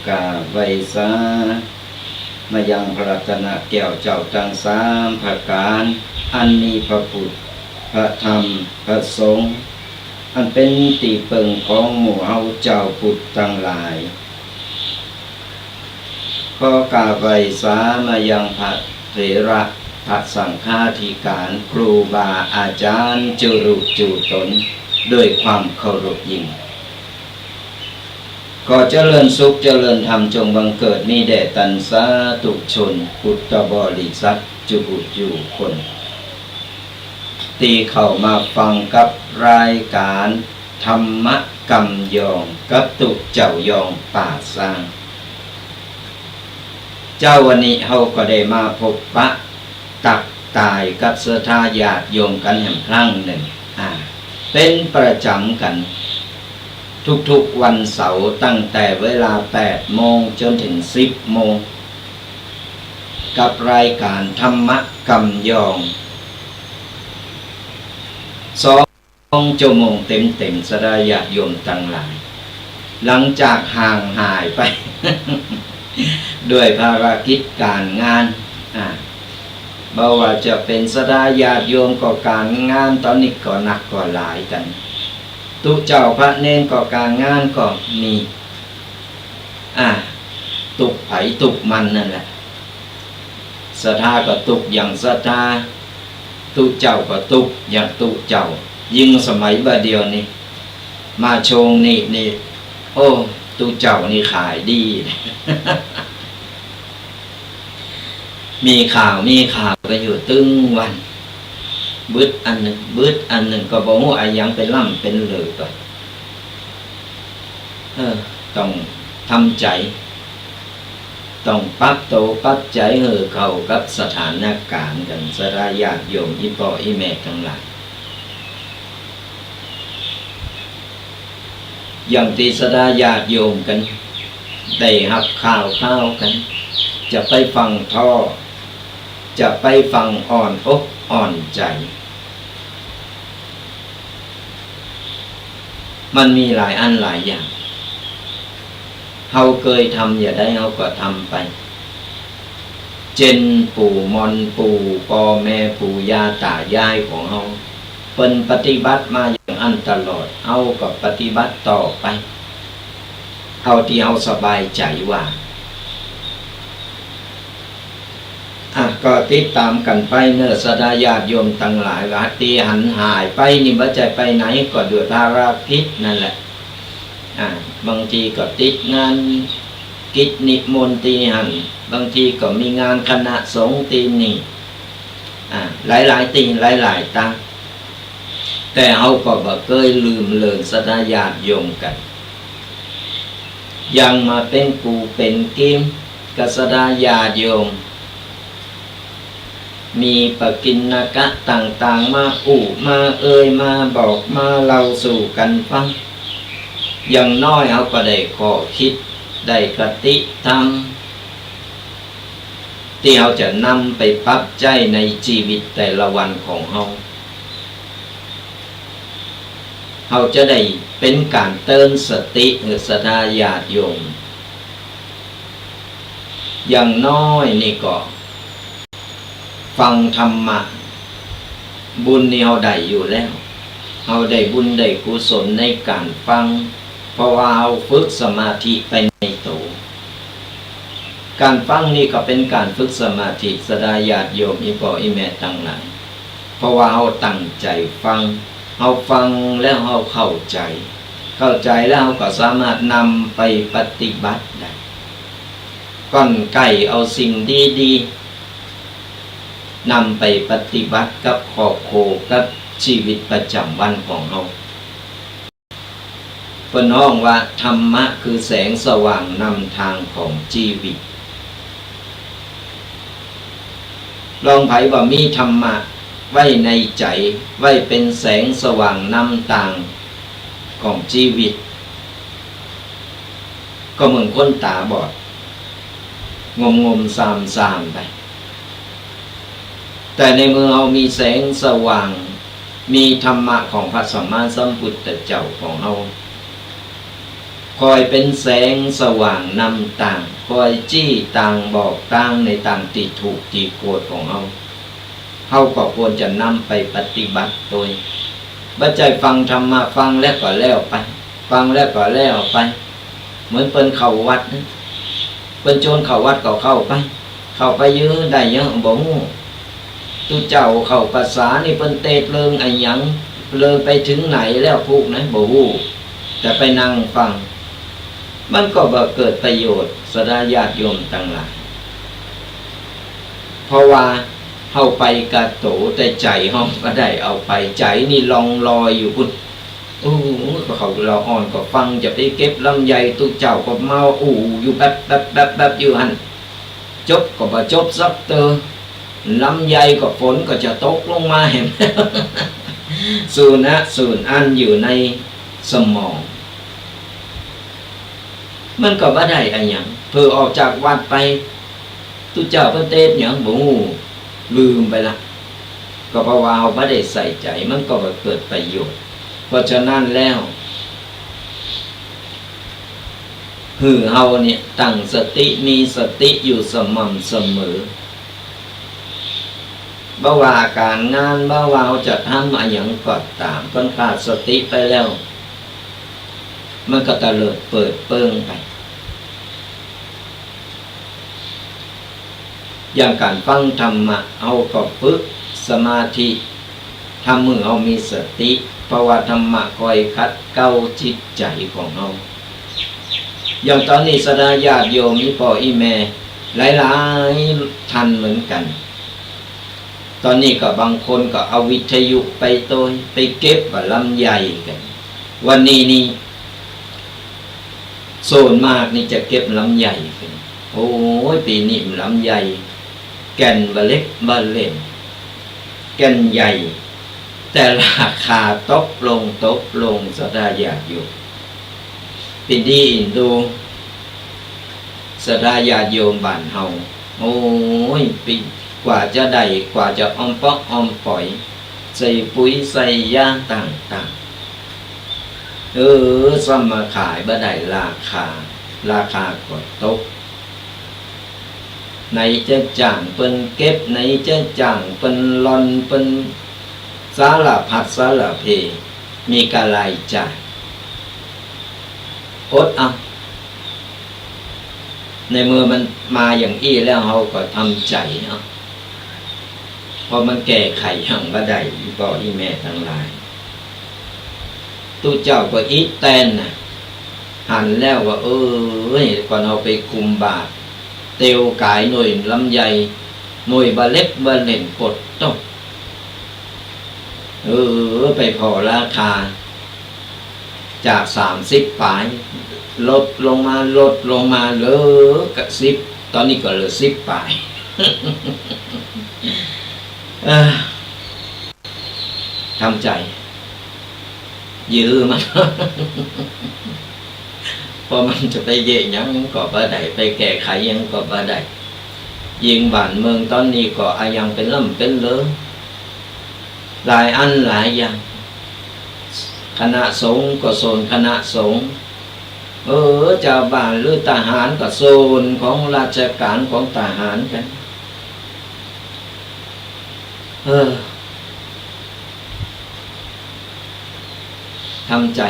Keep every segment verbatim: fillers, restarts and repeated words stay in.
กราบไหว้สา มายังพระรัตนแก้วเจ้าตังสามประก๋าน อันมีพระพุทธ พระธรรม พระสงฆ์ อันเป๋นตี้เปิงของหมู่เฮาจาวพุทธตังหลาย ขอกราบไหว้สามายังพระเถระ พระสังฆาธิการ ครูบาอาจ๋ารย์ จุลุจุตน ด้วยความเคารพยิ่ง ขอเจริญสุขเจริญธรรมจงบังเกิดมีแด่ตันสาธุชนพุทธบริษัทจุบุจุคน ตี้เข้ามาฟังกับรายก๋านธรรมะกำยองกับตุ๊เจ้ายองป่าซาง เจ๊าวันนี้เฮาก็ได้มาพบปะ ตักตายกับศรัทธาญาติโยมกั๋นแหมครั้งนึ่ง อ่า เป๋นประจ๋ำกั๋น ทุกๆวันเสาร์ตั้งแต่เวลาแปดโมงจ๋นเถิงสิบโมง กับรายก๋านธรรมะกำยอง สองจั่วโมงเต๋มๆ ศรัทธาญาติโยมตังหลาย หลังจากห่างหายไป ด้วยภารกิจก๋านงาน อ่า บ่ว่าจะเป๋นศรัทธาญาติโยมก็ก๋านงาน ต๋อนนี้ก็หนักก็หลายกั๋น ตุ๊เจ้าพระเณรก็ก๋านงานก็มี อ่า ตุ๊ใผตุ๊มันนั่นแหละ ศรัทธาก็ตุ๊อย่างศรัทธา ตุ๊เจ้าก็ตุ๊อย่างตุ๊เจ้า ยิ่งสมัยบ่าเดี่ยวนี้ มาช่วงนี้นี่ โอ้ ตุ๊เจ้านี่ขายดี มีข่าว มีข่าวกั๋นอยู่ตึงวัน บึดอันนึ่ง บึดอันนึ่ง ก็บ่ฮู้อะหยังเป๋นล่ำเป๋นเหลือไป เออ ต้องทำใจ๋ ต้องปรับตั๋วปรับใจ๋หื้อเข้ากับสถานก๋ารณ์กั๋น ศรัทธาญาติโยม อี่ป้ออี่แม่ตังหลาย อย่างตี้ศรัทธาญาติโยมกั๋น ได้ฮับข่าวคราวกั๋น จะไปฟังถ่อ จะไปฟังอ่อนอกอ่อนใจ๋ มันมีหลายอันหลายอย่าง เฮาเกยทำจะใดเฮาก็ทำไป เจ้นปู่มอนปู่ป้อแม่ปู่ย่าต๋ายายของเฮา เปิ้นปฏิบัติมาอย่างอั้นตลอด เฮาก็ปฏิบัติต่อไป เท่าตี้เฮาสบายใจ๋ว่า อ่ะ ก็ติดต๋ามกั๋นไปเน่อศรัทธาญาติโยมตังหลาย ว่าตี้หันหายไปนี่บ่ใจ้ไปไหน ก็ด้วยภารกิจนั่นแหละ อ่ะ บางทีก็ติดงานกิจนิมนต์ตี้หั้น บางทีก็มีงานคณะสงฆ์ตี้นี่ อ่ะ หลายๆ ตี้ หลายๆ ตาง แต่เฮาก็บ่เกยลืมเลินศรัทธาญาติโยมกั๋น ยังมาเป๋นกู้เป๋นกี๋กับศรัทธาญาติโยม มีปกิณกะต่างๆ มาอู้มาเอ่ย มาบอกมาเล่าสู่กั๋นฟัง อย่างน้อยเฮาก็ได้ข้อคิด ได้คติธรรม ตี้เฮาจะนำไปปรับใจ๊ในจีวิตแต่ละวันของเฮา เฮาจะได้เป๋นก๋านเตื๋อนสติหื้อศรัทธาญาติโยม อย่างน้อยนี่ก็ ฟังธรรมะ บุญนี่เฮาได้อยู่แล้ว เฮาได้บุญได้กุศลในก๋านฟัง เพราะว่าเฮาฝึกสมาธิไปในตั๋ว ก๋านฟังนี่ก็เป๋นก๋านฝึกสมาธิ ศรัทธาญาติโยม อี่ป้ออี่แม่ตังหลาย เพราะว่าเฮาตั้งใจ๋ฟัง เฮาฟังแล้วเฮาเข้าใจ๋ เข้าใจ๋แล้วเฮาก็สามารถนำไปปฏิบัติได้ ก้อนใก้เอาสิ่งดีๆ นำไปปฏิบัติกับครอบครัว กับจีวิตประจ๋ำวันของเฮา เปิ้นฮ้องว่าธรรมะคือแสงสว่างนำตางของจีวิต ลองใผบ่มีธรรมะไว้ในใจ๋ ไว้เป๋นแสงสว่างนำตางของจีวิต ก็เหมือนคนต๋าบอด งมงมซามซามไป แต่ในเมื่อเฮามีแสงสว่าง มีธรรมะของพระสัมมาสัมพุทธเจ้าของเฮา คอยเป๋นแสงสว่างนำตาง คอยจี้ตางบอกตางในตางตี้ถูกตี้ควรของเฮา เฮาก็ควรจะนำไปปฏิบัติตวย บ่ใจ้ฟังธรรมะ ฟังแล้วก็แล้วไป ฟังแล้วก็แล้วไป เหมือนเปิ้นเข้าวัดนะ เปิ้นจวนเข้าวัดก็เข้าไป เข้าไปเยียะได้เยียะบ่ฮู้ ตุ๊เจ้าเข้าพรรษานี่เปิ้นเตสน์เลิงอะหยัง เลิงไปเถิงไหนแล้วพูกนะ บ่ฮู้ แต่ไปนั่งฟัง มันก็บ่เกิดประโยชน์ ศรัทธาญาติโยมตังหลาย เพราะว่าเฮาไปกาโต แต่ใจ๋เฮาบ่ได้เอาไป ใจ๋นี่ล่องลอยอยู่ปู้น โอ้ ก็เขาละอ่อนก็ฟัง จะไปเก็บลำไย ตุ๊เจ้าก็มาอู้อยู่แป๊บๆๆๆ อยู่หั้น จบก็บ่จบสักเตื้อ ลำไยก็ฝนก็จะตกลงมาแหม สูญนะ สูญอั้นอยู่ในสมอง มันก็บ่ได้อะหยัง เผลอออกจากวัดไป ตุ๊เจ้าเปิ้นเตสน์หยังบ่ฮู้ ลืมไปละ ก็เพราะว่าเฮาบ่ได้ใส่ใจ๋ มันก็บ่เกิดประโยชน์ เพราะฉะนั้นแล้ว หื้อเฮาเนี่ยตั้งสติ มีสติอยู่สม่ำเสมอ บ่ว่าก๋านงาน บ่ว่าเฮาจะทำอะหยังก็ต๋าม เปิ้นขาดสติไปแล้ว มันก็เตลิดเปิดเปิ้งไป อย่างก๋านฟังธรรมะ เฮาก็ฝึกสมาธิ ทำหื้อเฮามีสติ เพราะว่าธรรมะคอยขัดเกลาจิตใจ๋ของเฮา อย่างต๋อนนี้ศรัทธาญาติโยม อี่ป้ออี่แม่ หลายๆ ท่านเหมือนกั๋น ต๋อนนี้ก็บางคนก็เอาวิทยุไปตวย ไปเก็บบ่าลำไยกั๋น วันนี้นี่ ส่วนมากนี่จะเก็บลำไยกั๋น โอ้ย ปี๋นี้ลำไย แก่นบ่าเล็กบ่าเล่น แก่นใหญ่ แต่ราคาตกลง ตกลง ศรัทธาญาติโยม ปี๋นี้ดู ศรัทธาญาติโยมบ้านเฮา โอ้ย ปี๋ กว่าจะได้ กว่าจะอ่อมเปาะอ่อมป๋อย ใส่ปุ๋ยใส่ยาต่างๆ เออ ซ้ำมาขายบ่ได้ราคา ราคาก็ตก ไหนจะจ้างเปิ้นเก็บ ไหนจะจ้างเปิ้นล่อน เปิ้นสารพัดสารเพ มีก้ารายจ่าย อดเอา ในเมื่อมันมาอย่างอี้แล้ว เฮาก็ทำใจ๋เอา เพราะมันแก้ไขหยังบ่ได้ อี่ป้ออี่แม่ตังหลาย ตุ๊เจ้าก็อิดแตนน่ะ หันแล้วว่า เอ้ย ก่อนเฮาไปคุมบาตร เตียวก๋ายหน่วยลำไย หน่วยบ่าเล็กบ่าเล่น ปดโต้ เออ ไปผ่อราคา จากสามสิบป๋าย ลดลงมา ลดลงมา เหลือก็สิบ ต๋อนนี้ก็เหลือสิบป๋าย เออ ทำใจ๋ ยื้อมัน เพราะมันจะไปเยียะหยังก็บ่ได้ ไปแก้ไขหยังก็บ่ได้ ยิ่งบ้านเมืองต๋อนนี้ก็อะหยังเป๋นล่ำเป๋นเหลอ หลายอันหลายอย่าง คณะสงฆ์ก็ส่วนคณะสงฆ์ เออ จาวบ้านหรือทหารก็ส่วนของราชก๋านของทหารกั๋น เออ ทำใจ๋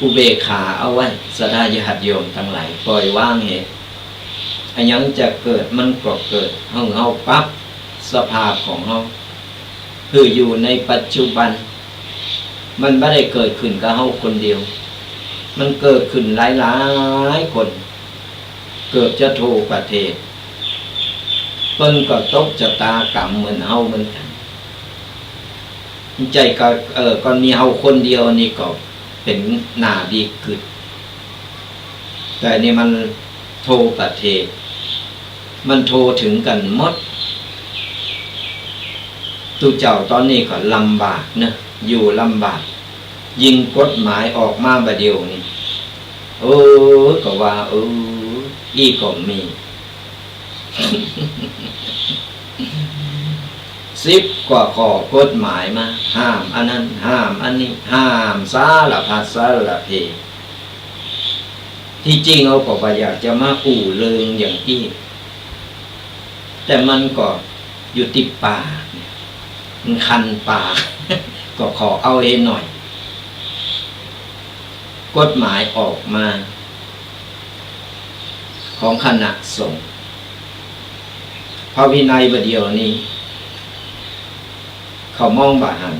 อุเบกขาเอาไว้ ศรัทธาญาติโยมตังหลาย ปล่อยวางเหตุ อะหยังจะเกิดมันก็เกิด เฮา เฮาปรับสภาพของเฮา คืออยู่ในปัจจุบัน มันบ่ได้เกิดขึ้นกับเฮาคนเดียว มันเกิดขึ้นหลายๆ คน เกือบจะทั่วประเทศ เปิ้นก็ตกจะตากรรมเหมือนเฮาเหมือนกั๋น ใจ้ก็ เออ ก็มีเฮาคนเดียวนี่ก็เป๋นหน้าดีกึ๊ด แต่นี่มันทั่วประเทศ มันทั่วเถิงกั๋นหมด ตุ๊เจ้าต๋อนนี้ก็ลำบากเนาะ อยู่ลำบาก ยิ่งกฎหมายออกมาบ่าเดี่ยวนี้ เออ ก็ว่า เออ อี้ก็มี สิบกว่าข้อกฎหมายมา ห้ามอันนั้น ห้ามอันนี้ ห้ามสารพัดสารเพ ตี้จริงเฮาก็บ่อยากจะมาอู้เลิงอย่างอี้ แต่มันก็อยู่ติดปาก มันคันปาก ก็ขอเอาเฮหน่อย กฎหมายออกมา ของคณะสงฆ์ พระวินัยบ่าเดี่ยวนี้ เขามองบ่หัน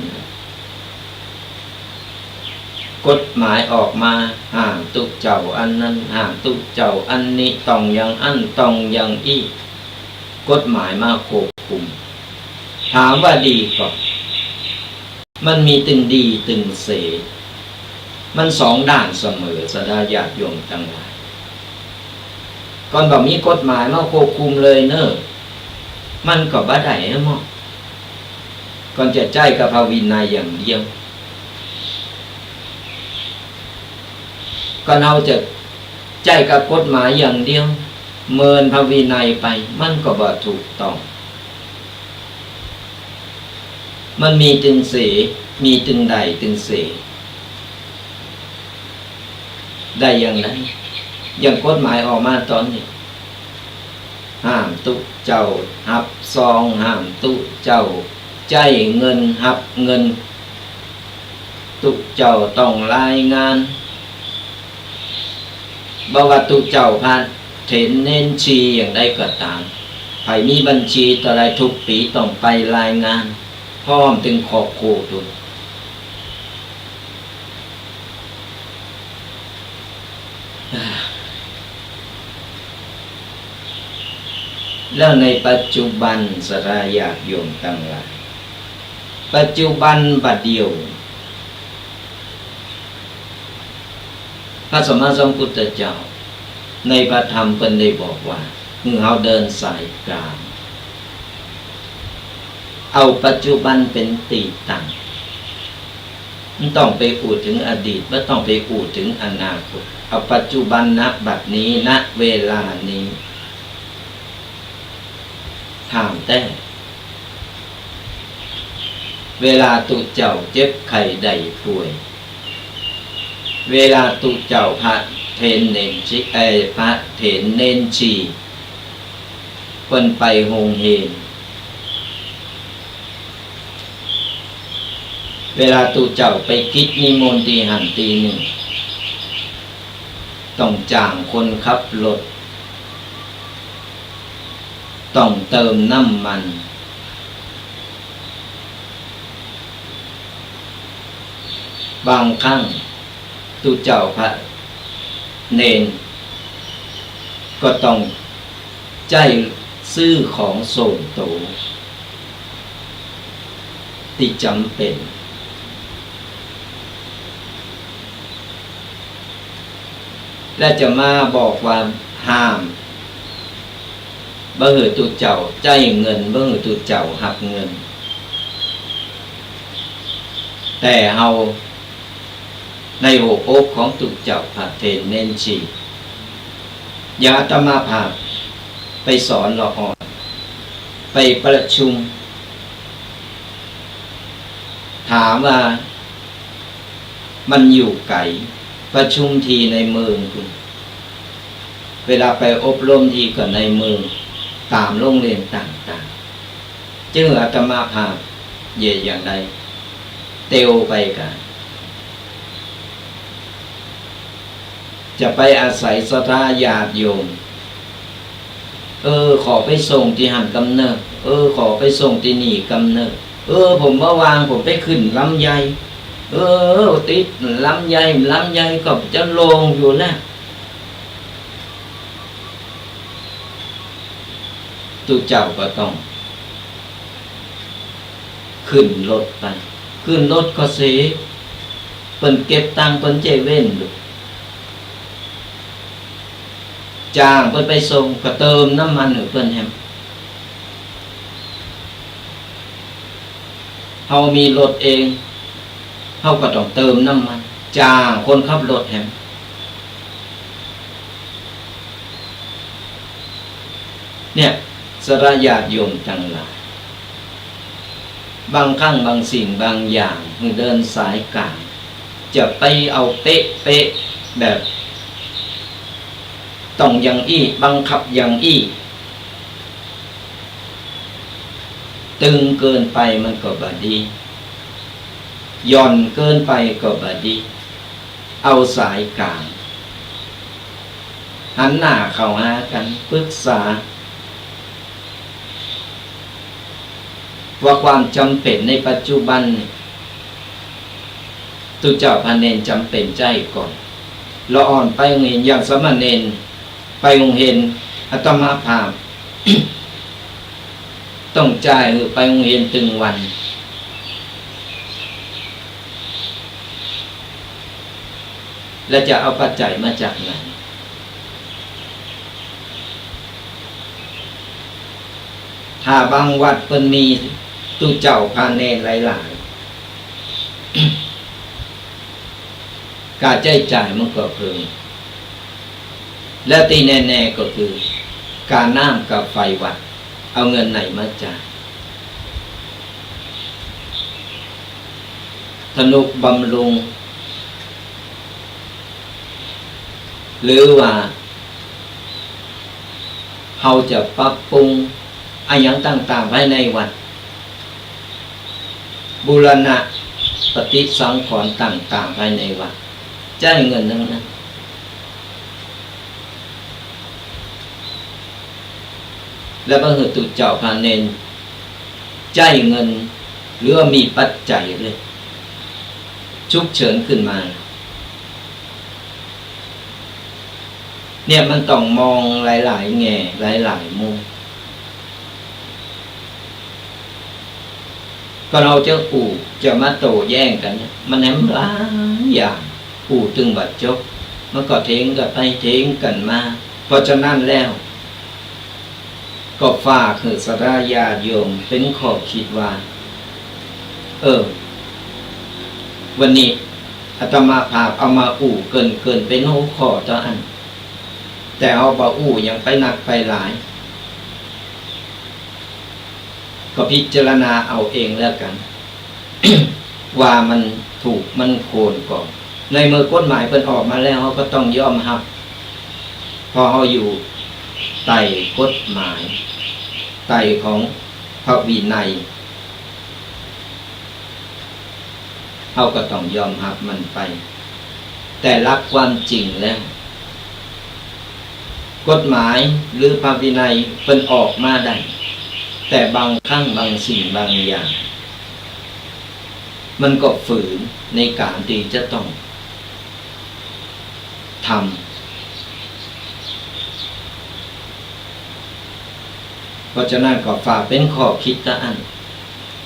กฎหมายออกมา ห้ามตุ๊เจ้าอันนั้น ห้ามตุ๊เจ้าอันนี้ ต้องอย่างอั้น ต้องอย่างอี้ กฎหมายมาควบคุม ถามว่าดีก่อ มันมีตึงดีตึงเส มันสองด้านเสมอ ศรัทธาญาติโยมตังหลาย ก่อนบ่มีกฎหมายมาควบคุมเลยเน่อ มันก็บ่ได้แหม ก่อนจะใจ๊กับพระวินัยอย่างเดียว ก่อนเฮาจะใจ๊กับกฎหมายอย่างเดียว เมินพระวินัยไป มันก็บ่ถูกต้อง มันมีตึงเส มีตึงได้ตึงเส ได้อย่างนั้น อย่างกฎหมายออกมาต๋อนนี้ ห้ามตุ๊เจ้าฮับซอง ห้ามตุ๊เจ้าใจ๊เงินฮับเงิน ตุ๊เจ้าต้องรายงาน บ่ว่าตุ๊เจ้าพระเถรเณรชีอย่างใดก็ต๋าม ใผมีบัญชีเต้าใดทุกปี๋ต้องไปรายงาน พร้อมตึงขอบโขด แล้วในปัจจุบัน ศรัทธาญาติโยมตังหลาย ปัจจุบันบ่าเดี่ยว พระสัมมาสัมพุทธเจ้า ในพระธรรมเปิ้นได้บอกว่า หื้อเฮาเดินสายกลาง เอาปัจจุบันเป๋นตี้ตั้ง บ่ต้องไปอู้เถิงอดีต บ่ต้องไปอู้เถิงอนาคต เอาปัจจุบัน ณ บัดนี้ ณ เวลานี้ ถามแต๊ เวลาตุ๊เจ้าเจ็บไข้ได้ป่วย เวลาตุ๊เจ้าพระเถรเณรชี เอ่อ พระเถรเณรชี เปิ้นไปโฮงเฮน เวลาตุ๊เจ้าไปกิจนิมนต์ตี้หั้นตี้นี่ ต้องจ้างคนขับรถ ต้องเติมน้ำมัน บางครั้งตุ๊เจ้าพระเณรก็ต้องใจ๊ซื้อของส่วนตั๋วตี้จ๋ำเป๋น และจะมาบอกว่าห้าม บ่หื้อตุ๊เจ้าใจ๊เงิน บ่หื้อตุ๊เจ้าฮับเงิน แต่เฮาในหัวอกของตุ๊เจ้าพระเถรเณรชี อย่างอาตมาภาพไปสอนละอ่อน ไปประชุม ถามว่ามันอยู่ไก๋ ประชุมตี้ในเมืองพุ้น เวลาไปอบรมตี้ก็ในเมือง ต๋ามโฮงเฮียนต่างๆ จึงอาตมาภาพเยียะอย่างใด เตียวไปก่า จะไปอาศัยศรัทธาญาติโยม เออ ขอไปส่งตี้หั้นกำเนิด เออ ขอไปส่งตี้นี่กำเนิด เออ ผมบ่ว่าง ผมไปขึ้นลำไย เออ ติดลำไย ลำไยก็จะลงอยู่แล้ว ตุ๊เจ้าก็ต้อง ขึ้นรถไป ขึ้นรถก็เส เปิ้นเก็บตังค์เปิ้นเจ๊เว้นดู จ้างเปิ้นไปส่งก็เติมน้ำมันหื้อเปิ้นแหม เฮามีรถเอง เฮาก็ต้องเติมน้ำมัน จ้างคนขับรถแหม เนี่ย ศรัทธาญาติโยมตังหลาย บางครั้งบางสิ่งบางอย่างหื้อเดินสายกลาง จะไปเอาเป๊ะๆ แบบ ต้องอย่างอี้ บังคับอย่างอี้ ตึงเกินไปมันก็บ่ดี หย่อนเกินไปก็บ่ดี เอาสายกลาง หันหน้าเข้าหากั๋น ปรึกษา ว่าความจ๋ำเป๋นในปัจจุบันนี่ ตุ๊เจ้าพระเณรจ๋ำเป๋นใจ๊ก่อ ละอ่อนไปโฮงเฮียน อย่างสามเณรไปโฮงเฮียน อาตมาภาพ ต้องจ่ายหื้อไปโฮงเฮียนตึงวัน แล้วจะเอาปัจจัยมาจากไหน ถ้าบางวัดเปิ้นมีตุ๊เจ้าพระเณรหลายๆ ก๋าใจ๊จ่ายมันก็เพิ่ม และตี้แน่ๆ ก็คือ ก๋าน้ำก๋าไฟวัด เอาเงินไหนมาจ่าย ทนุบำรุง หรือว่า เฮาจะปรับปรุงอะหยังต่างๆ ภายในวัด บูรณะปฏิสังขรณ์ต่างๆ ภายในวัด ใจ๊เงินตังนั้น แล้วบ่หื้อตุ๊เจ้าพระเณรใจ๊เงิน หรือว่ามีปัจจัยเลย ฉุกเฉินขึ้นมา เนี่ยมันต้องมองหลายๆ แง่ หลายๆ มุม ก็เฮาจะอู้ จะมาโต้แย้งกั๋นเนี่ย มันแหมหลายอย่าง อู้ตึงบ่จบ มันก็เถียงกั๋นไปเถียงกั๋นมา เพราะฉะนั้นแล้ว ก็ฝากหื้อศรัทธาญาติโยมเป๋นข้อคิดว่า เออ วันนี้อาตมาภาพเอามาอู้เกริ่นๆ เป๋นหัวข้อเต้าอั้น แต่เฮาบ่อู้หยังไปนักไปหลาย ก็พิจารณาเอาเองแล้วกั๋น ว่ามันถูกมันควรก่อ ในเมื่อกฎหมายเปิ้นออกมาแล้ว เฮาก็ต้องยอมฮับ เพราะเฮาอยู่ใต้กฎหมาย ใต้ของพระวินัย เฮาก็ต้องยอมฮับมันไป แต่หลักความจริงแล้ว กฎหมายหรือพระวินัยเปิ้นออกมาได้ แต่บางครั้งบางสิ่งบางอย่าง มันก็ฝืนในก๋านตี้จะต้องทำ เพราะฉะนั้นก็ฝากเป๋นข้อคิดเต้าอั้น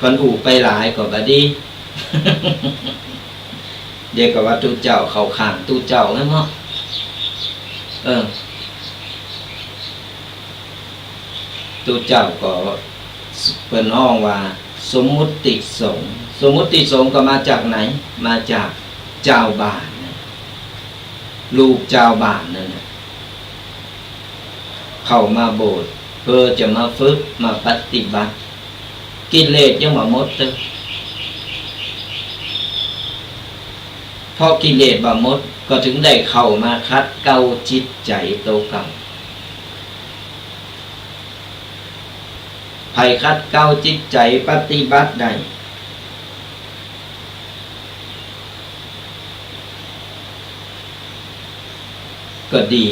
ก่อนอู้ไปหลายก็บ่ดี เดี๋ยวก็ว่าตุ๊เจ้าเข้าข้างตุ๊เจ้าแม่นบ่ เออ ตุ๊เจ้าก็เปิ้นฮ้องว่าสมมุติสงฆ์ สมมุติสงฆ์ก็มาจากไหน มาจากจาวบ้านนะ ลูกจาวบ้านนั่นน่ะ เข้ามาโบสถ์เพื่อจะมาฝึกมาปฏิบัติ กิเลสยังบ่หมดเลย เพราะกิเลสบ่หมดก็ถึงได้เข้ามาขัดเกลาจิตใจ๋โตเก่า ใผขัดเกลาจิตใจ๋ปฏิบัติได้ ก็ดี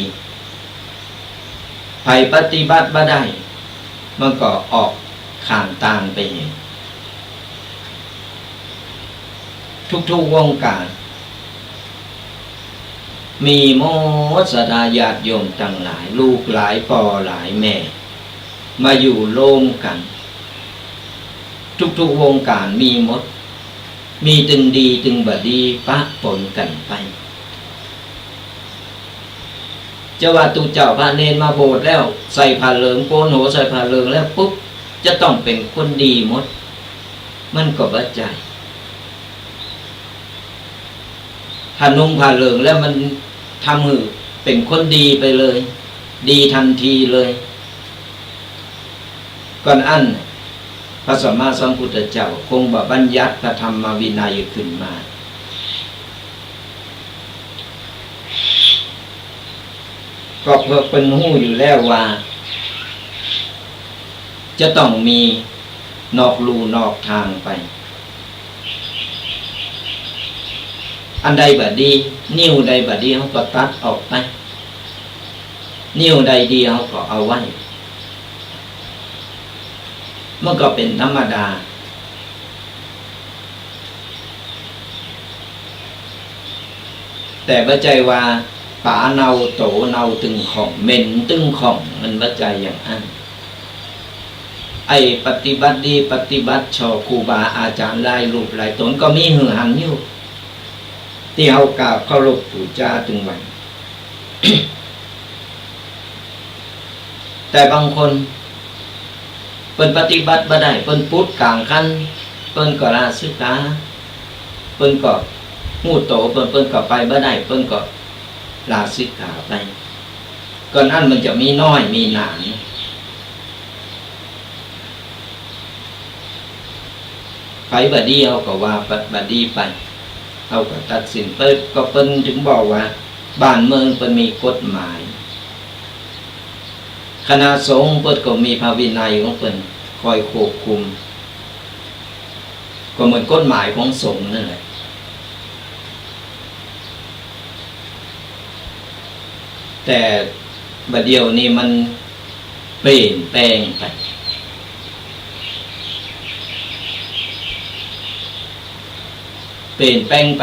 ใผปฏิบัติบ่ได้ มันก็ออกข้างตางไปเอง ทุกๆ วงก๋าน มีหมดศรัทธาญาติโยมตังหลาย ลูกหลาย ป้อหลาย แม่ มาอยู่รวมกั๋น ทุกๆ วงก๋านมีหมด มีตึงดีตึงบ่ดีปะปนกั๋นไป จะว่าตุ๊เจ้าพระเณรมาโบสถ์แล้ว ใส่ผ้าเหลือง โกนหัวใส่ผ้าเหลืองแล้วปุ๊บ จะต้องเป๋นคนดีหมด มันก็บ่ใจ้ ถ้านุ่งผ้าเหลืองแล้วมันทำหื้อเป๋นคนดีไปเลย ดีทันทีเลย ก่อนอั้น พระสัมมาสัมพุทธเจ้าคงบ่บัญญัติพระธรรมวินัยขึ้นมา ก็เปิ้นฮู้อยู่แล้วว่า จะต้องมีนอกลู่นอกตางไป อันใดบ่ดี นิ้วใดบ่ดี เฮาก็ตัดออกไป นิ้วใดดี เฮาก็เอาไว้ มันก็เป๋นธรรมดา แต่บ่ใจ้ว่าป๋าเนาโตเนาตึงค่อง เหม็นตึงค่อง มันบ่ใจ้อย่างอั้น ไอ้ปฏิบัติดีปฏิบัติชอบครูบาอาจ๋ารย์หลายรูปหลายต๋นก็มีหื้อหันอยู่ ตี้เฮากราบเคารพปู๋จาตึงวัน แต่บางคน เปิ้นปฏิบัติบ่ได้ เปิ้นปุดก๋างคัน เปิ้นก็ลาสิกขา เปิ้นก็ฮู้โตเปิ้น เปิ้นก็ไปบ่ได้ เปิ้นก็ลาสิกขาไป ก่อนอั้นมันจะมีน้อยมีหนา ไปบ่ดีเฮาก็ว่าบ่ดีไป เฮาก็ตัดสินไป ก็เปิ้นถึงบอกว่า บ้านเมืองเปิ้นมีกฎหมาย คณะสงฆ์เปิ้นก็มีพระวินัยของเปิ้นคอยควบคุม ก็เหมือนกฎหมายของสงฆ์นั่นแหละ แต่บ่าเดี่ยวนี้มันเปลี่ยนแปลงไป เปลี่ยนแปลงไป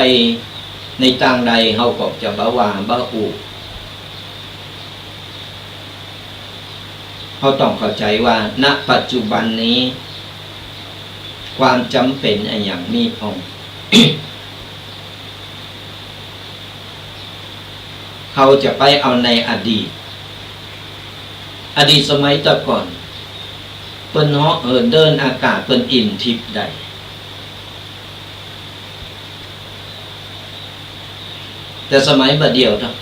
ในตางใด เฮาก็จะบ่ว่าบ่อู้ เฮาต้องเข้าใจ๋ว่า ณ ปัจจุบันนี้ ความจ๋ำเป๋นอะหยังมีพ่อง เฮาจะไปเอาในอดีต อดีตสมัยแต่ก่อน เปิ้นเหาะเหินเดินอากาศ เปิ้นอิ่มทิพย์ได้ แต่สมัยบ่าเดี่ยวเนาะ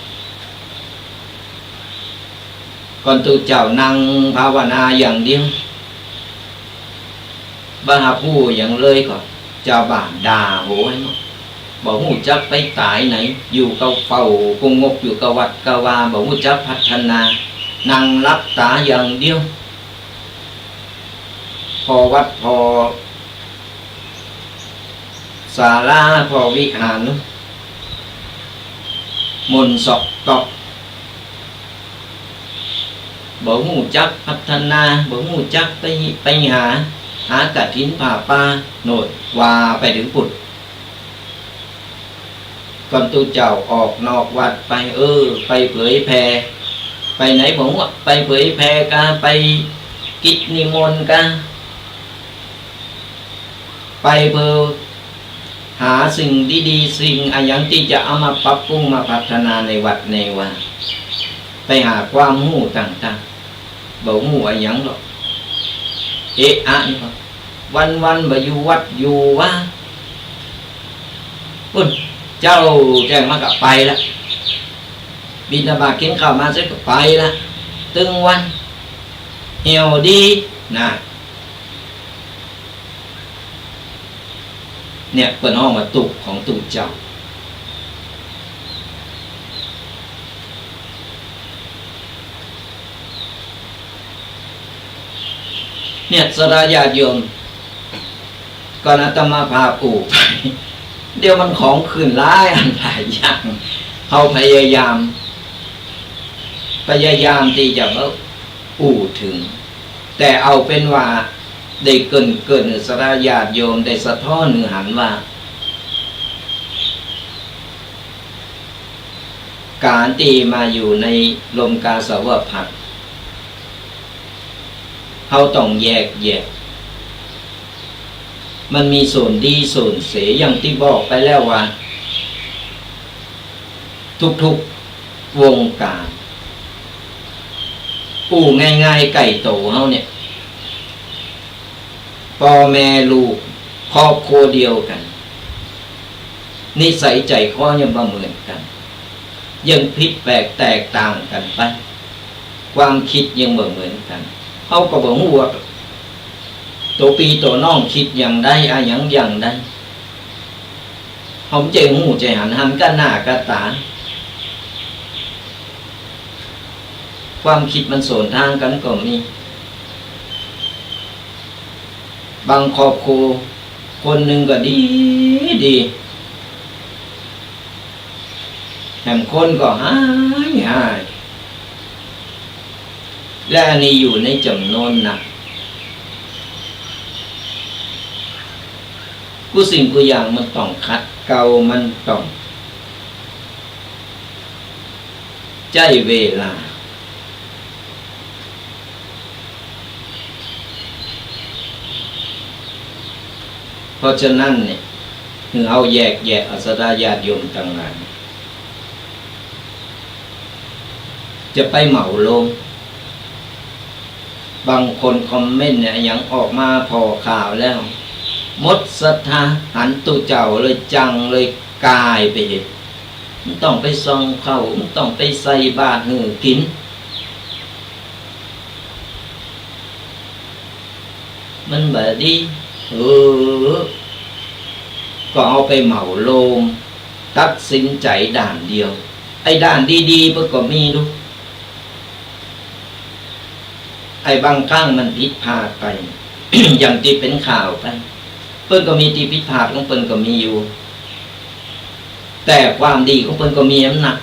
ก่อนตุ๊เจ้านั่งภาวนาอย่างเดียว บ่ฮับฮู้หยังเลย ก็จาวบ้านด่าโหยหมด บ่ฮู้จักไปต๋ายไหน อยู่ก็เฝ้ากุงกอยู่กับวัดกับวา บ่ฮู้จักพัฒนา นั่งหลับต๋าอย่างเดียว ผ่อวัดผ่อศาลาผ่อวิหาร หม่นซอกต๊อก บ่ฮู้จักพัฒนา บ่ฮู้จักไป ไปหา หากฐินผ้าป่า โน่น ว่าไปเถิงปุ้น ก่อนตุ๊เจ้าออกนอกวัดไป เออ ไปเผยแผ่ ไปไหนบ่ฮู้ ไปเผยแผ่กา ไปกิจนิมนต์กา ไปเพื่อหาสิ่งดีๆ สิ่งอะหยังตี้จะเอามาปรับปรุงมาพัฒนาในวัดในวา ไปหาความฮู้ต่างๆ บ่ฮู้อะหยังดอก เอ๊ะอะนี่ก็ วันๆ บ่อยู่วัดอยู่วา ปุ้น เจ๊าแจ้งมาก็ไปละ บิณฑบาตกิ๋นข้าวมาเสร็จก็ไปละ ตึงวัน เหี่ยวดี นะ เนี่ย เปิ้นฮ้องว่าตุ๊กข์ของตุ๊เจ้า เนี่ย ศรัทธาญาติโยม ก่อนอาตมาภาพอู้ไป เดี๋ยวมันของขึ้นหลายอันหลายอย่าง เฮาพยายาม พยายามตี้จะบ่อู้เถิง แต่เอาเป๋นว่าได้เกริ่นๆ ศรัทธาญาติโยมได้สะท้อนหื้อหันว่า ก๋านตี้มาอยู่ในร่มกาสาวพัสตร์ เฮาต้องแยกแยะ มันมีส่วนดีส่วนเสีย อย่างตี้บอกไปแล้วว่า ทุกๆ วงก๋าน อู้ง่ายๆ ใก้ตั๋วเฮาเนี่ย ป้อแม่ลูก ครอบครัวเดียวกั๋น นิสัยใจ๋คอยังบ่เหมือนกั๋น ยังผิดแปลกแตกต่างกั๋นไป ความกึ๊ดยังบ่เหมือนกั๋น เฮาก็บ่ฮู้ว่า ตั๋วปี้ตั๋วน้องกึ๊ดอย่างใด อะหยังอย่างใด เฮาบ่ฮู้จะหัน หันกะหน้ากะต๋า ความกึ๊ดมันสวนตางกั๋นก็มี บางครอบครัว คนนึ่งก็ดีดี แหมคนก็ฮ้ายฮ้าย และอันนี้อยู่ในจ๋ำนวนนัก กู้สิ่งกู้อย่างมันต้องขัดเกลา มันต้องใจ๊เวลา เพราะฉะนั้นเนี่ย หื้อเฮาแยกแยะเอา ศรัทธาญาติโยมตังหลาย จะไปเหมาโลม บางคนคอมเมนต์เนี่ย อะหยังออกมาผ่อข่าวแล้ว หมดศรัทธา หันตุ๊เจ้าเลย จังเลย กายไปเฮ็ด บ่ต้องไปส่องเข้า บ่ต้องไปใส่บาตรหื้อกิ๋น มันบ่ดี เออ ก็เอาไปเหมาโลม ตัดสินใจ๋ด้านเดียว ไอ้ด้านดีๆ เปิ้นก็มีลูก ไอ้บางครั้งมันผิดพลาดไป อย่างตี้เป๋นข่าวไป เปิ้นก็มีตี้ผิดพลาดของเปิ้นก็มีอยู่ แต่ความดีของเปิ้นก็มีอันนัก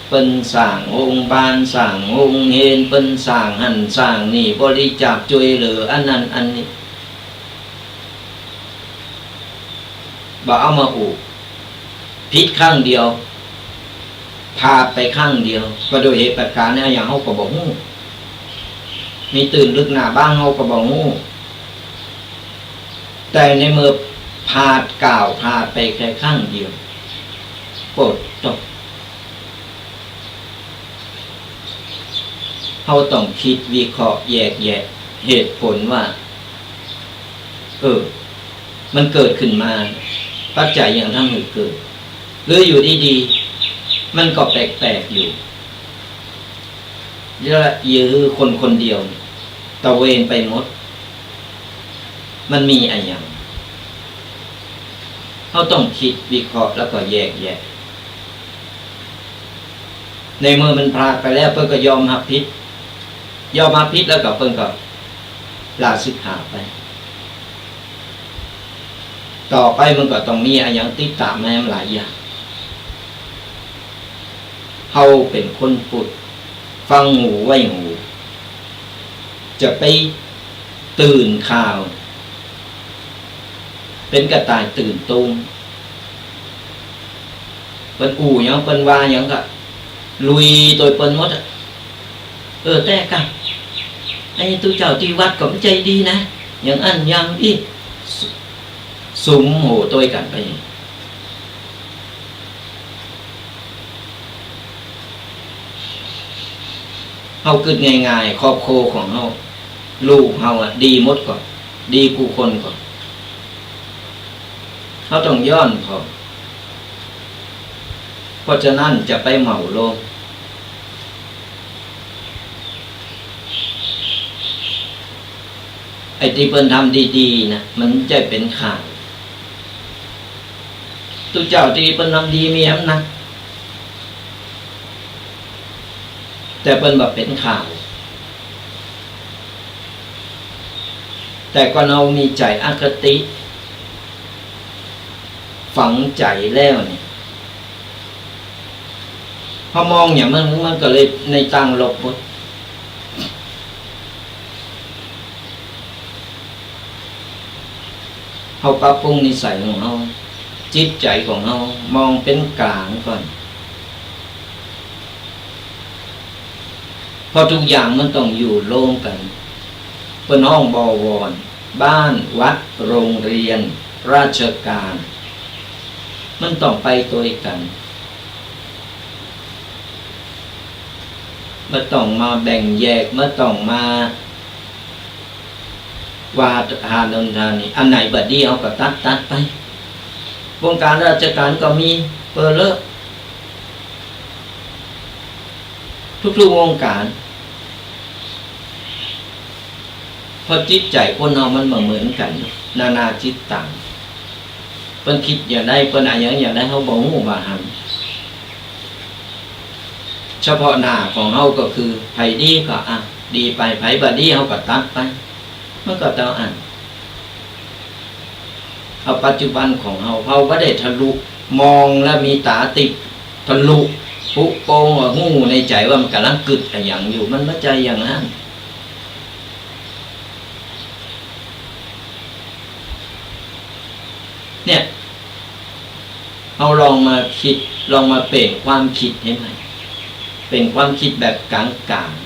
เปิ้นสร้างโฮงบาล สร้างโฮงเฮียน เปิ้นสร้างหั้นสร้างนี่ บริจาคจ้วยเหลืออันนั้นอันนี้ บ่เอามาอู้ ผิดครั้งเดียว พลาดไปครั้งเดียว ก็โดยเหตุประก๋านอะหยังเฮาก็บ่ฮู้ มีตื้นลึกหน้าบ่าเฮาก็บ่ฮู้ แต่ในเมื่อพลาดก้าวพลาดไปแค่ครั้งเดียว โปดโต เฮาต้องกึ๊ดวิเคราะห์แยกแยะเหตุผลว่า เออ มันเกิดขึ้นมา ปัจจัยหยังทำหื้อเกิด หรืออยู่ดีๆ มันก็แปลกๆ อยู่ แล้วอยู่หื้อคนคนเดียว ตระเวนไปหมด มันมีอะหยัง เฮาต้องกึ๊ดวิเคราะห์แล้วก็แยกแยะ ในเมื่อมันพลาดไปแล้ว เปิ้นก็ยอมฮับผิด ยอมฮับผิดแล้วก็เปิ้นก็ลาสิกขาไป ต่อไปมันก็ต้องมีอะหยังติดต๋ามมาหลายอย่าง เฮาเป๋นคนพุทธ ฟังหูไว้หู จะไปตื่นข่าว เป๋นกระต่ายตื่นตูม เปิ้นอู้หยัง เปิ้นว่าหยังก็ลุยโตยเปิ้นหมดอะ เออ แต่กะ ไอ้ตุ๊เจ้าตี้วัดก็บ่ใจ้ดีนะ อย่างอั้นอย่างอี้ สุ สุมหัวโตยกั๋นไป เฮากึ๊ดง่ายๆ ครอบครัวของเฮา ลูกเฮาอะ ดีหมดก่อ ดีกู้คนก่อ เฮาต้องย้อนเขา เพราะฉะนั้นจะไปเหมาโลม ไอ้ตี้เปิ้นทำดีๆ นะ มันบ่ใจ้เป๋นข่าว ตุ๊เจ้าตี้เปิ้นทำดีมีอำนาจ แต่เปิ้นบ่เป๋นข่าว แต่ก่อนเฮามีใจ๋อคติ ฝังใจ๋แล้วเนี่ย พอมองอย่างนั้น มันก็เลยในตางลบหมด เฮาปรับปรุงนิสัยของเฮา จิตใจ๋ของเฮา มองเป๋นก๋างก่อน เพราะทุกอย่างมันต้องอยู่ร่วมกั๋น เปิ้นฮ้องบวร บ้าน วัด โรงเรียน ราชการ มันต้องไปโตยกั๋น บ่ต้องมาแบ่งแยก บ่ต้องมาว่าหาโน่นหานี่ อันไหนบ่ดีเฮาก็ตัดตัดไป วงการราชการก็มีเป๋อเลอะ ทุกๆ วงการ เพราะจิตใจ๋คนเฮามันบ่เหมือนกั๋น นานาจิตตัง เปิ้นกึ๊ดอย่างใด เปิ้นอะหยังอย่างใด เฮาบ่ฮู้บ่หัน เฉพาะหน้าของเฮาก็คือ ใผดีก็ อ่ะ ดีไป ใผบ่ดีเฮาก็ตัดไป มันก็เต้าอั้น เอาปัจจุบันของเฮา เฮาบ่ได้ทะลุ มองแล้วมีต๋าติดทะลุ ปุโป่งว่าฮู้ในใจ๋ว่ามันก่ำลังกึ๊ดอะหยังอยู่ มันบ่ใจ้อย่างนั้น เนี่ย เฮาลองมาคิด ลองมาเปลี่ยนความคิดหื้อใหม่ เปลี่ยนความคิดแบบก๋างๆ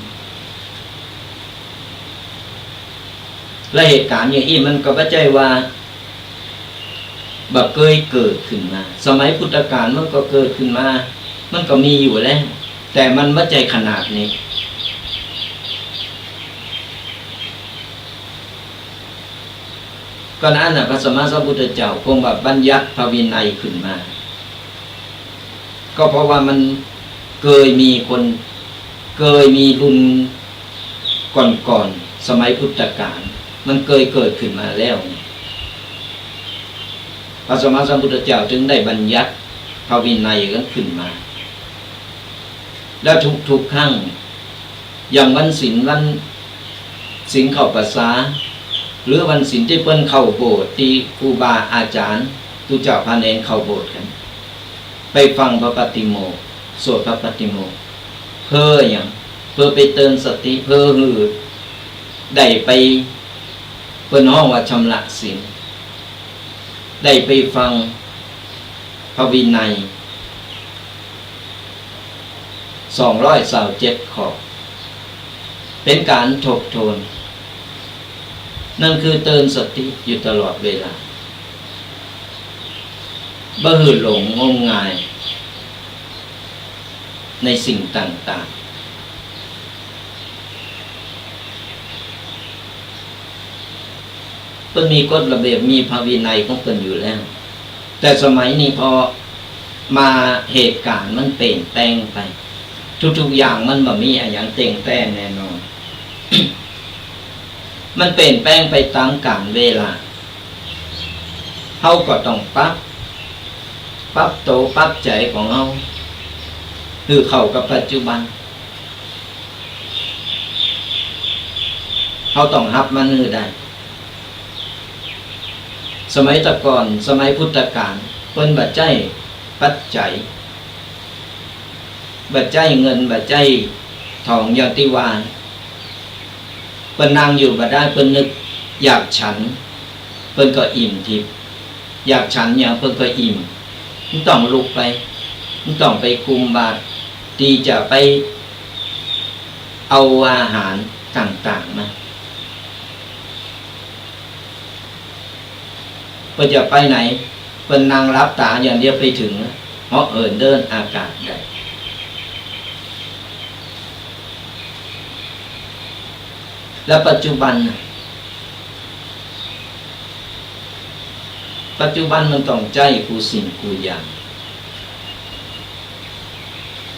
และเหตุก๋ารณ์อย่างอี้มันก็บ่ใจ้ว่าบ่เกยเกิดขึ้นมา สมัยพุทธกาลมันก็เกิดขึ้นมา มันก็มีอยู่แล้ว แต่มันบ่ใจ้ขนาดนี้ ก็นั้นน่ะ พระสัมมาสัมพุทธเจ้าเปิ้นว่าบัญญัติพระวินัยขึ้นมา ก็เพราะว่ามันเกยมีคน เกยมีรุ่นก่อนๆ สมัยพุทธกาล มันเกยเกิดขึ้นมาแล้ว พระสัมมาสัมพุทธเจ้าจึงได้บัญญัติพระวินัยกันขึ้นมา และทุกๆ ครั้ง อย่างวันศีล วันศีลเข้าพรรษา หรือวันศีลตี้เปิ้นเข้าโบสถ์ ตี้ครูบาอาจ๋ารย์ ตุ๊เจ้าพระเณรเข้าโบสถ์กั๋น ไปฟังพระปาฏิโมกข์ สวดพระปาฏิโมกข์ เพื่อหยัง เพื่อไปเตือนสติ เพื่อหื้อได้ไป เปิ้นฮ้องว่าชำระศีล ได้ไปฟังพระวินัย สองร้อยซาวเจ็ดข้อ เป๋นก๋านทบทวน นั่นคือเตือนสติอยู่ตลอดเวลา บ่หื้อหลงงมงายในสิ่งต่างๆ เปิ้นมีกฎระเบียบ มีพระวินัยของเปิ้นอยู่แล้ว แต่สมัยนี้พอมาเหตุก๋ารณ์มันเปลี่ยนแปลงไป ทุกๆ อย่างมันบ่มีอะหยังเต่งแต้แน่นอน มันเปลี่ยนแปลงไปต๋ามกาลเวลา เฮาก็ต้องปรับ ปรับโต ปรับใจ๋ของเฮา หื้อเข้ากับปัจจุบัน เฮาต้องฮับมันหื้อได้ สมัยตะก่อน สมัยพุทธกาล เปิ้นบ่ใจ๊ปัจจัย บ่ใจ๊เงิน บ่ใจ๊ทอง อย่างตี้ว่า เปิ้นนั่งอยู่บ่ได้ เปิ้นนึกอยากฉัน เปิ้นก็อิ่มทิพย์ อยากฉันหยังเปิ้นก็อิ่ม บ่ต้องลุกไป บ่ต้องไปกุมบาตร ตี้จะไปเอาอาหารต่างๆ มา เปิ้นจะไปไหน เปิ้นนั่งหลับต๋าอย่างเดียวไปเถิง เหาะเหินเดินอากาศได้ แล้วปัจจุบันน่ะ ปัจจุบันมันต้องใจ๊กู้สิ่งกู้อย่าง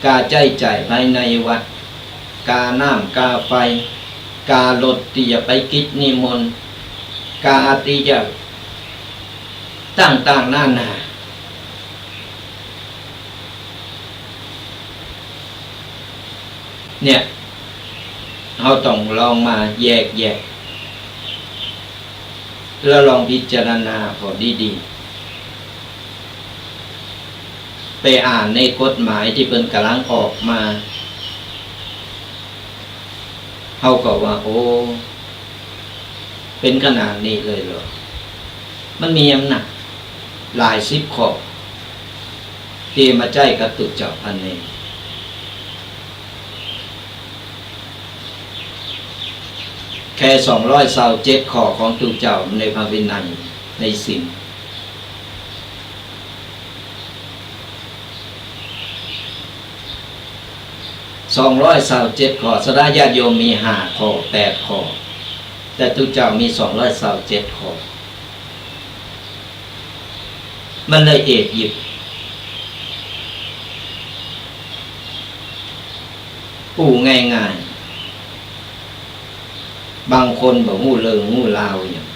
ก๋าใจ๊จ่ายภายในวัด ก๋าน้ำก๋าไฟ ก๋ารถตี้จะไปกิจนิมนต์ ก๋าตี้จะต่างๆ นานา เนี่ย เฮาต้องลองมาแยกแยะ แล้วลองพิจารณาผ่อดีๆ ไปอ่านในกฎหมายตี้เปิ้นก่ำลังออกมา เฮาก็ว่า โอ้ เป๋นขนาดนี้เลยเหรอ มันมีอำนาจหลายสิบข้อ ตี้มาใจ๊กับตุ๊เจ้าพระเณร แค่สองร้อยซาวเจ็ดข้อของตุ๊เจ้าในพระวินัย ในศีล สองร้อยซาวเจ็ดข้อ สำหรับญาติโยมมีห้าข้อ แปดข้อ แต่ตุ๊เจ้ามีสองร้อยซาวเจ็ดข้อ มันละเอียดยิบ อู้ง่ายๆ บางคนบ่ฮู้เรื่องฮู้ราวหยัง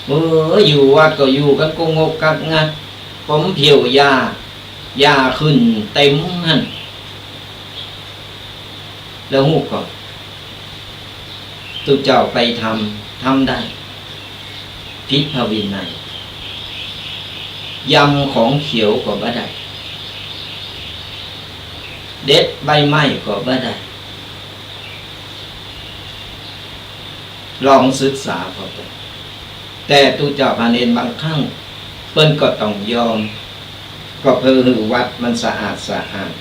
เออ อยู่วัดก็อยู่กั๋นกะงกกักงัก ผมเผียวยา ยาขึ้นเต็มหั้น แล้วฮู้ก่อ ตุ๊เจ้าไปทำ ทำได้ ผิดพระวินัย ยำของเขียวก็บ่ได้ เด็ดใบไม้ก็บ่ได้ ลองศึกษาเข้าไป แต่ตุ๊เจ้าพระเณรบางครั้ง เปิ้นก็ต้องยอม ก็เพื่อหื้อวัดมันสะอาดสะอ้าน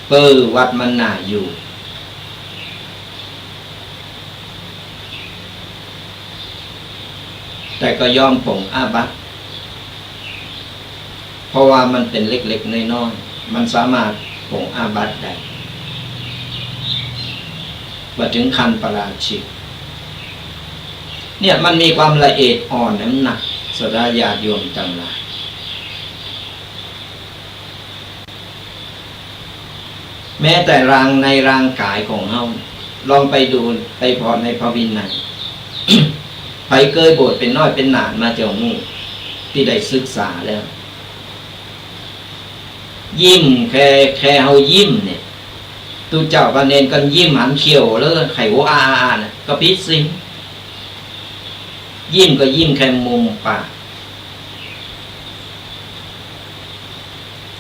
เพื่อวัดมันน่าอยู่ แต่ก็ยอมปลงอาบัติ เพราะว่ามันเป๋นเล็กๆ น้อยๆ มันสามารถปลงอาบัติได้ บ่เถิงขั้นปาราชิก เนี่ยมันมีความละเอียดอ่อนนั้นนะ ศรัทธาญาติโยมตังหลาย แม้แต่ร่างในร่างก๋ายของเฮา ลองไปดู ไปผ่อในพระวินัย ใผเกยบวชเป๋นน้อยเป๋นหนานมาจะฮู้ ตี้ได้ศึกษาแล้ว ยิ้มแค่ แค่เฮายิ้มเนี่ย ตุ๊เจ้าพระเณรก็ยิ้มหันเขี้ยวเลย ไขหัวอ้าๆ น่ะ ก็ผิดศีล ยิ้มก็ยิ้มแค่มุมปาก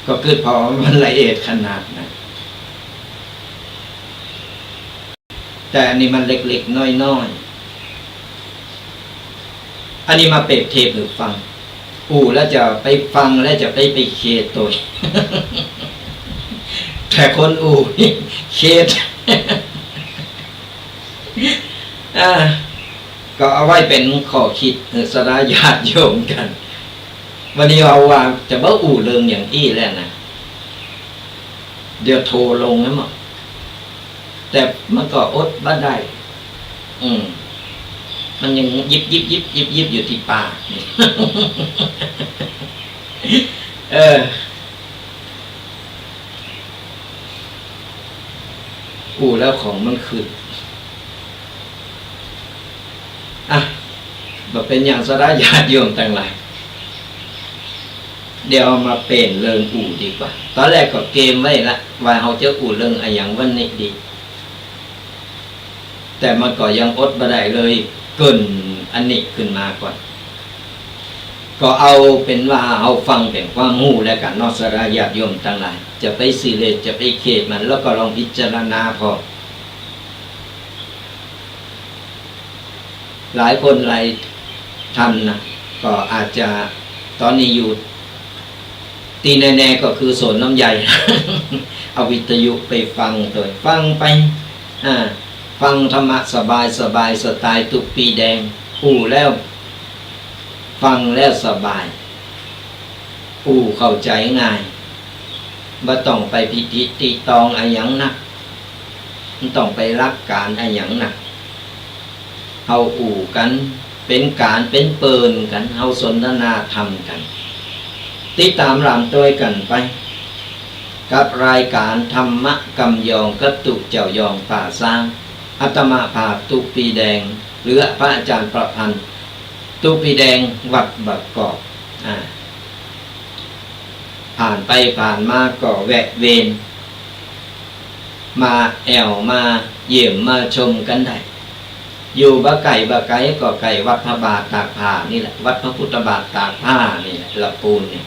ก็กึ๊ดผ่อมันละเอียดขนาดนั้น แต่อันนี้มันเล็กๆ น้อยๆ อันนี้มาเปรียบเทียบหื้อฟัง อู้แล้วจะไปฟังแล้วจะไป ไปเขตโตย แต่คนอู้นี่เขต อ่า ก็เอาไว้เป๋นข้อคิดหื้อศรัทธาญาติโยมตัง วันนี้เอาว่าจะบ่อู้เรื่องอย่างอี้แล้วนะ เดี๋ยวโทลงนะหมอ แต่มันก็อดบ่ได้ อืม มันยังยิบยิบยิบยิบยิบอยู่ตี้ปาก เออ อู้แล้วของมันขึ้น อ่ะ บ่เป๋นหยังศรัทธาญาติโยมตังหลาย เดี๋ยวมาเปลี่ยนเรื่องอู้ดีกว่า ต๋อนแรกก็เกมไว้ละ ว่าเฮาจะอู้เรื่องอะหยังวันนี้ดี แต่มันก็ยังอดบ่ได้เลย เกริ่นอันนี้ขึ้นมาก่อน ก็เอาเป๋นว่าเฮาฟังเป๋นความฮู้แล้วกั๋นเนาะ ศรัทธาญาติโยมตังหลาย จะไปซีเรียส จะไปเขตมัน แล้วก็ลองพิจารณาผ่อ หลายคนหลายท่านนะ ก็อาจจะต๋อนนี้อยู่ ตี้แน่ๆ ก็คือสวนลำไย เอาวิทยุไปฟังโตย ฟังไป อ่า ฟังธรรมะสบายๆ สไตล์ตุ๊ปีแดง อู้แล้ว ฟังแล้วสบาย อู้เข้าใจ๋ง่าย บ่ต้องไปพิธีติตองอะหยังนัก บ่ต้องไปหลักก๋านอะหยังนัก เฮาอู้กั๋น เป๋นก๋านเป๋นเปิ้นกั๋น เฮาสนทนาธรรมกั๋น ติดต๋ามหลามตวยกั๋นไป กับรายก๋านธรรมะกำยองกับตุ๊เจ้ายองป่าซาง อาตมาภาพตุ๊ปีแดง หรือพระอาจารย์ประพันธ์ ตุ๊ปีแดงวัดบางกอก อ่า ผ่านไปผ่านมาก็แวะเวียน มาแอ่วมาเยี่ยมมาชมกั๋นได้ อยู่บ่ไก๋บ่ไก๋ก็ใก้วัดพระบาทตากผ้านี่แหละ วัดพระพุทธบาทตากผ้านี่แหละ ละปูนนี่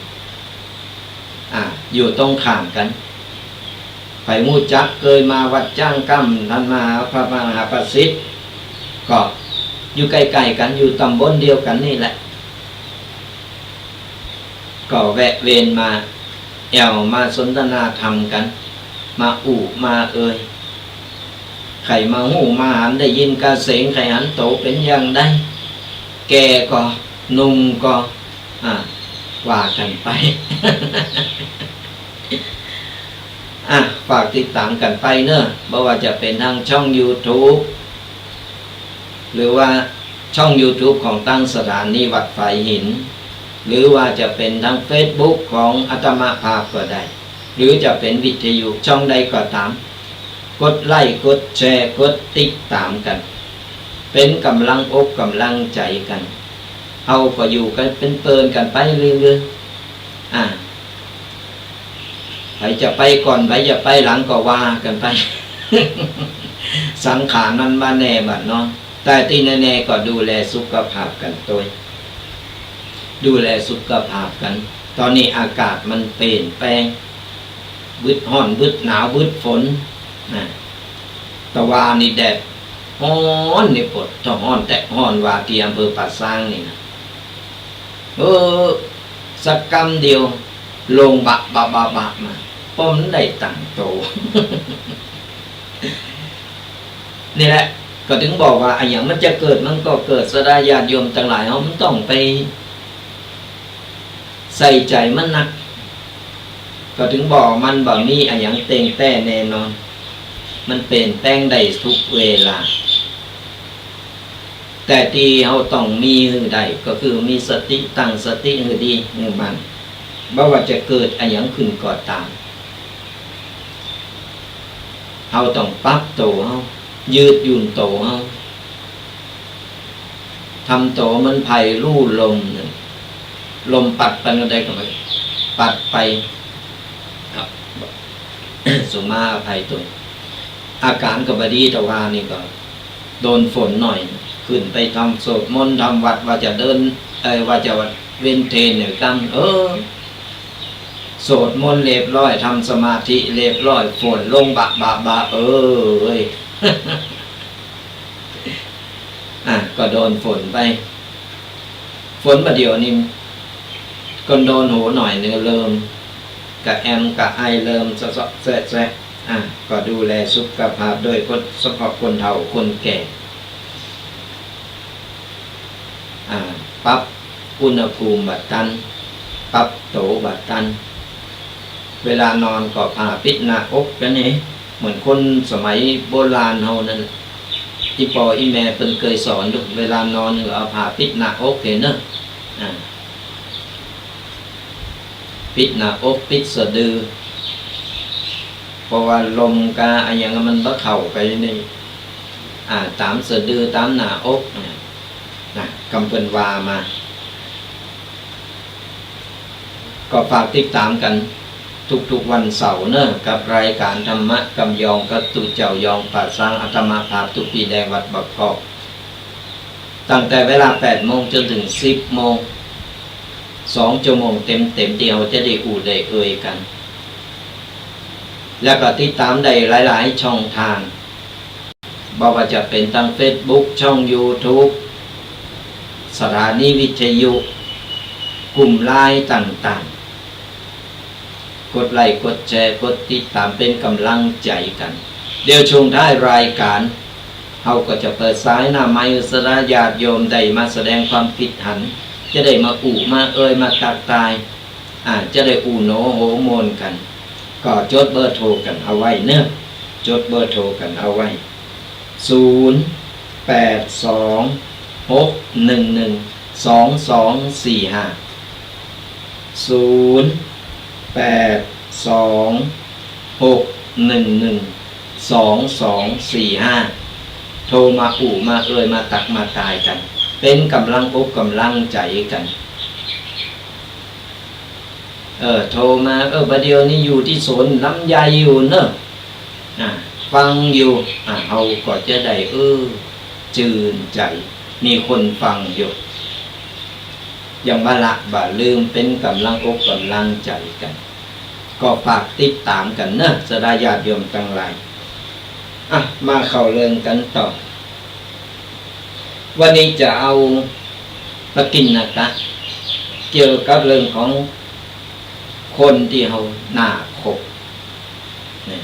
อ่า อยู่ตรงข้ามกั๋น ใผฮู้จักเกยมาวัดจ้างก้ำ ต้านมหา พระมหาประสิทธิ์ ก็อยู่ใก้ๆ กั๋น อยู่ต๋ำบลเดียวกั๋นนี่แหละ ก็แวะเวียนมาแอ่วมาสนทนาธรรมกั๋น มาอู้มาเอย ใผมาฮู้มาหันได้ยินกระเสง ใผหันโตเป๋นอย่างใด แก่ก็หนุ่มก็ อ่า ว่ากั๋นไป อ่ะ ฝากติดต๋ามกั๋นไปเนาะ บ่ว่าจะเป๋นตางช่องยูทูบ หรือว่าช่องยูทูบของตางสถานีวัดฝายหิน หรือว่าจะเป๋นตางเฟซบุ๊กของอาตมาภาพก็ได้ หรือจะเป๋นวิทยุช่องใดก็ต๋าม กดไลก์ กดแชร์ กดติดต๋ามกั๋น เป๋นก๋ำลังอกก๋ำลังใจ๋กั๋น เฮาก็อยู่กั๋นเป๋นเปิ้นกั๋นไปเรื่อยๆ อ่า ใผ จะไปก่อน ใผจะไปหลังก็ว่ากั๋นไป สังขารมันบ่แน่บ่นอน แต่ตี้แน่ๆ ก็ดูแลสุขภาพกั๋นตวย ดูแลสุขภาพกั๋น ต๋อนนี้อากาศมันเปลี่ยนแปลง บึดฮ้อน บึดหนาว บึดฝน นะ ตะวานี่แดดฮ้อนนี่ปวดท้อง ฮ้อนแต๊ฮ้อนว่าตี้อำเภอป่าซางนี่นะ เออ สักกำเดียว ลงบะบะบะบะมา ป้อมันได้ตังโต นี่แหละ ก็ถึงบอกว่า อะหยังมันจะเกิดมันก็เกิด ศรัทธาญาติโยมตังหลาย เฮาบ่ต้องไป ใส่ใจ๋มันนัก ก็ถึงบอกมันบ่มีอะหยังเต็งแต๊แน่นอน มันเปลี่ยนแปลงได้ทุกเวลา แต่ตี้เฮาต้องมีหื้อได้ ก็คือมีสติ ตั้งสติหื้อดี หื้อมั่น บ่ว่าจะเกิดอะหยังขึ้นก็ต๋าม เฮาต้องปรับโตเฮา ยืดหยุ่นโตเฮา ทำโตเหมือนใผฮู้ลมนั่น ลมปัดไปแนวใดก็ไป ปัดไป ครับ สุมาอภัยตน อาก๋านก็บ่ดี ตะวานี่ก็โดนฝนหน่อย ขึ้นไปทำสวดมนต์ ทำวัตร ว่าจะเดิน เอ่อ ว่าจะเวียนเทนเนี่ยกั๋น เออ สวดมนต์เรียบร้อย ทำสมาธิเรียบร้อย ฝนลงบะบะบะ เอ้ย อ่ะ ก็โดนฝนไป ฝนบ่าเดี่ยวนี้ ก็โดนหูหน่อยนึ่ง เริ่มกะแอมกะไอ เริ่มเซาะๆแซะๆ อ่ะ ก็ดูแลสุขภาพโดยเฉพาะคนเฒ่าคนแก่ อ่า ปรับอุณหภูมิบ่ตัน ปรับโตบ่ตัน เวลานอนก็ผ้าปิดหน้าอกกั๋นนี่ เหมือนคนสมัยโบราณเฮานั่น อี่ป้ออี่แม่เปิ้นเกยสอนอยู่ เวลานอนก็เอาผ้าปิดหน้าอกหั้นเนาะ อ่า ปิดหน้าอก ปิดสะดือ เพราะว่าลมกาอะหยังมันบ่เข้าไปใน อ่า ต๋ามสะดือ ต๋ามหน้าอก นะ นะ กำเปิ้นว่ามา ก็ฝากติดต๋ามกั๋นทุกๆวันเสาร์เนาะ กับรายก๋านธรรมะกำยองกับตุ๊เจ้ายองป่าซาง อาตมาภาพตุ๊ปี๋แดงวัดบ่อกอก ตั้งแต่เวลาแปดโมงจ๋นเถิงสิบโมง สองชั่วโมงเต็มๆ ตี้เฮาจะได้อู้ได้เอ่ยกั๋น แล้วก็ติดต๋ามได้หลายๆ ช่องทาง บ่ว่าจะเป๋นตางเฟซบุ๊ก ช่องยูทูบ สถานีวิทยุ กลุ่มไลน์ต่างๆ กดไลก์ กดแชร์ กดติดต๋าม เป๋นก๋ำลังใจ๋กั๋น เดี๋ยวช่วงท้ายรายก๋าน เฮาก็จะเปิดสายหน้าไมค์ ศรัทธาญาติโยมได้มาแสดงความคิดหัน จะได้มาอู้มาเอ่ยมาตักตาย อ่า จะได้อู้โหนโหม่วนกั๋น ก็จดเบอร์โทรกั๋นเอาไว้เนาะ จดเบอร์โทรกั๋นเอาไว้ ศูนย์ แปด สอง หก หนึ่ง หนึ่ง สอง สอง สี่ ห้า ศูนย์ แปด สอง หก หนึ่ง หนึ่ง สอง สอง สี่ ห้า โทรมาอู้มาเอ่ยมาตักมาตายกั๋น เป๋นก๋ำลังอกก๋ำลังใจ๋กั๋น เออ โทรมา เออ บ่าเดี่ยวนี้อยู่ตี้สวนลำไยอยู่เนาะ อ่า ฟังอยู่ อ่า เฮาก็จะได้ เออ จื้นใจ๋ มีคนฟังอยู่ ยังบ่ละบ่าลืม เป๋นก๋ำลังอกก๋ำลังใจ๋กั๋น ก็ฝากติดต๋ามกั๋นเนาะ ศรัทธาญาติโยมตังหลาย อ่ะ มาเข้าเรื่องกั๋นต่อ วันนี้จะเอาปกิณณกะ เกี่ยวกับเรื่องของคนตี้เฮาน่าคบ เนี่ย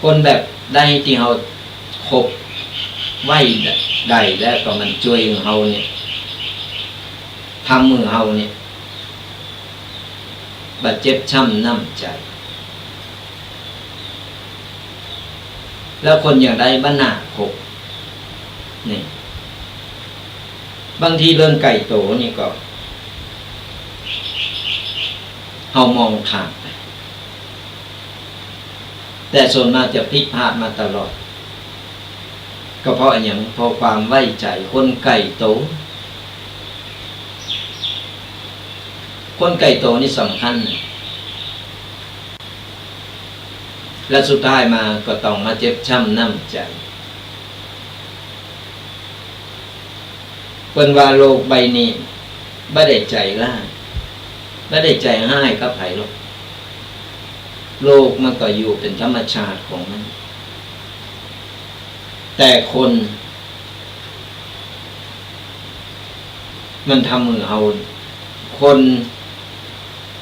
คนแบบใดตี้เฮาคบไว้ได้แล้วก็มันจ้วยหื้อเฮาเนี่ย ทำหื้อเฮาเนี่ย บ่เจ็บช้ำน้ำใจ๋ แล้วคนอย่างใดบ่น่าคบ นี่ บางทีเรื่องใก้โตนี่ก็ เฮามองข้ามไป แต่ส่วนมากจะผิดพลาดมาตลอด ก็เพราะอะหยัง เพราะความไว้ใจ๋คนใก้โต คนใก้โตนี่สำคัญนะ และสุดท้ายมาก็ต้องมาเจ็บช้ำน้ำใจ๋ เปิ้นว่าโลกใบนี้บ่ได้ใจ๋ร้าย บ่ได้ใจ๋ฮ้ายกับใผหรอก โลกมันก็อยู่เป๋นธรรมชาติของมัน แต่คน มันทำหื้อเฮา คน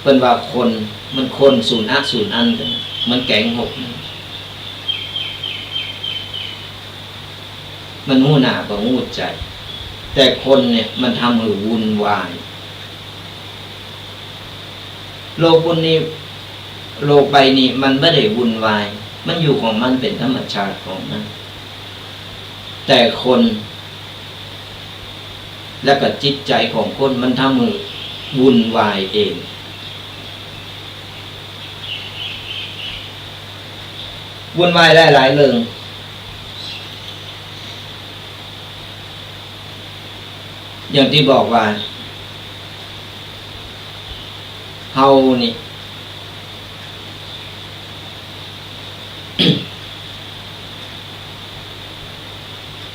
เปิ้นว่าคน มันคนสูนอะสูนอันกั๋น เหมือนแก๋งหก มันฮู้หน้าบ่ฮู้ใจ๋ แต่คนเนี่ยมันทำหื้อวุ่นวาย โลกบุญนี้ โลกใบนี้มันบ่ได้วุ่นวาย มันอยู่ของมันเป๋นธรรมชาติของมัน แต่คน และก็จิตใจ๋ของคนมันทำหื้อวุ่นวายเอง วุ่นวายหลายๆ เรื่อง อย่างตี้บอกว่า เฮานี่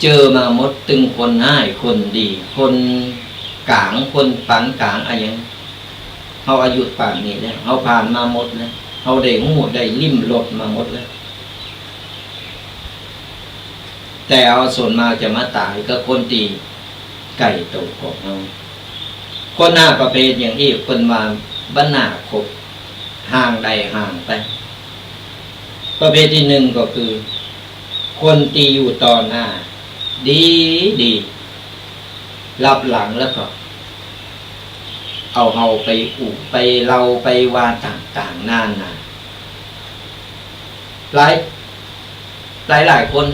เจอมาหมด ตึงคนฮ้ายคนดี คนก๋าง คนปานก๋าง อะหยัง เฮาอายุป่านนี้แล้ว เฮาผ่านมาหมดแล้ว เฮาได้ฮู้ได้ลิ้มรสมาหมดแล้ว แต่เฮาส่วนมากจะมาต๋ายกับคนตี้ใก้โตของเฮา คนห้าประเภทอย่างอี้เปิ้นว่าบ่น่าคบ ห่างได้ห่างไป ประเภทตี้นึ่งก็คือ คนตี้อยู่ต่อหน้า ดีๆ ลับหลังแล้วก็ เอาเฮาไปอู้ไปเล่าไปว่าต่างๆ นานา หลาย หลายๆ คน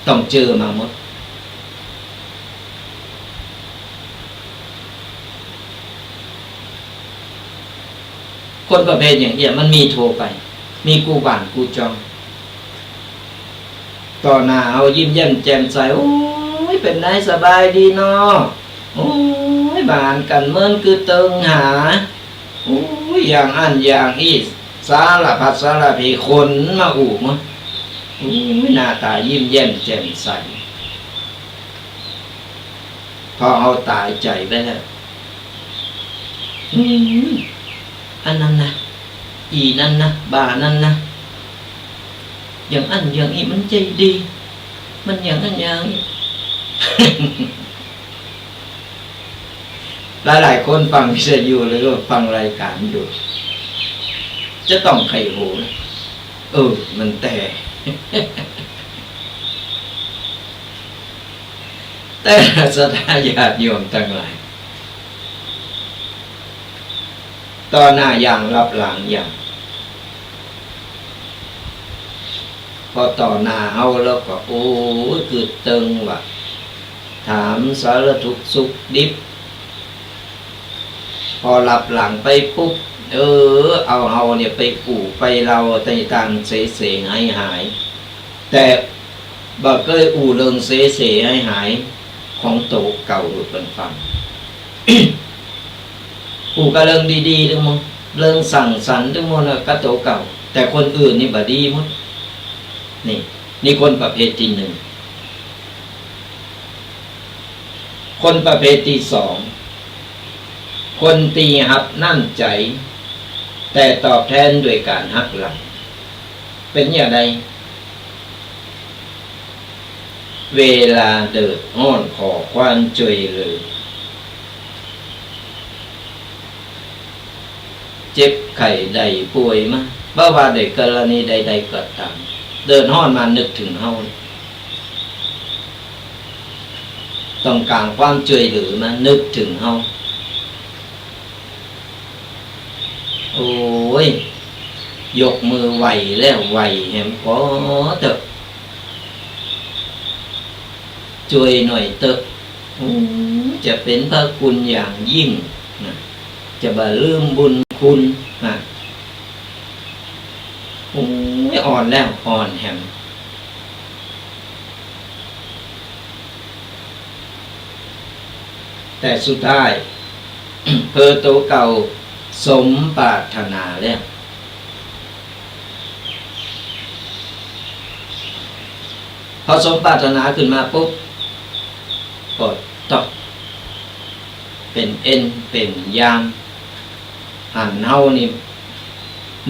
ต้องเจอมาหมด คนประเภทอย่างอี้มันมีทั่วไป มีกู้บ้านกู้จอง ต่อหน้าเฮายิ้มแย้มแจ่มใส โอ้ย เป๋นไง สบายดีเนาะ โอ้ย บ่หันกั๋นเมินกึ๊ดเติงหา โอ้ย อย่างอั้นอย่างอี้ สารพัดสารพี คนมาอู้หมด โอ้ย หน้าต๋ายิ้มแย้มแจ่มใส พอเฮาต๋ายใจ๋ไปแล้ว อืม อันนั้นนะ อี่นั้นนะ บ่านั้นนะ อย่างอั้นอย่างอี้ มันใจ๋ดี มันอย่างอั้นอย่างอี้ หลายๆ คนฟังวิทยุหรือว่าฟังรายก๋านอยู่ จะต้องใค่ฮู้ เออ มันแต่ แต่ศรัทธาญาติโยมตังหลาย ต่อหน้าอย่างลับหลังอย่าง พอต่อหน้าเฮาแล้วก็ โอ้ย กึ๊ดเติงว่า ถามสารทุกข์สุขดิบ พอลับหลังไปปุ๊บ เออ เอาเฮาเนี่ยไปอู้ไปเล่าต่างๆ เสเสหายหาย แต่บ่เกยอู้เรื่องเสเสหายหายของโตเก่าหื้อเปิ้นฟัง อู้กะเรื่องดีๆ ตึงหมด เรื่องสังสรรค์ตึงหมดน่ะ กะโตเก่า แต่คนอื่นนี่บ่ดีหมด นี่ นี่คนประเภทตี้นึ่ง คนประเภทตี้สอง คนตี้ฮับน้ำใจ๋ แต่ตอบแตนโดยก๋านหักหลัง เป๋นอย่างใด เวลาเดือดฮ้อนขอความจ้วยเหลือ เจ็บไข้ได้ป่วยมา บ่ว่าในกรณีใดๆ ก็ต๋าม เดือดฮ้อนมานึกเถิงเฮา ต้องก๋านความจ้วยเหลือมานึกเถิงเฮา โอ้ย ยกมือไหว้แล้วไหว้แหม ขอเต๊อะ จ้วยหน่อยเต๊อะ โอ้ย จะเป๋นพระคุณอย่างยิ่งนะ จะบ่ลืมบุญคุณนะ โอ้ย อ่อนแล้วอ่อนแหม แต่สุดท้าย เผลอโตเก่าสมปรารถนาแล้ว พอสมปรารถนาขึ้นมาปุ๊บ ก็ต้องเป๋นเอนเป๋นยาม หันเฮานี่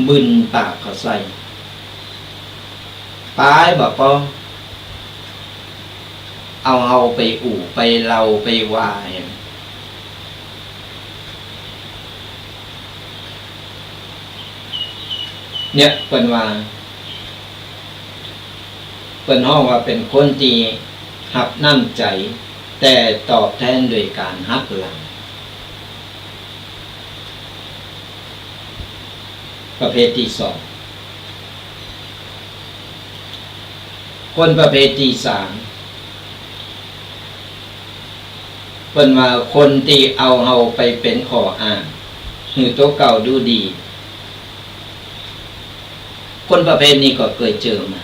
บึนปากเข้าใส่ ปายบ่ปอ เอาเฮาไปอู้ไปเล่าไปว่าหั้น เนี่ยเปิ้นว่า เปิ้นฮ้องว่าเป๋นคนตี้ฮับน้ำใจ๋ แต่ตอบแตนโดยก๋านหักหลัง ประเภทตี้สอง คนประเภทตี้สาม เปิ้นว่าคนตี้เอาเฮาไปเป๋นข้ออ้างหื้อตั๋วเก่าดูดี คนประเภทนี้ก็เกยเจอมา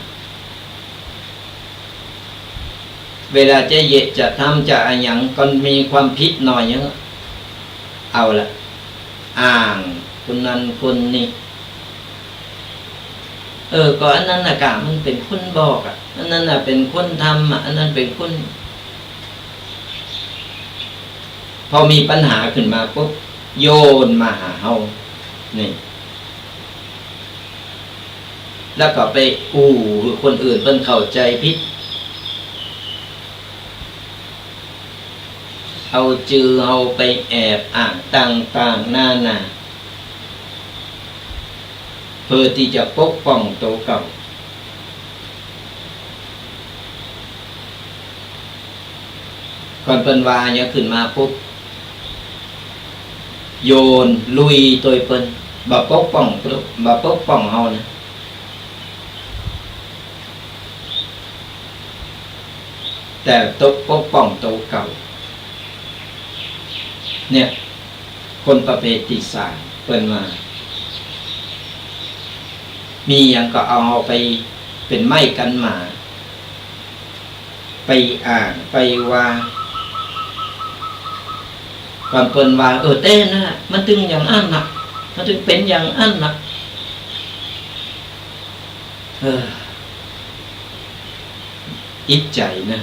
เวลาจะเยียะจะทำจะอะหยังก็มีความผิดหน่อยหนึ่ง เอาละ อ้างคนนั้นคนนี้ เออ ก็อันนั้นน่ะกะมันเป๋นคนบอกอะ อันนั้นน่ะเป๋นคนทำอะ อันนั้นเป๋นคน พอมีปัญหาขึ้นมาปุ๊บ โยนมาหาเฮา นี่ แล้วก็ไปอู้หื้อคนอื่นเปิ้นเข้าใจ๋ผิด เอาจื้อเฮาไปแอบอ้างต่างๆ นานา เพื่อตี้จะปกป้องตั๋วเก่า ก่อนเปิ้นว่าหยังขึ้นมาปุ๊บ โยนลุยตวยเปิ้น บ่ปกป้อง บ่ปกป้องเฮานะ แต่ตกปกป้องตั๋วเก่า เนี่ย คนประเภทตี้สามเปิ้นว่า มีหยังก็เอาเฮาไปเป๋นไม้กั๋นหมา ไปอ้างไปว่า ก่อนเปิ้นว่า เออ แต๊นั้นน่ะ มันตึงอย่างอั้นน่ะ มันตึงเป๋นอย่างอั้นน่ะ เออ อิจฉานะ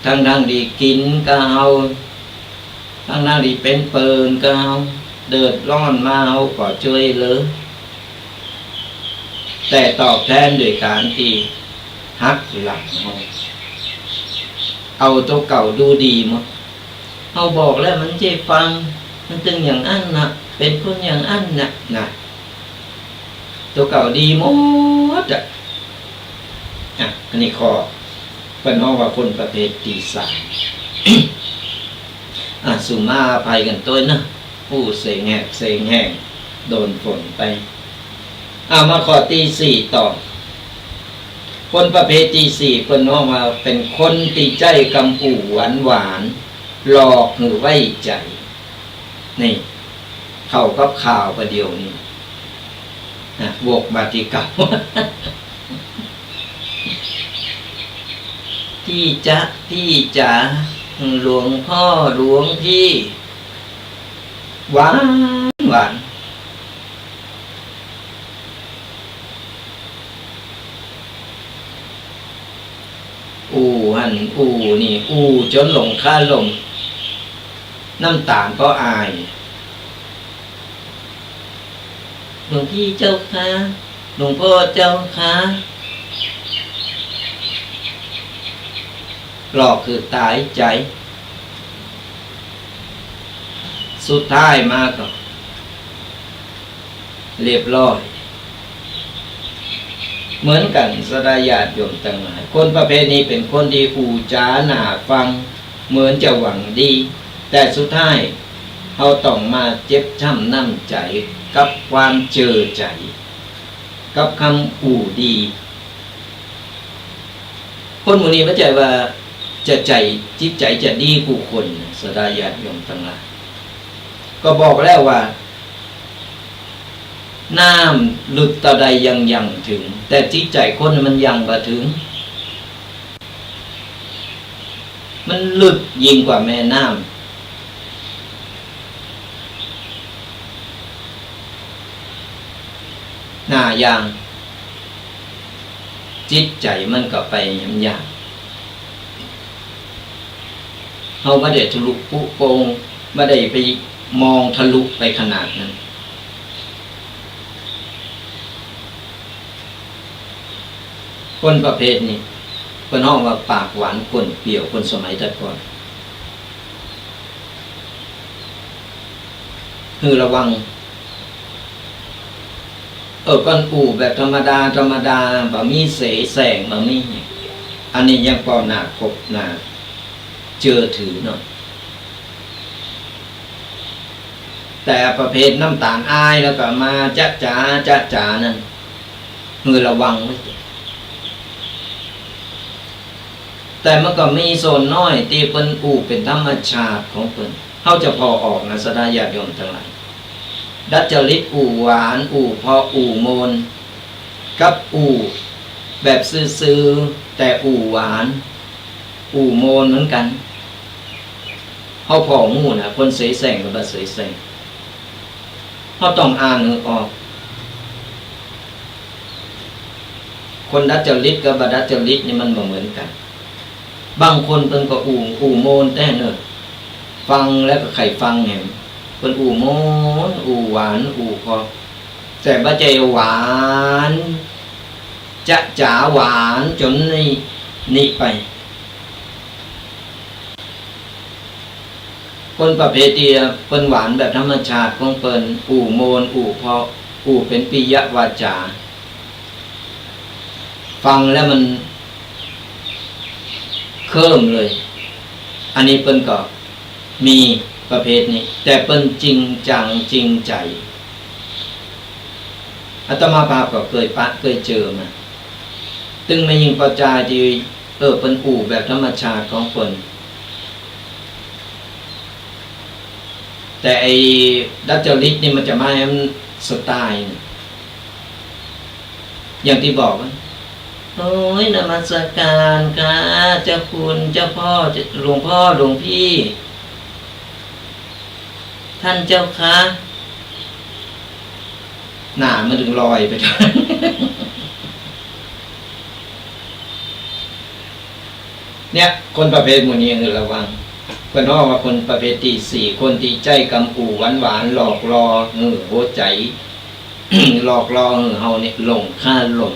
ตังๆ ตี้กิ๋นกะเฮา ตังๆ ตี้เป๋นเปิ้นกะเฮา เดือดร้อนมาเฮาก็จ้วยเหลือ แต่ตอบแตนโดยก๋านตี้หักหลังเฮา เอาตั๋วเก่าดูดีหมด เฮาบอกแล้วมันบ่ฟัง มันตึงอย่างอั้นน่ะ เป๋นคนอย่างอั้นน่ะ น่ะ ตั๋วเก่าดีหมดอะ อ่ะ อันนี้ข้อ เปิ้นฮ้องว่าคนประเภทตี้สาม อ่ะ สุมาอภัยกั๋นตวยเนาะ อู้เสงแหกเสงแหง โดนฝนไป อ่ะ มาข้อตี้สี่ต่อ คนประเภทตี้สี่เปิ้นฮ้องว่าเป๋นคนตี้ใจ๊กำอู้หวานๆ หลอกหื้อไว้ใจ๋ นี่ เข้ากับข่าวประเดี๋ยวนี้ อ่ะ วกมาตี้เก่า พี่จ๊ะ พี่จ๋า หลวงพ่อ หลวงพี่ หวานหวาน อู้หั้นอู้นี่ อู้จ๋นหลงคาลม น้ำต๋าก็อาย หลวงพี่เจ้าคะ หลวงพ่อเจ้าคะ หลอกหื้อต๋ายใจ๋ สุดท้ายมาก็ เรียบร้อย เหมือนกั๋น ศรัทธาญาติโยมตังหลาย คนประเภทนี้เป๋นคนตี้อู้จ๋าหน้าฟัง เหมือนจะหวังดี แต่สุดท้าย เฮาต้องมาเจ็บช้ำน้ำใจ๋กับความเจอใจ๋ กับกำอู้ดี คนหมู่นี้บ่ใจ้ว่าจะใจ๋ จิตใจ๋จะดีกู้คน ศรัทธาญาติโยมตังหลาย ก็บอกแล้วว่า น้ำลึกเต้าใดยังยังบ่เถิง แต่จิตใจ๋คนมันยังบ่เถิง มันลึกยิ่งกว่าแม่น้ำ หน้าอย่าง จิตใจ๋มันก็ไปแหมยาก เฮาบ่ได้ทะลุปุโป่ง บ่ได้ไปมองทะลุไปขนาดนั้น คนประเภทนี้ เปิ้นฮ้องว่าปากหวานก้นเปรี้ยว คนสมัยแต่ก่อน หื้อระวัง เออ เปิ้นอู้แบบธรรมดา ธรรมดา บ่มีเสแสร้ง บ่มี อันนี้ยังปอหน้าคบหน้าเจื้อถือหน่อย แต่ประเภทน้ำต๋าลอ้ายแล้วก็มาจ๊ะจ๋า จ๊ะจ๋านั่น หื้อระวังไว้ แต่มันก็มีส่วนน้อยตี้เปิ้นอู้เป๋นธรรมชาติของเปิ้น เฮาจะผ่อออกนะ ศรัทธาญาติโยมตังหลาย ดัจจริตอู้หวาน อู้เพราะ อู้โมน กับอู้แบบซื่อๆ แต่อู้หวาน อู้โมนเหมือนกั๋น เฮาผ่อฮู้นะ คนเสแสร้งกับบ่เสแสร้ง เฮาต้องอ่านหื้อออก คนดัจจริตกับบ่ดัจจริตนี่มันบ่เหมือนกั๋น บางคนเปิ้นก็อู้ อู้โมนแต๊เน่อ ฟังแล้วก็ใค่ฟังแหม เปิ้นอู้โมน อู้หวาน อู้เพราะ แต่บ่ใจ้หวาน จ๊ะจ๋าหวานจ๋นนี่ นี่ไป คนประเภทตี้เปิ้นหวานแบบธรรมชาติของเปิ้น อู้โมน อู้เพราะ อู้เป๋นปิยวาจ๋า ฟังแล้วมันเคิ้มเลย อันนี้เปิ้นก็มีประเภทนี้ แต่เปิ้นจริงจังจริงใจ๋ อาตมาภาพก็เกยปะเกยเจอมา ตึงแม่ญิงป้อจายตี้ เออ เปิ้นอู้แบบธรรมชาติของเปิ้น แต่ไอ้ดัจจริตนี่มันจะมาแหมสไตล์ อย่างตี้บอกว่า โอ๊ย นมัสการค่ะ เจ้าคุณ เจ้าพ่อ หลวงพ่อ หลวงพี่ ท่านเจ้าคะ หน้ามันตึงลอยไป เนี่ย คนประเภทหมู่นี้หื้อระวัง เปิ้นฮ้องว่าคนประเภทตี้สี่ คนตี้ใจ๊กำอู้หวานๆ หลอกล่อหื้อหัวใจ๋ หลอกล่อหื้อเฮาเนี่ยหลงคาลม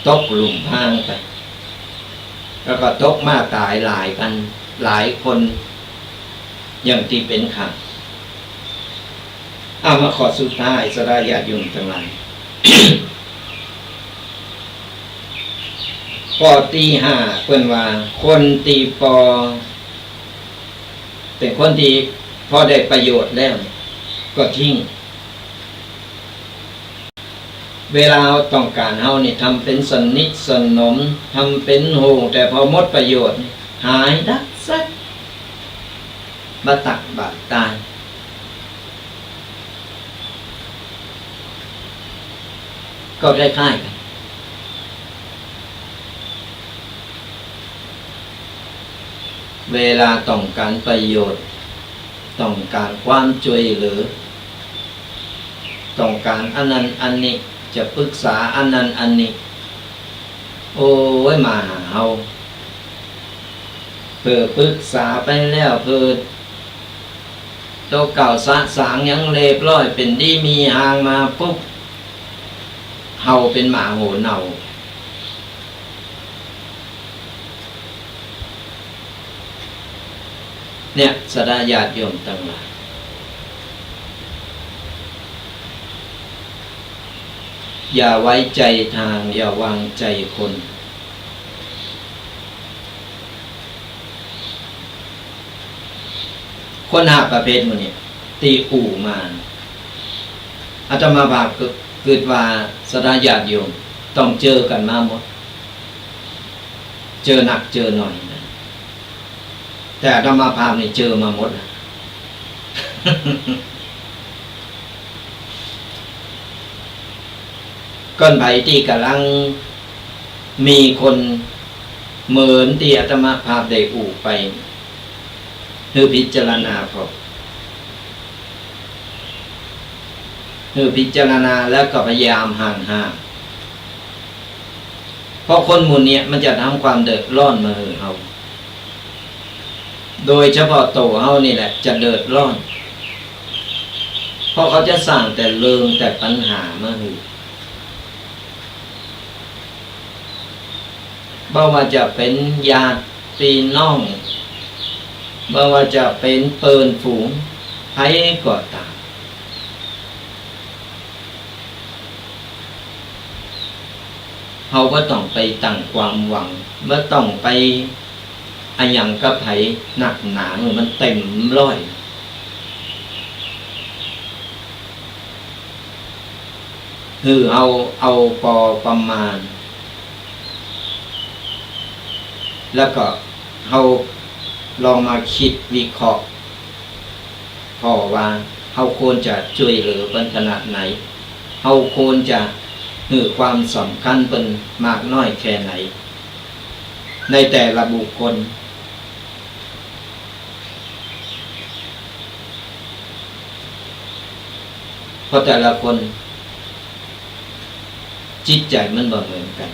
ตกลุ่มพรางไป แล้วก็ตกมาต๋ายหลายกั๋น หลายคน อย่างตี้เป๋นข่าว เอามาข้อสุดท้าย ศรัทธาญาติโยมตังหลาย ข้อตี้ห้า เปิ้นว่า คนตี้ปอ เป๋นคนตี้ปอได้ประโยชน์แล้วก็ทิ้ง เวลาเฮาต้องก๋านเฮานี่ ทำเป๋นสนิทสนม ทำเป๋นฮู้ แต่ปอหมดประโยชน์นี่ หายดับซับ บ่ตักบาตรตาย ก็คล้ายๆ กั๋น เวลาต้องก๋านประโยชน์ ต้องก๋านความจ้วยเหลือ ต้องก๋านอันนั้นอันนี้ จะปรึกษาอันนั้นอันนี้ โอ๊ย มาหาเฮา เผลอปรึกษาไปแล้ว เผลอโตเก่าสะสางหยังเรียบร้อย เป๋นดีมีฮางมาปุ๊บ เห่าเป๋นหมาหัวเน่า เนี่ย ศรัทธาญาติโยมตังหลาย อย่าไว้ใจ๋ตาง อย่าวางใจ๋คน คนห้าประเภทหมู่นี้ ตี้อู้มา อาตมาภาพก็กึ๊ดว่า ศรัทธาญาติโยม ต้องเจอกั๋นมาหมด เจอนักเจอหน่อยนะ แต่อาตมาภาพนี่เจอมาหมดแล้ว ก้อนใผตี้ก่ำลังมีคนเหมือนตี้อาตมาภาพได้อู้ไป หื้อพิจารณาผ่อ หื้อพิจารณาแล้วก็พยายามห่างๆ เพราะคนหมู่เนี้ยมันจะทำความเดือดร้อนมาหื้อเฮา โดยเฉพาะตั๋วเฮานี่แหละจะเดือดร้อน เพราะเขาจะสร้างแต่เรื่องแต่ปัญหามาหื้อ บ่ว่าจะเป๋นญาติปี้น้อง บ่ว่าจะเป๋นเปิ้นฝูง ใผก็ต๋าม เฮาบ่ต้องไปตั้งความหวัง บ่ต้องไปอะหยังกับใผนักหนา หื้อมันเต็มร้อย หื้อเฮาเอาปอประมาณ แล้วก็เฮาลองมาคิดวิเคราะห์ ผ่อว่าเฮาควรจะจ้วยเหลือเปิ้นขนาดไหน เฮาควรจะหื้อความสำคัญเปิ้นมากน้อยแค่ไหน ในแต่ละบุคคล เพราะแต่ละคนจิตใจ๋มันบ่เหมือนกั๋น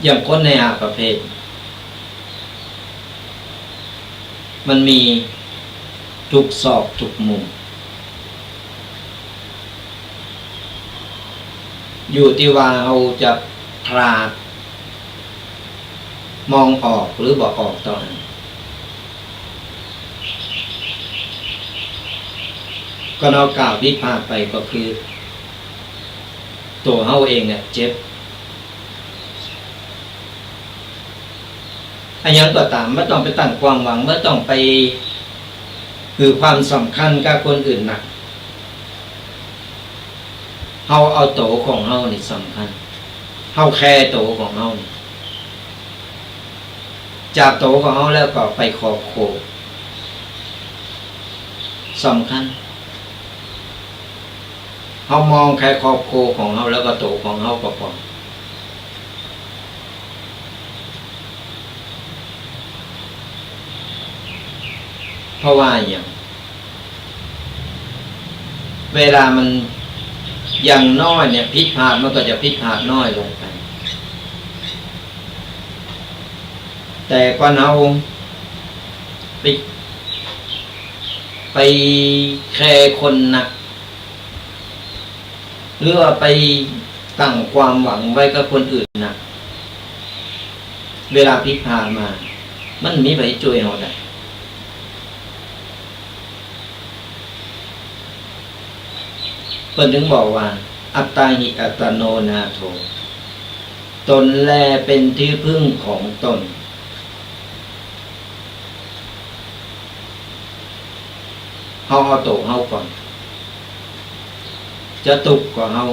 อย่างคนในห้าประเภท มันมีทุกซอกทุกมุม อยู่ตี้ว่าเฮาจะพลาดมองออกหรือบ่ออกเต้าอั้น ก็เฮากล่าวผิดพลาดไปก็คือ ตั๋วเฮาเองเนี่ยเจ็บ อะหยังก็ต๋าม บ่ต้องไปตั้งความหวัง บ่ต้องไปหื้อความสำคัญกับคนอื่นนัก เฮาเอาตั๋วของเฮานี่สำคัญ เฮาแคร์ตั๋วของเฮานี่ จากตั๋วของเฮาแล้วก็ไปขอบโขด สำคัญ เฮามองแค่ขอบโขดของเฮาแล้วก็ตั๋วของเฮาก็ปอ เพราะว่าอะหยัง เวลามันอย่างน้อยเนี่ย ผิดพลาดมันก็จะผิดพลาดน้อยลงไป แต่ก่อนเฮาไป ไปแคร์คนนัก หรือว่าไปตั้งความหวังไว้กับคนอื่นนัก เวลาผิดพลาดมา มันบ่มีใผจ้วยเฮาได้ เปิ้นถึงบอกว่า อัตตาหิอัตตโนนาโถ ตนแลเป็นที่พึ่งของตน เฮาเอาตั๋วเฮาก่อน จะตุ๊กข์ก็เฮา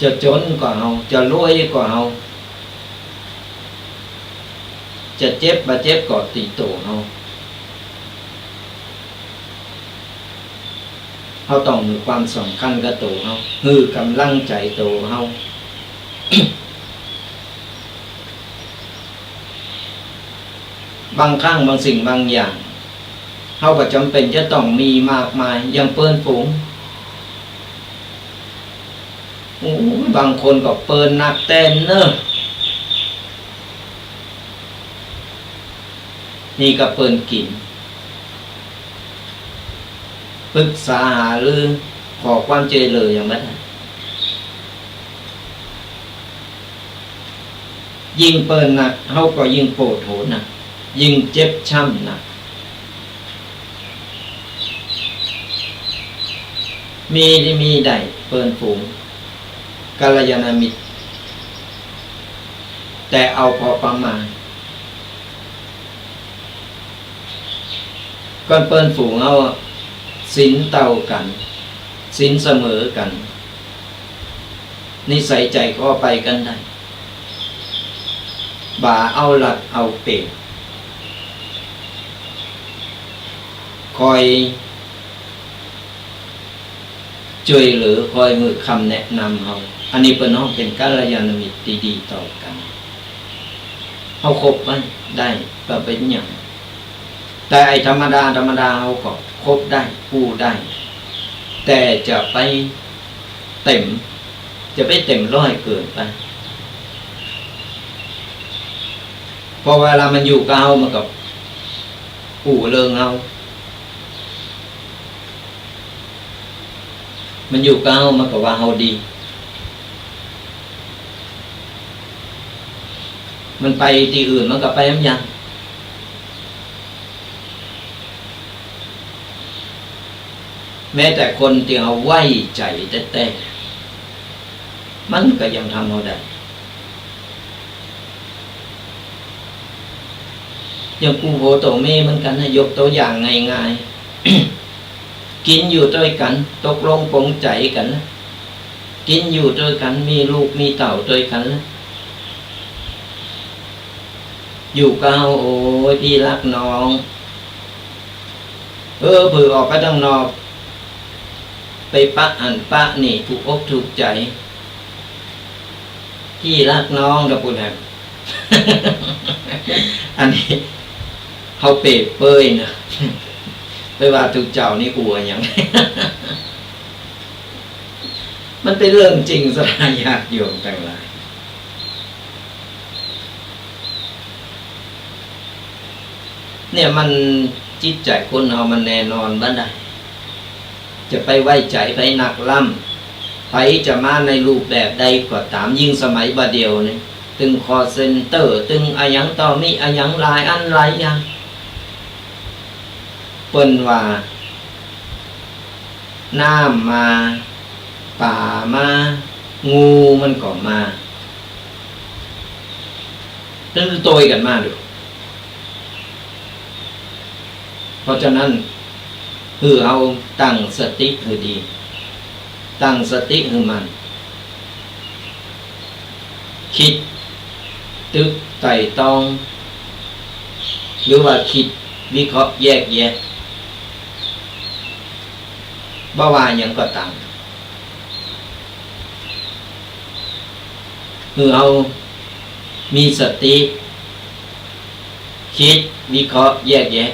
จะจ๋นก็เฮา จะรวยก็เฮา จะเจ็บบ่เจ็บก็ตี้ตั๋วเฮา เฮาต้องหื้อความสำคัญกับตั๋วเฮา หื้อก๋ำลังใจ๋ตั๋วเฮา บางครั้งบางสิ่งบางอย่าง เฮาบ่จ๋ำเป๋นจะต้องมีมากมาย อย่างเปิ้นฝูง โอ้ย บางคนก็เปิ้นนักแต๊เน่อ นี่ก็เปิ้นกิ๋น ปึกษาหารือ ขอความจ้วยเหลืออย่างนั้น ยิ่งเปิ้นนัก เฮาก็ยิ่งโปดโหนัก ยิ่งเจ็บช้ำนัก มีตี้มีได้เปิ้นฝูง กัลยาณมิตร แต่เอาพอประมาณ ก่อนเปิ้นฝูงเฮาอะ ศีลเต้ากั๋น ศีลเสมอกั๋น นิสัยใจ๋ก็ไปกั๋นได้ บ่าเอารัดเอาเปรียบ คอยจ้วยเหลือ คอยหื้อคำแนะนำเฮา อันนี้เปิ้นฮ้องเป๋นกัลยาณมิตรตี้ดีต่อกั๋น เฮาคบไว้ได้ บ่เป๋นหยัง แต่ไอ้ธรรมดาธรรมดาเฮาก็คบได้ อู้ได้ แต่จะไปเต็ม จะไปเต็มร้อยเกินไป เพราะเวลามันอยู่กับเฮามันก็อู้เรื่องเฮา มันอยู่กับเฮามันก็ว่าเฮาดี มันไปตี้อื่นมันก็ไปนำอย่าง แม้แต่คนตี้เฮาไว้ใจ๋แต๊ๆ มันก็ยังทำเฮาได้ อย่างกู้ผัวตั๋วเมียเหมือนกั๋นนะ ยกตั๋วอย่างง่ายๆ กิ๋นอยู่ตวยกั๋น ตกลงปลงใจ๋กั๋นแล้ว กิ๋นอยู่ตวยกั๋น มีลูกมีเต้าตวยกั๋นแล้ว อยู่กับเฮา โอ้ย พี่ฮักน้อง เออ เผลอออกไปตังนอก ไปปะหั้นปะนี่ ถูกอกถูกใจ๋ พี่ฮักน้อง ตะปูนแหม อันนี้เฮาเปรียบเปยนะ ไปว่าตุ๊เจ้านี่อวดหยัง มันเป๋นเรื่องจริงสะ ญาติโยมตังหลาย เนี่ยมันจิตใจ๋คนเฮามันแน่นอนบ่ได้ จะไปไว้ใจ๋ไผนักล้ำ ไผจะมาในรูปแบบใดก็ต๋าม ยิ่งสมัยบ่าเดี่ยวนี่ ตึงคอลเซ็นเตอร์ ตึงอะหยังต่อมิอะหยังหลายอันหลายอย่าง เปิ้นว่า น้ำมา ป๋ามา งูมันก็มา ตึงตวยกั๋นมาดู เพราะฉะนั้น หื้อเฮาตั้งสติหื้อดี ตั้งสติหื้อมั่น กึ๊ดตึกไตร่ตรอง หรือว่ากึ๊ดวิเคราะห์แยกแยะ บ่ว่าหยังก็ต๋าม หื้อเฮามีสติ กึ๊ดวิเคราะห์แยกแยะ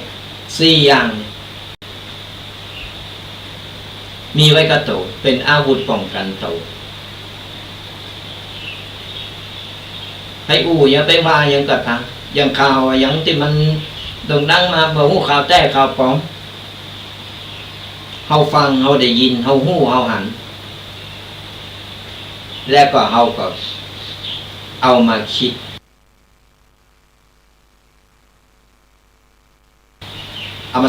สี่อย่าง มีไว้กับตั๋ว เป๋นอาวุธป้องกั๋นตั๋ว ใผอู้อย่าไปว่าหยังก็ต๋าม อย่างข่าวอะหยังตี้มันโด่งดังมา บ่ฮู้ข่าวแต๊ข่าวป๋อม เฮาฟัง เฮาได้ยิน เฮาฮู้ เฮาหัน แล้วก็เฮาก็เอามากึ๊ด เอามา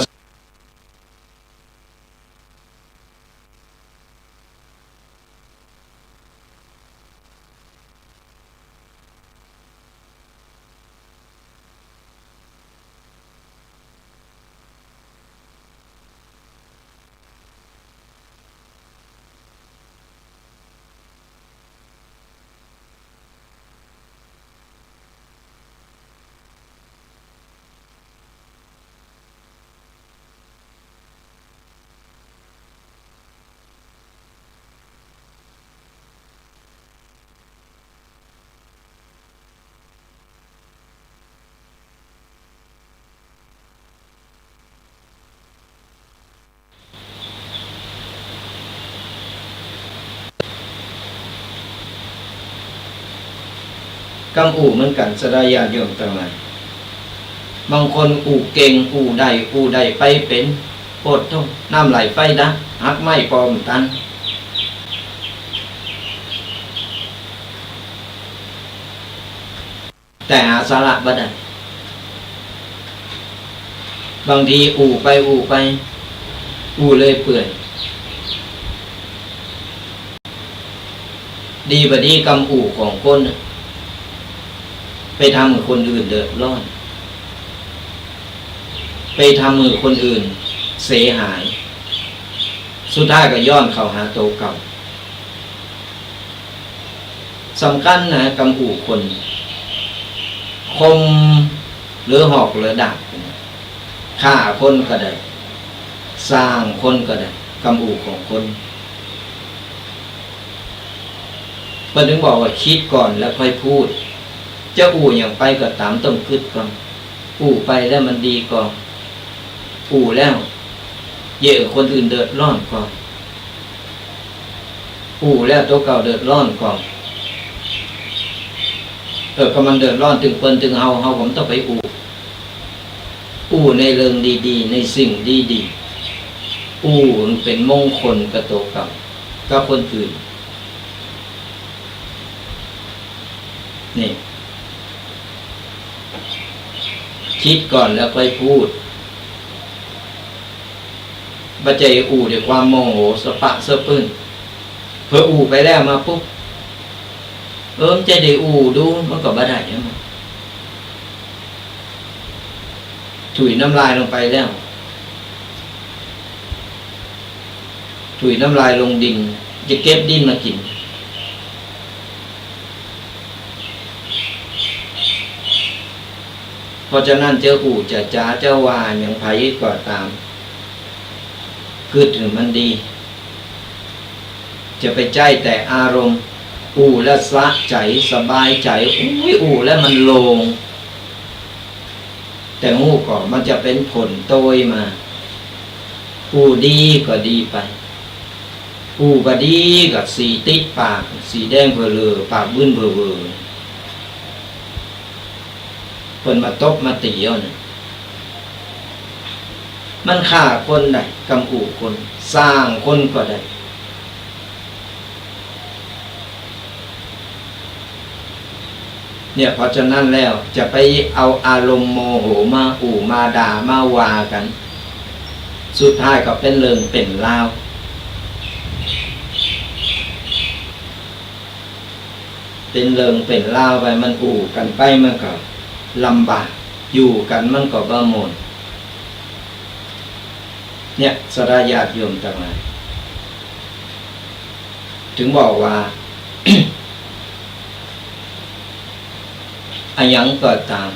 กำอู้เหมือนกั๋น ศรัทธาญาติโยมตังหลาย บางคนอู้เก่ง อู้ได้ อู้ได้ไปเป๋น โพดโธ่ น้ำไหลไฟดับ หักไม้ปอบ่ตัน แต่หาสาระบ่ได้ บางทีอู้ไปอู้ไป อู้เลื่อยเปื่อย ดีบ่ดีกำอู้ของคนน่ะ ไปทำหื้อคนอื่นเดือดร้อน ไปทำหื้อคนอื่นเสียหาย สุดท้ายก็ย้อนเข้าหาโตเก่า สำคัญนะ กำอู้คน คมหรือหอกหรือดาบ ฆ่าคนก็ได้ สร้างคนก็ได้ กำอู้ของคน เปิ้นถึงบอกว่ากึ๊ดก่อนแล้วค่อยพูด จะอู้หยังไปก็ต๋ามต้องกึ๊ดก่อน อู้ไปแล้วมันดีก่อ อู้แล้ว เยียะคนอื่นเดือดร้อนก่อ อู้แล้วตั๋วเก่าเดือดร้อนก่อ เออ ก็มันเดือดร้อนตึงเปิ้นตึงเฮา เฮาก็บ่ต้องไปอู้ อู้ในเรื่องดีๆ ในสิ่งดีๆ อู้มันเป๋นมงคลกับตั๋วเก่า กับคนอื่น นี่ กึ๊ดก่อนแล้วค่อยพูด บ่ใจ้อู้ด้วยความโมโหสะปะสะปื้น เผลออู้ไปแล้วมาปุ๊บ เออ มันจะได้อู้ดู มันก็บ่ได้นะ มันถุยน้ำลายลงไปแล้ว ถุยน้ำลายลงดิน จะเก็บดินมากิ๋น เพราะฉะนั้นจะอู้จะจ๋าจะว่าหยังใผก็ต๋าม กึ๊ดหื้อมันดี จะไปใจ๊แต่อารมณ์ อู้แล้วสะใจ๋สบายใจ๋ อุ๊ย อู้แล้วมันโล่ง แต่ฮู้ก่อมันจะเป๋นผลโต้ยมา อู้ดีก็ดีไป อู้บ่ดีก็สีติดปาก สีแดงเผลอเหล่อ ปากบึ้นเผลอเหว่อ เปิ้นมาตบมาตี๋เอาเนี่ย มันฆ่าคนได้ กำอู้คน สร้างคนก็ได้ เนี่ย เพราะฉะนั้นแล้วจะไปเอาอารมณ์โมโหมาอู้มาด่ามาว่ากั๋น สุดท้ายก็เป๋นเรื่องเป๋นราว เป๋นเรื่องเป๋นราวไป มันอู้กั๋นไปมันก็ลำบาก อยู่กั๋นมันก็บ่ม่วน เนี่ย ศรัทธาญาติโยมตังหลาย ถึงบอกว่า อะหยังก็ต๋าม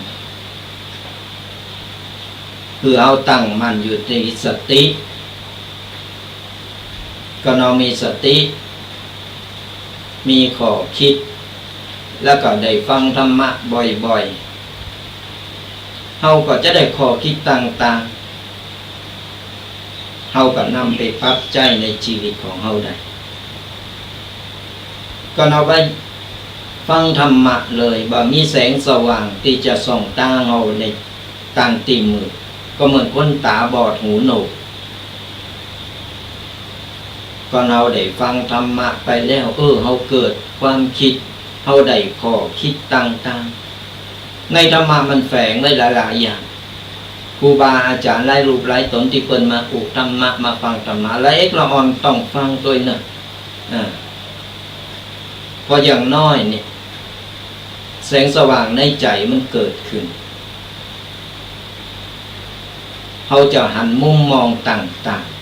คือเฮาตั้งมั่นอยู่ในสติ ก็เฮามีสติ มีข้อกึ๊ด แล้วก็ได้ฟังธรรมะบ่อยๆ เฮาก็จะได้ข้อกึ๊ดต่างๆ เฮาก็นำไปปรับใจ๊ในจีวิตของเฮาได้ ก็เฮาไปฟังธรรมะเลย บ่มีแสงสว่างตี้จะส่องต๋าเฮาในตางตี้มืด ก็เหมือนคนต๋าบอดหูหนวก ก็เฮาได้ฟังธรรมะไปแล้ว เออ เฮาเกิดความกึ๊ด เฮาได้ข้อกึ๊ดต่างๆ ในธรรมะมันแฝงไว้หลายๆ อย่าง ครูบาอาจ๋ารย์หลายรูปหลายต๋นตี้เปิ้นมาอู้ธรรมะ มาฟังธรรมะ ละเอกละอ่อนต้องฟังตวยเนาะ อ่า เพราะอย่างน้อยเนี่ย แสงสว่างในใจ๋มันเกิดขึ้น เฮาจะหันมุมมองต่างๆ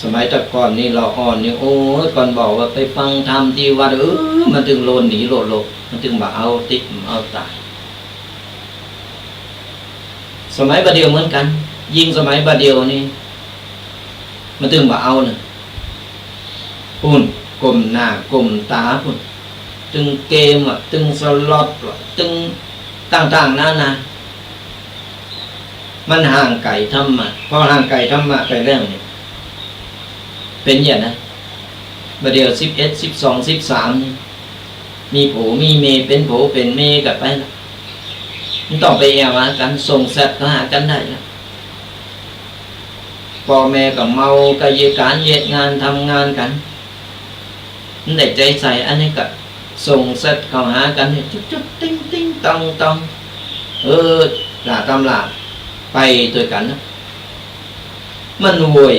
สมัยแต่ก่อนนี่ละอ่อนนี่ โอ้ย ก่อนบอกว่าไปฟังธรรมตี้วัด เออ มันตึงโลนหนีโลดโลด มันตึงบ่เอาติด บ่เอาต๋าย สมัยบ่าเดี่ยวเหมือนกั๋น ยิ่งสมัยบ่าเดี่ยวนี่ มันตึงบ่เอาเนาะ ปุ้น ก้มหน้าก้มต๋าปุ้น ตึงเกมว่ะ ตึงสล็อตว่ะ ตึงต่างๆ นานา มันห่างไก๋ธรรมะ พอห่างไก๋ธรรมะไปแล้วเนี่ย เป๋นอย่างนั้น บ่าเดี่ยวสิบเอ็ด สิบสอง สิบสามนี่ มีผัวมีเมีย เป๋นผัวเป๋นเมียกั๋นไปละ บ่ต้องไปแอ่วหากั๋น ส่งแชทเข้าหากั๋นได้ละ ป้อแม่ก็เมา ก็เยียะก๋านเยียะงาน ทำงานกั๋น บ่ได้ใจ๋ใส่ อันนี้ก็ส่งแชทเข้าหากั๋นเนี่ย จุ๊บๆ ติ๊งๆ ตองๆ เออ หล้าต๋ามหล้า ไปตวยกั๋นนะ มันโวย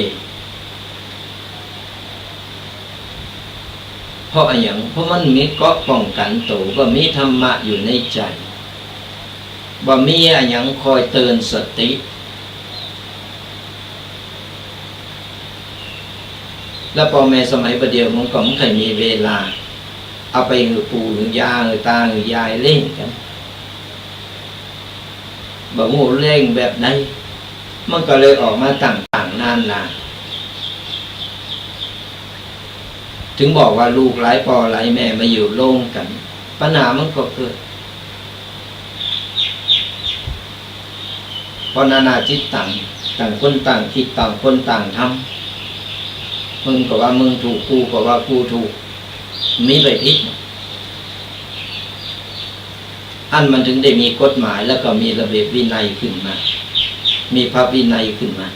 เพราะอะหยัง เพราะมันบ่มีเกราะป้องกั๋นตั๋ว บ่มีธรรมะอยู่ในใจ๋ บ่มีอะหยังคอยเตือนสติ แล้วป้อแม่สมัยบ่าเดี่ยวมันก็บ่ใค่มีเวลา เอาไปหื้อปู่หื้อยา หื้อต๋าหื้อยายเล่นกั๋น บ่ฮู้เล่นแบบใด มันก็เลยออกมาต่างๆ นานา ถึงบอกว่าลูกหลายป้อหลายแม่มาอยู่ร่วมกั๋น ปัญหามันก็เกิด เพราะนานาจิตตัง ต่างคนต่างคิด ต่างคนต่างทำ มึงก็ว่ามึงถูก กูก็ว่ากูถูก มีใผผิด อันมันถึงได้มีกฎหมาย แล้วก็มีระเบียบวินัยขึ้นมา มีพระวินัยขึ้นมา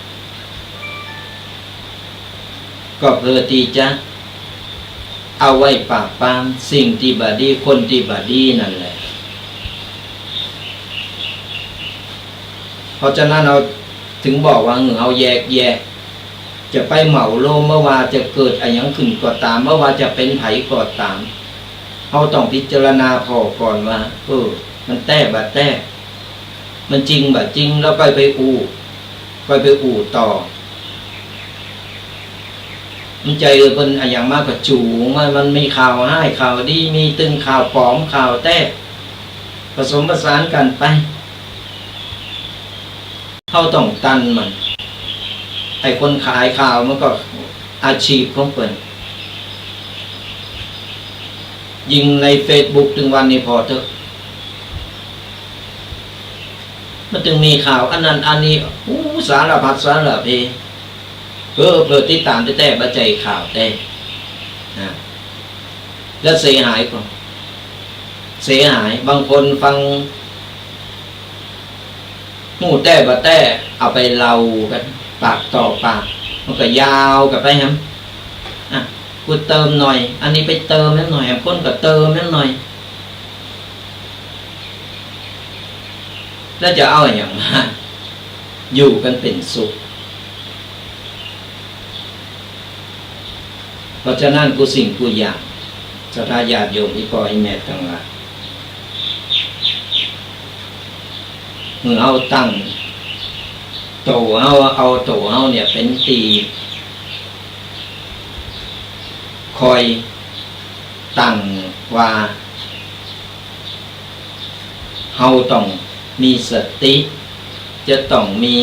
ก็เพื่อตี้จะเอาไว้ปราบปรามสิ่งตี้บ่ดี คนตี้บ่ดีนั่นแหละ เพราะฉะนั้นเฮาถึงบอกว่า หื้อเฮาแยกแยะ จะไปเหมารวม บ่ว่าจะเกิดอะหยังขึ้นก็ต๋าม บ่ว่าจะเป๋นใผก็ต๋าม เฮาต้องพิจารณาผ่อก่อนว่า เออ มันแต๊บ่แต๊ มันจริงบ่จริง แล้วค่อยไปอู้ ค่อยไปอู้ต่อ มันใจ้ เออ เปิ้นอะหยังมาก็จู๋มา มันมีข่าวฮ้ายข่าวดี มีตึงข่าวป๋อมข่าวแต๊ ผสมผสานกั๋นไป เฮาต้องตันมัน ไอ้คนขายข่าวมันก็อาชีพของเปิ้น ยิ่งในเฟซบุ๊กตึงวันนี้ผ่อเต๊อะ มันตึงมีข่าวอันนั้นอันนี้ อู้ สารพัดสารเพ เผลอๆ ติดต๋ามแต๊ๆ บ่ใจ้ข่าวแต๊ นะ แล้วเสียหายก่อ เสียหาย บางคนฟัง ฮู้แต๊บ่แต๊ เอาไปเล่ากั๋น ปากต่อปาก มันก็ยาวกั๋นไปแหม อ่ะ กูเติมหน่อย อันนี้ไปเติมแหมหน่อย อันโน้นก็เติมแหมหน่อย แล้วจะเอาอะหยังมาอยู่กั๋นเป๋นสุข เพราะฉะนั้นกู้สิ่งกู้อย่าง ศรัทธาญาติโยม อี่ป้ออี่แม่ตังหลาย หื้อเฮาตั้งตั๋วเฮา เอาตั๋วเฮาเนี่ยเป๋นตี้คอยตั้งว่า เฮาต้องมีสติ จะต้องมี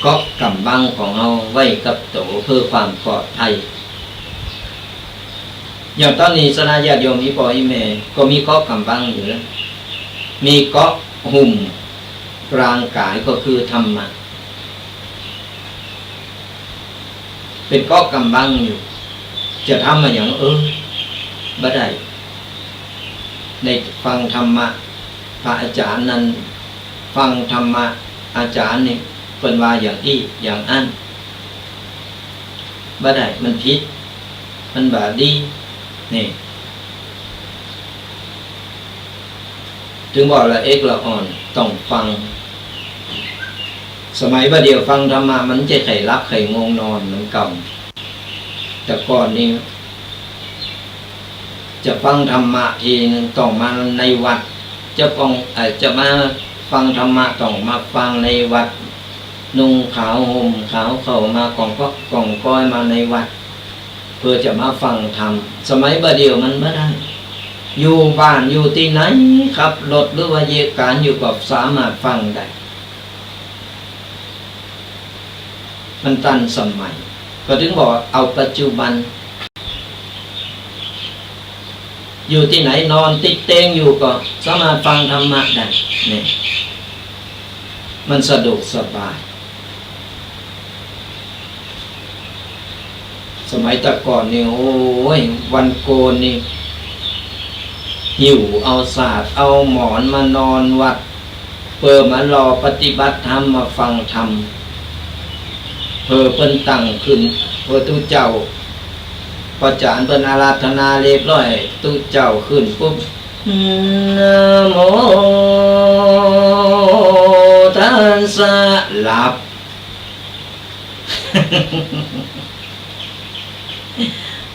เกราะก๋ำบังของเฮาไว้กับตั๋วเพื่อความปลอดภัย อย่างต๋อนนี้ศรัทธาญาติโยม อี่ป้ออี่แม่ ก็มีเกราะก๋ำบังอยู่แล้ว มีเกราะหุ้มร่างก๋ายก็คือธรรมะ เป๋นเกราะก๋ำบังอยู่ จะทำอะหยัง เออ บ่ได้ ได้ฟังธรรมะพระอาจ๋ารย์นั้น ฟังธรรมะอาจ๋ารย์นี่ เปิ้นว่าอย่างอี้อย่างอั้น บ่ได้ มันผิด มันบ่ดี นี่ ถึงบอกละเอียดละอ่อน ต้องฟัง สมัยบ่าเดี่ยวฟังธรรมะ มันจะใค่หลับใค่ง่วงนอนเหมือนเก่า แต่ก่อนนี่ จะฟังธรรมะทีนึ่งต้องมาในวัด จะฟัง เอ่อ จะมาฟังธรรมะต้องมาฟังในวัด นุ่งขาวห่มขาวเข้ามาก่องก็ ก่องก้อยมาในวัด เพื่อจะมาฟังธรรม สมัยบ่าเดี่ยวมันบ่ได้ อยู่บ้านอยู่ตี้ไหน ขับรถหรือว่าเหยียบก๋านอยู่ก็สามารถฟังได้ มันตันสมัย ก็ถึงบอกว่าเอาปัจจุบัน อยู่ตี้ไหนนอนติดเตียงอยู่ก็สามารถฟังธรรมะได้ นี่ มันสะดวกสบาย สมัยแต่ก่อนนี่ โอ้ย วันโกนนี่ หิ้วเอาสาดเอาหมอนมานอนวัด เปื้อมารอปฏิบัติธรรม มาฟังธรรม เปื้อเปิ้นตั้งขึ้น เปื้อตุ๊เจ้า พอจ๋ารย์เปิ้นอาราธนาเรียบร้อย ตุ๊เจ้าขึ้นปุ๊บ นะโมตัสสะ หลับ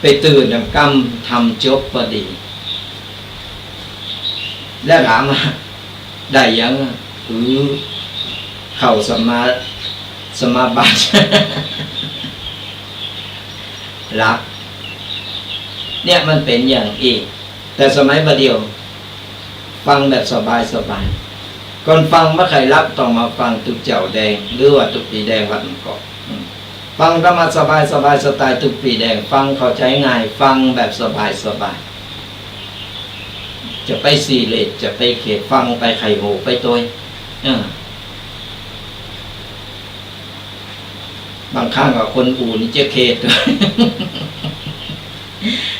ไปตื่นนำก้ำธรรมจบพอดี แล้วถามว่า ได้หยัง อือ เข้าสมา สมาบัติ หลับ เนี่ยมันเป๋นอย่างอี้ แต่สมัยบ่าเดี่ยว ฟังแบบสบายๆ ก่อนฟังบ่ใค่หลับต้องมาฟังตุ๊เจ้าแดง หรือว่าตุ๊ปีแดงวัดหนองกอก อืม ฟังธรรมะสบายๆ สไตล์ตุ๊ปีแดง ฟังเข้าใจ๋ง่าย ฟังแบบสบายๆ จะไปซีเรียส จะไปเขด ฟังไปใค่ฮูไปตวย เออ บางครั้งก็คนอู่นี่จะเขต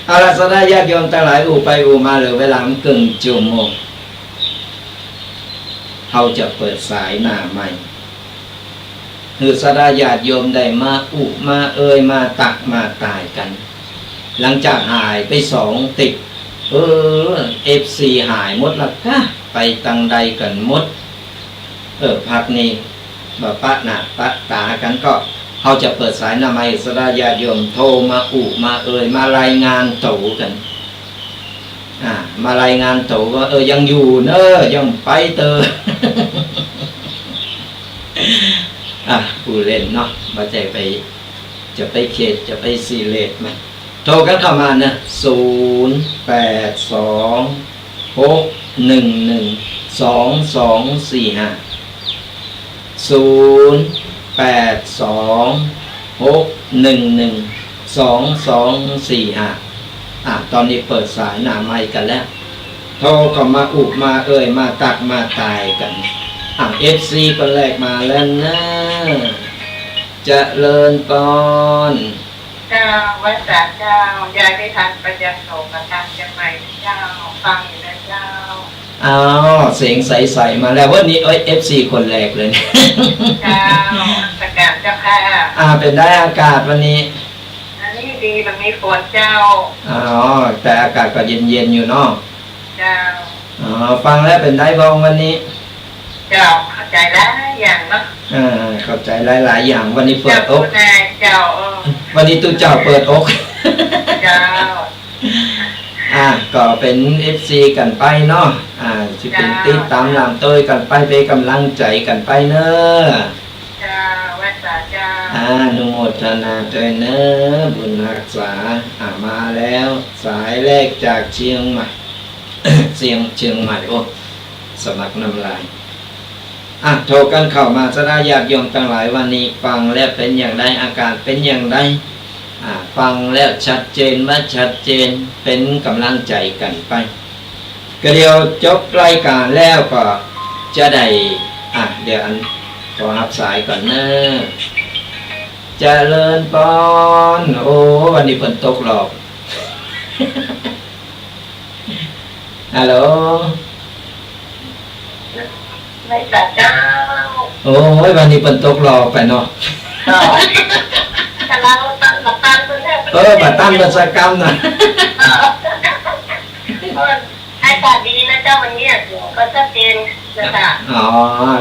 เอาละ ศรัทธาญาติโยมตังหลาย อู้ไปอู้มาเหลือเวลามันเกิ่งชั่วโมง เฮาจะเปิดสายหน้าไมค์ หื้อศรัทธาญาติโยมได้มาอู้มาเอ่ย มาตักมาตายกั๋น หลังจากหายไปสองติด เออ เอฟซี หายหมดละกา ไปตังใดกั๋นหมด เออ พักนี้บ่ปะหน้าปะต๋ากั๋น ก็เฮาจะเปิดสายหน้าไมค์ ศรัทธาญาติโยมโทรมาอู้มาเอ่ย มารายงานตั๋วกั๋น อ่า มารายงานตั๋วว่า เออ ยังอยู่เน้อ ยังไปเต๊อะ อ่ะ อู้เล่นเนาะ บ่ใจ้ไป จะไปเขต จะไปซีเรียสมัน โทรกั๋นเข้ามานะ ศูนย์แปดสอง หกหนึ่งหนึ่ง สองสองสี่ห้า ศูนย์แปดสอง หกหนึ่งหนึ่ง สองสองสี่ห้า อ่ะ ต๋อนนี้เปิดสายหน้าไมค์กั๋นแล้ว โทรเข้ามาอู้มาเอ่ย มาตักมาตายกั๋น อ่ะ เอฟซี คนแรกมาแล้วนะ เจริญพร เจ้า ไหว้สาเจ้า ยายได้ทันไปยังโสมนัสเจียงใหม่เจ้า ฟังอยู่นะเจ้า อ้าว เสียงใสๆ มาแล้ว วันนี้ เอ้ย เอฟซี คนแรกเลย เจ้า นมัสก๋านเจ้าค่ะ อ่า เป๋นใดอากาศวันนี้ อันนี้ดี มันมีฝนเจ้า อ๋อ แต่อากาศก็เย็นๆ อยู่เนาะ เจ้า อ๋อ ฟังแล้วเป๋นใดบ้างวันนี้ เจ้า เข้าใจ๋หลายอย่างเนาะ อ่า เข้าใจ๋หลายๆ อย่าง วันนี้เปิดอก เจ้า คุณนาย เจ้า เออ วันนี้ตุ๊เจ้าเปิดอก เจ้า อ่า ก็เป๋น เอฟซี กั๋นไปเนาะ อ่า สิเป๋น เจ้า ติดต๋ามหลังโตยกั๋นไป เป๋นก๋ำลังใจ๋กั๋นไปเน้อ เจ้า ไหว้สาเจ้า อนุโมทนาตวยเน้อ บุญฮักษา อ่า มาแล้ว สายแรกจากเชียงใหม่ เชียง เชียงใหม่ โอ้ สมักน้ำลาย อ่ะ โทรกั๋นเข้ามา ศรัทธาญาติโยมตังหลาย วันนี้ฟังแล้วเป๋นอย่างใด อากาศเป๋นอย่างใด อ่า ฟังแล้วชัดเจนบ่ชัดเจน เป๋นก๋ำลังใจ๋กั๋นไป ก็เดี๋ยวจบรายก๋านแล้วก็จะได้ อ่ะ เดี๋ยวอัน ขอฮับสายก่อนเน้อ เจริญพร โอ้ วันนี้เปิ้นตกรอบ ฮัลโหล ไหว้สาเจ้า โอ้ย วันนี้เปิ้นตกรอบไปเนาะ เจ้า แต่เฮาตัน บ่ตันเปิ้นแล้ว เออ บ่ตันเปิ้นสักกำนะ เออ อากาศดีนะเจ้า วันนี้เสียงก็ชัดเจนนะเจ้า อ๋อ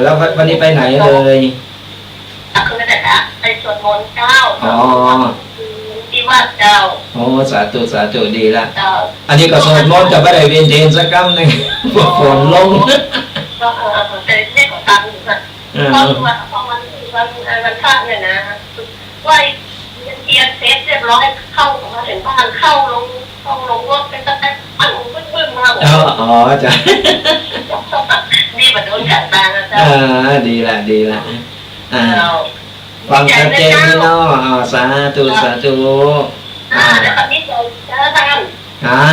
แล้ววัน วันนี้ไปไหนเอ่ย อ่ะ คือแต่ละไปสวดมนต์เจ้า อ๋อ ที่วัดเจ้า โอ้ สาธุ สาธุ ดีละ เจ้า อันนี้ก็สวดมนต์ก็บ่ได้เวียนเทียนสักกำนึ่ง ฝนลง ก็ เออ เออ แต่เรียกว่าตามอยู่นะ เออ เพราะว่า เพราะวัน วัน วันพระเนี่ยนะ ไหว้เวียนเทียนเสร็จเรียบร้อย เข้ามาถึงบ้าน เข้าลง เข้าลงรถไปสักแป๊บ ปั้ง ปึ้ง ปึ้ง มา อ๋อ อ๋อ จ้ะ นี่มาโดนกันมานะเจ้า อ่า ดีละ ดีละ อ่า เจ้า ฟังชัดเจนเนาะ อ่า สาธุ สาธุ อ่า อ่า แล้วก็มีใจเจ้าท่าน ฮะ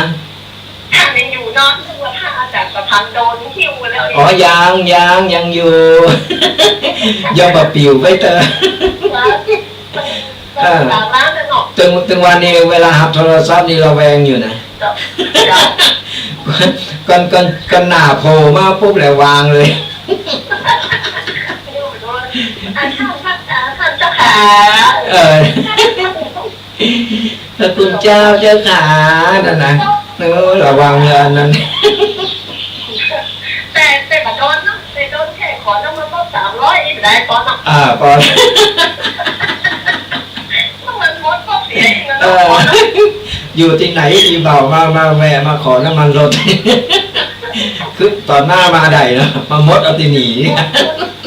ท่านยังอยู่เนาะ นึกว่าพระอาจารย์ประพันธ์โดนหิ้วไปแล้วเนี่ย อ๋อ ยัง ยัง ยังอยู่ ยังบ่ปิ๋วไปเต๊อะ เออ สามล้านแล้วเนาะ ตึง ตึงวันนี้เวลาฮับโทรศัพท์นี่ระแวงอยู่นะ เจ้า เจ้า ก่อน ก่อน ก่อนหน้าโผล่มาปุ๊บแล้ววางเลย อยู่โดน อ่ะ ท่านพระอาจารย์ ท่านเจ้าขา เออ พระคุณเจ้าเจ้าขา นั่นนะ เออ ระวังเลยอันนั้น แต่ แต่บ่โดนเนาะ แต่โดนแค่ขอน้ำมันลดสามร้อย นี่ได้ปอเนาะ อ่า ปอ น้ำมันลดก็เสียอีกแล้ว เออ เนาะ อยู่ตี้ไหนตี้บ่าวมา มาแวะมาขอน้ำมันรถ คือต๋อนหน้ามาได้เนาะ มาหมดเอาตี้นี่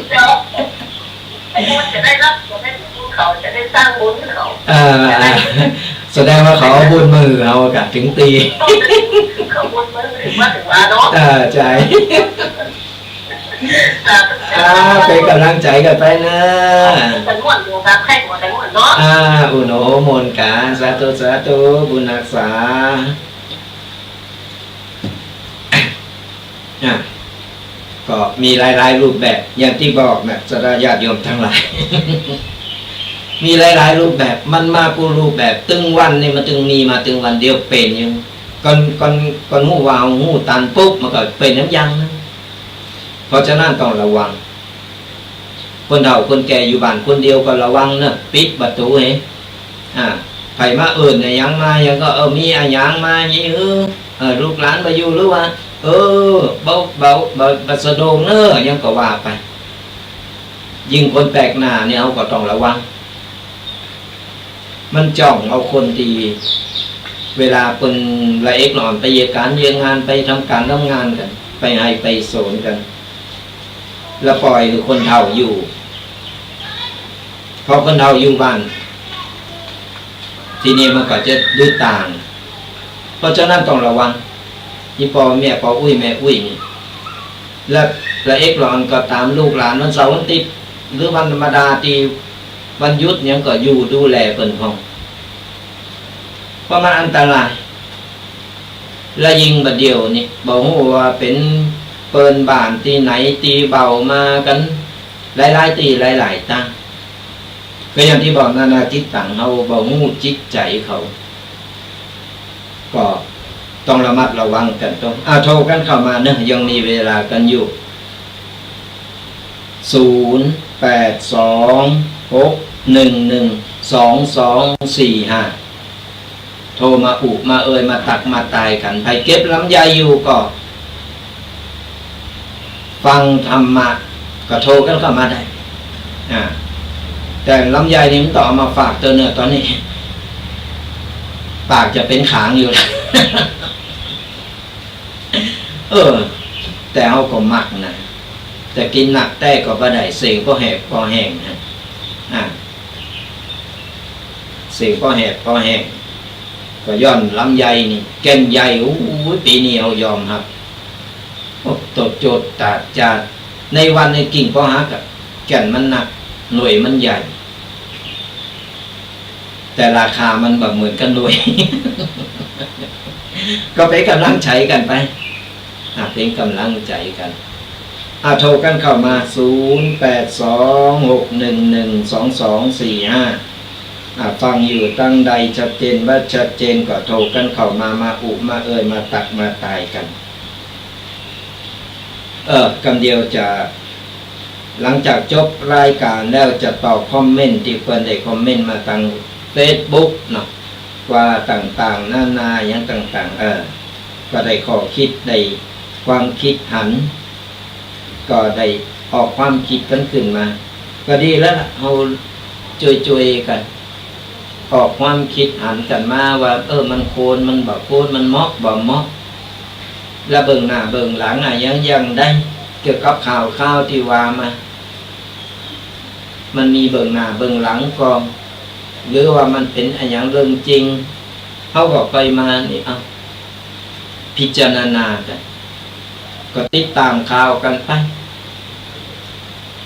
เดี๋ยว ไอ้คนจะได้รับ จะได้บุญเขา จะได้สร้างบุญเขา เออ จะได้ แสดงว่าเขาเอาบุญมาหื้อเฮากะ ถึงตี้ เขาบุญมาหื้อมาถือว่าเนาะ เออ ใจ้ สาธุ อ่า เป๋นก๋ำลังใจ๋กั๋นไปเน้อ กันม่วนอยู่ครับ ใครหัวกันม่วนเนาะ อ่า อุโหนมนต์กั๋น สาธุ สาธุ บุญฮักษา อ่ะ ก็มีหลายๆ รูปแบบ อย่างตี้บอกนะ ศรัทธาญาติโยมตังหลาย มีหลายๆ รูปแบบ มันมากู้รูปแบบ ตึงวันนี่มันตึงมีมาตึงวันเดียวเป๋นอยู่ ก่อน ก่อน ก่อนฮู้ว่าฮู้ตันปุ๊บ มันก็เป๋นน้ำยังนะ เพราะฉะนั้นต้องระวัง คนเฒ่าคนแก่อยู่บ้านคนเดียวก็ระวังเนอะ ปิดประตู๋เฮ้ อ่า ใผมาเอิ้นอะหยังมาหยังก็ เออ มีอะหยังมานี่ เออ เออ ลูกหลานบ่อยู่หรือว่า เออ บ่ บ่ บ่ บ่สะดวกเนอะ หยังก็ว่าไป ยิ่งคนแปลกหน้านี่เฮาก็ต้องระวัง มันจ้องเอาคนตี้ เวลาเปิ้นละเอกละอ่อนไปเยียะก๋านเยียะงาน ไปทำก๋านทำงานกั๋น ไปไฮ่ไปสวนกั๋น แล้วปล่อยหื้อคนเฒ่าอยู่ พอคนเฒ่าอยู่บ้าน ทีนี้มันก็จะดื้อต่าง เพราะฉะนั้นต้องระวัง อี่ป้อเมียป้ออุ๊ยแม่อุ๊ยนี่ และละเอกละอ่อนก็ต๋ามลูกหลานวันเสาร์วันอาทิตย์ หรือวันธรรมดาตี้วันหยุดหยังก็อยู่ดูแลเปิ้นพ่อง เพราะมันอันตราย และยิ่งบ่าเดี่ยวนี้บ่ฮู้ว่าเป๋นเปิ้นบ้านตี้ไหนตี้เบ้ามากั๋น หลายๆ ตี้หลายๆ ตาง ก็อย่างตี้บอก นานาจิตตัง เฮาบ่ฮู้จิตใจ๋เขา ก็ต้องระมัดระวังกั๋นตรง อ่า โทรกั๋นเข้ามาเนอะ ยังมีเวลากั๋นอยู่ ศูนย์ แปด สอง หก หนึ่ง หนึ่ง สอง สอง สี่ ห้า โทรมาอุมาเอ่ย มาตักมาตายกั๋น ใผเก็บลำไยอยู่ก็ ฟังธรรมะก็โทรกั๋นเข้ามาได้ อ่า แต่ลำไยนี่มันต้องเอามาฝากเตื้อเนอะ ต๋อนนี้ ปากจะเป๋นขางอยู่แล้ว เออ แต่เฮาก็มักนะ แต่กิ๋นนักแต๊ก็บ่ได้ เส้งก็แหบก็แห้งนะ อ่า เส้งก็แหบก็แห้ง ก็ย้อนลำไยนี่ แก่นใหญ่ โอ้ย ปี๋นี้เฮายอมฮับ โอ้ โตดโจดตาดจาด ในวันในกิ่งปอหักอะ แก่นมันหนัก หน่วยมันใหญ่ แต่ราคามันบ่เหมือนกั๋นหน่วย ก็เป๋นก๋ำลังใจ๋กั๋นไป อ่ะ เป๋นก๋ำลังใจ๋กั๋น อ่ะ โทรกั๋นเข้ามา ศูนย์ แปด สอง หก หนึ่ง หนึ่ง สอง สอง สี่ ห้า อ่ะ ฟังอยู่ตังใดชัดเจนบ่ชัดเจนก็โทรกั๋นเข้ามา มาอุมาเอ่ย มาตักมาตายกั๋น เออ กำเดียวจะ หลังจากจบรายก๋านแล้วจะตอบคอมเมนต์ตี้เปิ้นได้คอมเมนต์มาตังเฟซบุ๊กเนาะ ว่าต่างๆ นานาหยังต่างๆ เออ ก็ได้ข้อคิด ได้ความคิดหัน ก็ได้ออกความคิดกั๋นขึ้นมา ก็ดีแล้วล่ะ เฮาจ้วยๆ กั๋น ออกความคิดหันกั๋นมาว่า เออ มันควร มันบ่ควร มันเหมาะ บ่เหมาะ และเบื้องหน้าเบื้องหลังอะหยัง หยังใด เกี่ยวกับข่าวคราวตี้ว่ามา มันมีเบื้องหน้าเบื้องหลังก่อ หรือว่ามันเป๋นอะหยังเรื่องจริง เฮาก็ค่อยมานี่ เอ้า พิจารณากั๋น ก็ติดต๋ามข่าวกั๋นไป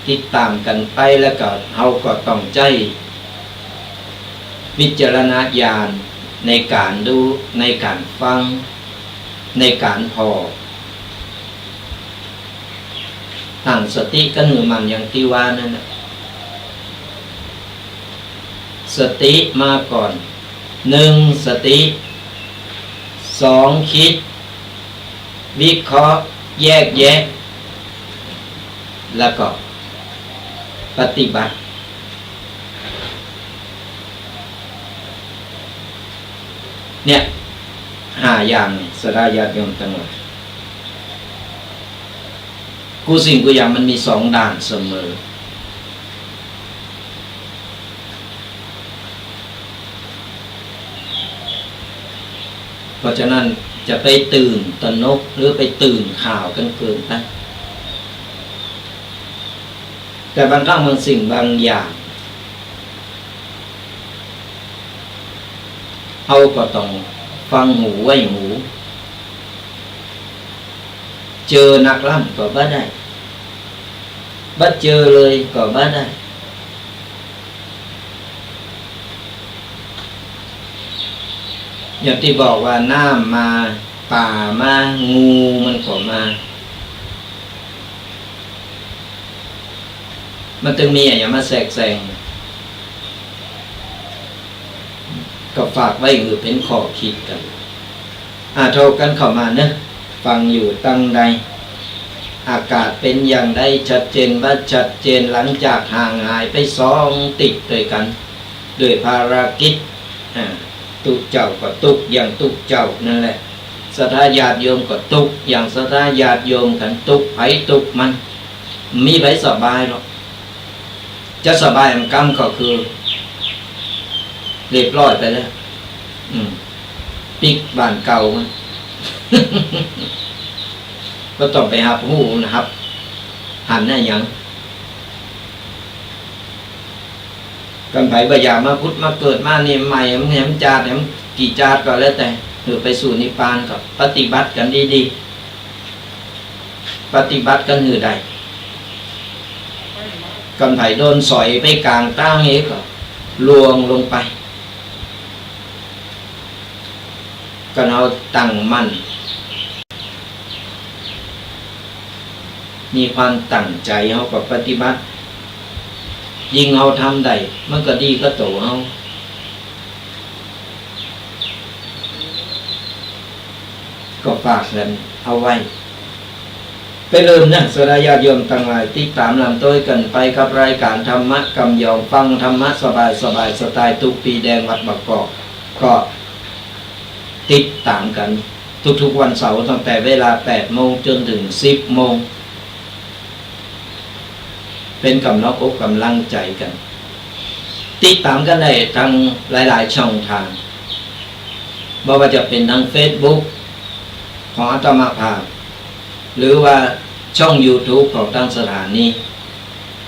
ติดต๋ามกั๋นไป แล้วก็เฮาก็ต้องใจ๊วิจารณญาณในก๋านดู ในก๋านฟัง ในก๋านผ่อ ตั้งสติกั๋นหื้อมั่นอย่างตี้ว่านั่นน่ะ สติมาก่อน หนึ่ง สติ สอง คิด วิเคราะห์ แยกแยะ แล้วก็ปฏิบัติ เนี่ย ห้าอย่างนี่ ศรัทธาญาติโยมตังหลาย กู้สิ่งกู้อย่างมันมีสองด้านเสมอ เพราะฉะนั้นจะไปตื่นตระหนกหรือไปตื่นข่าวกั๋นเกินไป แต่บางครั้งบางสิ่งบางอย่าง เฮาก็ต้องฟังหูไว้หู เจอนักล้ำก็บ่ได้ บ่เจอเลยก็บ่ได้ อย่างตี้บอกว่าน้ำมา ป่ามา งูมันก็มา มันตึงมีอะหยังมาแทรกแซง ก็ฝากไว้หื้อเป๋นข้อคิดกั๋น อ่า โทรกั๋นเข้ามาเนาะ ฟังอยู่ตังใด อากาศเป๋นอย่างใด ชัดเจนบ่ชัดเจน หลังจากห่างหายไปสองติ๊กตวยกั๋น ด้วยภารกิจ อ่า ตุ๊เจ้าก็ตุ๊อย่างตุ๊เจ้านั่นแหละ ศรัทธาญาติโยมก็ตุ๊อย่างศรัทธาญาติโยมกั๋น ตุ๊ใผตุ๊มัน บ่มีใผสบายหรอก จะสบายอันกำก็คือ เรียบร้อยไปแล้ว อืม ปิ๊กบ้านเก่ามัน บ่ต้องไปฮับฮู้ฮับหันอะหยัง กันใผบ่อยากมาผุดมาเกิดมานี่ใหม่ มันแหมจาติแหมกี่จาติก็แล้วแต่ หื้อไปสู่นิพพานก็ปฏิบัติกั๋นดีๆ ปฏิบัติกั๋นหื้อได้ กันใผโดนสอยไปก๋างตางเฮก็ล่วงลงไป กันเฮาตั้งมั่น มีความตั้งใจ๋ เฮาก็ปฏิบัติ ยิ่งเฮาทำได้ มันก็ดีกับตั๋วเฮา ก็ฝากกั๋นเอาไว้ บ่าลืมนะ ศรัทธาญาติโยมตังหลาย ติดต๋ามลำตวยกั๋นไปกับรายก๋านธรรมะกำยอง ฟังธรรมะสบายๆ สไตล์ตุ๊ปีแดงวัดบางกอก ก็ติดต๋ามกั๋นทุกๆ วันเสาร์ ตั้งแต่เวลาแปดโมงจ๋นเถิงสิบโมง เป๋นก๋ำลังอกก๋ำลังใจ๋กั๋น ติดต๋ามกั๋นได้ตางหลายๆ ช่องตาง บ่ว่าจะเป๋นตางเฟซบุ๊กของอาตมาภาพ หรือว่าช่องยูทูบของตางสถานี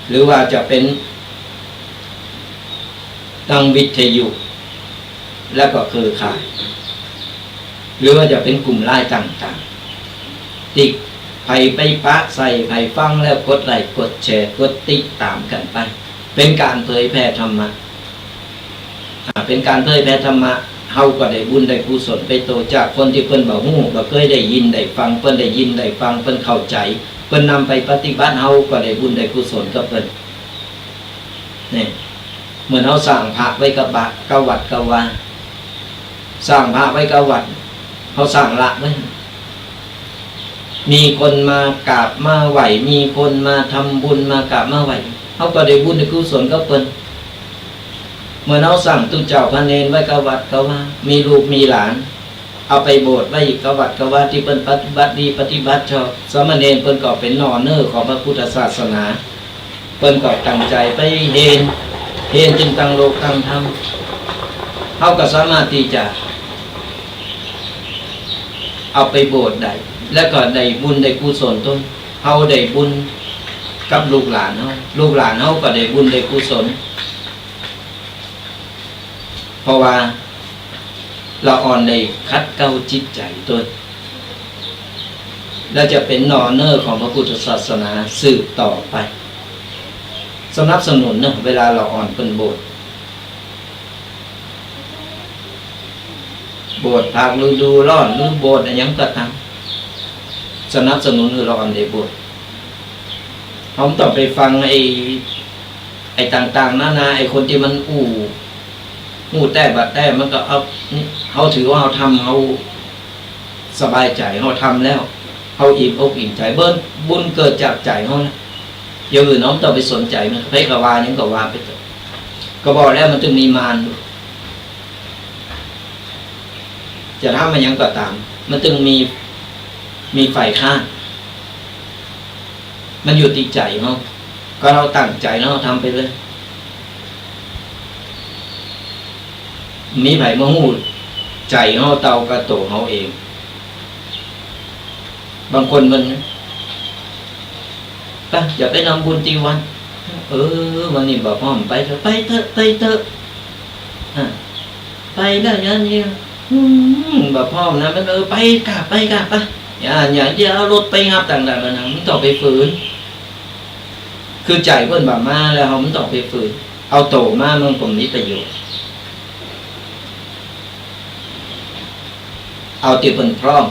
หรือว่าจะเป๋นตางวิทยุ แล้วก็เครือข่าย หรือว่าจะเป๋นกลุ่มไลน์ต่างๆ ตี้ใผไปปะใส่ ใผฟังแล้วกดไลก์ กดแชร์ กดติดต๋ามกั๋นไป เป๋นก๋านเผยแผ่ธรรมะ อ่า เป๋นก๋านเผยแผ่ธรรมะ เฮาก็ได้บุญได้กุศลไปโต จากคนตี้เปิ้นบ่ฮู้ บ่เกยได้ยินได้ฟัง เปิ้นได้ยินได้ฟัง เปิ้นเข้าใจ๋ เปิ้นนำไปปฏิบัติ เฮาก็ได้บุญได้กุศลกับเปิ้น นี่ เหมือนเฮาสร้างพระไว้กับบ้าน กับวัดกับวา สร้างพระไว้กับวัด เฮาสร้างละไว้ มีคนมากราบมาไหว้ มีคนมาทำบุญมากราบมาไหว้ เฮาก็ได้บุญได้กุศลกับเปิ้น เหมือนเฮาสร้างตุ๊เจ้าพระเณรไว้กับวัดกับวา มีลูกมีหลาน เอาไปโบสถ์ไว้กับวัดกับวา ตี้เปิ้นปฏิบัติดีปฏิบัติชอบ สามเณรเปิ้นก็เป๋นหน่อเนื้อของพระพุทธศาสนา เปิ้นก็ตั้งใจ๋ไปเฮน เฮนจึงตังโลกตังธรรม เฮาก็สามารถตี้จะเอาไปโบสถ์ได้ แล้วก็ได้บุญได้กุศลตวย เฮาได้บุญกับลูกหลานเฮา ลูกหลานเฮาก็ได้บุญได้กุศล เพราะว่าละอ่อนได้ขัดเกลาจิตใจ๋ตวย และจะเป๋นหน่อเนื้อของพระพุทธศาสนาสืบต่อไป สนับสนุนเนาะ เวลาละอ่อนเปิ้นโบสถ์ โบสถ์ภาคฤดูร้อน หรือโบสถ์อะหยังก็ต๋าม สนับสนุนหื้อละอ่อนได้โบสถ์ เฮาบ่ต้องไปฟังไอ้ ไอ้ต่างๆ นานา ไอ้คนตี้มันอู้ ฮู้แต๊บ่แต๊ มันก็เอา นี่ เฮาถือว่าเฮาทำ เฮาสบายใจ๋ เฮาทำแล้ว เฮาอิ่มอกอิ่มใจ๋ เปิ้น บุญเกิดจากใจ๋เฮานะ อย่างอื่นเฮาบ่ต้องไปสนใจ๋มัน ใผก็ว่าหยังก็ว่าไปเถอะ ก็บอกแล้วมันตึงมีมาร จะทำอะหยังก็ต๋าม มันตึงมี มีฝ่ายค้าน มันอยู่ตี้ใจ๋เฮา ก็เฮาตั้งใจ๋เฮาทำไปเลย บ่มีใผมาฮู้ใจ๋เฮาเต้ากับตั๋วเฮาเอง บางคนมัน ไป จะไปทำบุญตี้วัด เออ วันนี้บ่พร้อม ไปเถอะ ไปเถอะ ไปเถอะ อ่ะ ไปแล้วอย่างนี้ อืม บ่พร้อมนะ มัน เออ ไปก่า ไปก่า ไป อย่า อย่า อย่าเอารถไปฮับต่างๆ นานา บ่ต้องไปฝืน คือใจ๋เปิ้นบ่มาแล้ว เฮาบ่ต้องไปฝืน เอาตั๋วมามันก็บ่มีประโยชน์ เอาตี้เปิ้นพร้อม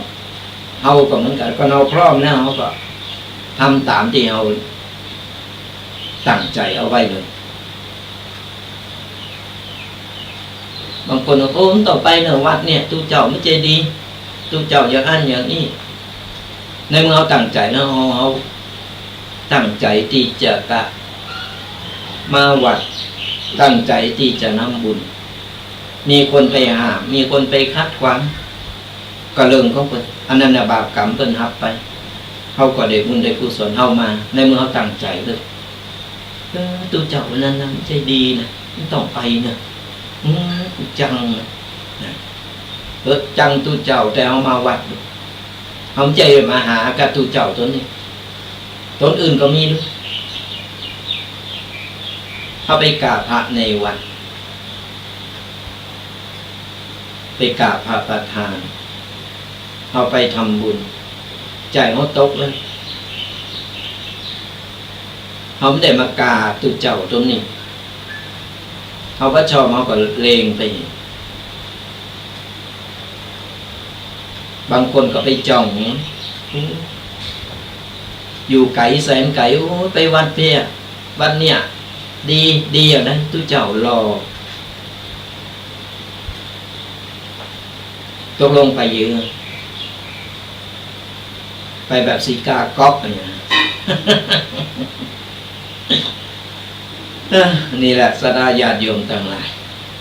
เฮาก็เหมือนกั๋น ก็เฮาพร้อมแล้ว เฮาก็ทำต๋ามตี้เฮา ตั้งใจ๋เอาไว้เลย บางคนว่า โอ้ บ่ต้องไปเน่อวัดเนี่ย ตุ๊เจ้าบ่ใจ้ดี ตุ๊เจ้าอย่างอั้นอย่างอี้ ในเมื่อเฮาตั้งใจ๋นะ เฮา เฮาตั้งใจ๋ตี้จะกะมาวัด ตั้งใจ๋ตี้จะนำบุญ มีคนไปห้าม มีคนไปขัดขวาง ก็เรื่องของเปิ้น อันนั้นน่ะบาปกรรมเปิ้นฮับไป เฮาก็ได้บุญได้กุศลเฮามา ในเมื่อเฮาตั้งใจ๋เลย เออ ตุ๊เจ้าอันนั้นนะ บ่ใจ้ดีนะ บ่ต้องไปนะ อืม กูจังนะ นะ เออ จังตุ๊เจ้า แต่เฮามาวัด เฮาบ่ใจ้มาหากับตุ๊เจ้าต๋นนี้ ต๋นอื่นก็มีดู เฮาไปกราบพระในวัด ไปกราบพระประธาน เฮาไปทำบุญ ใจ๋เฮาตกแล้ว เฮาบ่ได้มากราบตุ๊เจ้าต๋นนี้ เฮาบ่ชอบ เฮาก็เล็งไป บางคนก็ไปจ้อง อยู่ไก๋แสนไก๋ โอ้ ไปวัดเปี้ย วัดเนี่ย ดี ดีอย่างนั้น ตุ๊เจ้าหล่อ ตกลงไปอยู่ ไปแบบสีกาก๊อกอย่างเงี้ย เอ้อ นี่แหละ ศรัทธาญาติโยมตังหลาย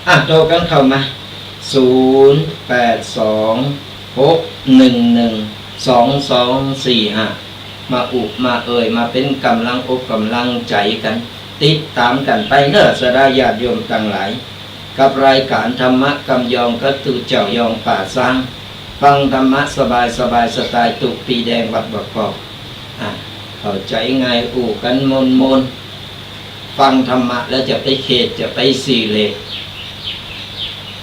อ่ะ โตกั๋นเข้ามา ศูนย์ แปด สอง หก หนึ่ง หนึ่ง สอง สอง สี่ ห้า มาอุมาเอ่ย มาเป๋นก๋ำลังอกก๋ำลังใจ๋กั๋น ติดต๋ามกั๋นไปเน่อ ศรัทธาญาติโยมตังหลาย กับรายก๋านธรรมะกำยองกับตุ๊เจ้ายองป่าซาง ฟังธรรมะสบายสบาย สไตล์ตุ๊ปีแดงวัดบ่อกอก อ่ะ เข้าใจ๋ง่าย อู้กั๋นม่วนๆ ฟังธรรมะแล้วจะไปเขต จะไปสีเลส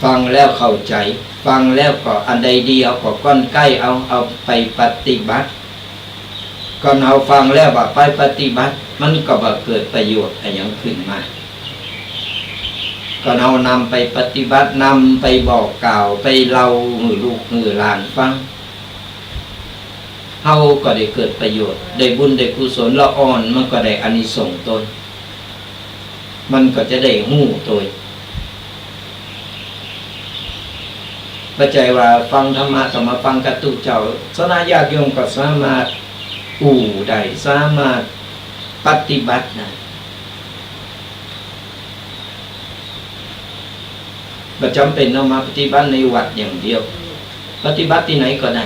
ฟังแล้วเข้าใจ๋ ฟังแล้วก็อันใดดีเอาก็ก้อนใก้เอา เอาไปปฏิบัติ ก่อนเฮาฟังแล้วบ่ไปปฏิบัติ มันก็บ่เกิดประโยชน์อะหยังขึ้นมา ก่อนเฮานำไปปฏิบัติ นำไปบอกกล่าว ไปเล่าหื้อลูกหื้อหลานฟัง เฮาก็ได้เกิดประโยชน์ ได้บุญได้กุศล ละอ่อนมันก็ได้อานิสงส์ตวย มันก็จะได้ฮู้ตวย บ่ใจ้ว่าฟังธรรมะต้องมาฟังกับตุ๊เจ้า ศรัทธาญาติโยมก็สามารถอู้ได้ สามารถปฏิบัติได้ บ่จ๋ำเป๋นต้องมาปฏิบัติในวัดอย่างเดียว ปฏิบัติตี้ไหนก็ได้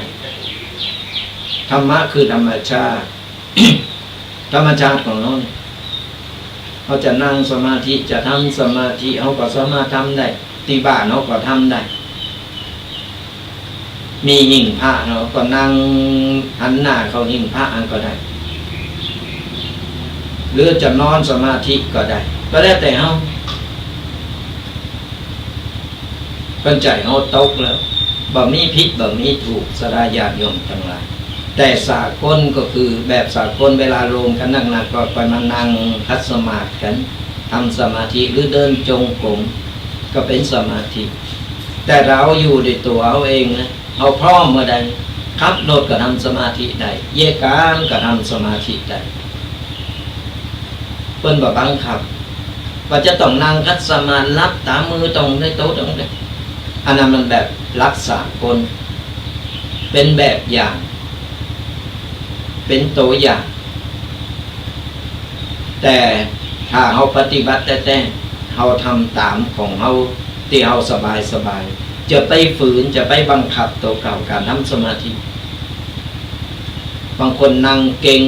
ธรรมะคือธรรมชาติ ธรรมชาติของเฮาเนี่ย เฮาจะนั่งสมาธิ จะทำสมาธิ เฮาก็สามารถทำได้ ตี้บ้านเฮาก็ทำได้ มีหิ้งพระเนาะ ก็นั่งหันหน้าเข้าหิ้งพระอันก็ได้ หรือจะนอนสมาธิก็ได้ ก็แล้วแต่เฮา คันใจ๋เฮาตกแล้ว บ่มีผิดบ่มีถูก ศรัทธาญาติโยมตังหลาย แต่สากลก็คือแบบสากล เวลาโลมกั๋นนักๆ ก็ไปมานั่งขัดสมาธิกั๋น ทำสมาธิ หรือเดินจงกรม ก็เป๋นสมาธิ แต่เฮาอยู่ด้วยตั๋วเฮาเองนะ เฮาพร้อมเมื่อใด ขับรถก็ทำสมาธิได้ เยียะก๋านก็ทำสมาธิได้ เปิ้นบ่บังคับ ว่าจะต้องนั่งขัดสมาธิ หลับต๋า มือต้องในโต๊ะ ต้องใน อันนั้นมันแบบหลักสากล เป๋นแบบอย่าง เป๋นตั๋วอย่าง แต่ถ้าเฮาปฏิบัติแต๊ๆ เฮาทำต๋ามของเฮา ตี้เฮาสบายๆ จะไปฝืน จะไปบังคับตั๋วเก่า ก๋านทำสมาธิ บางคนนั่งเก่ง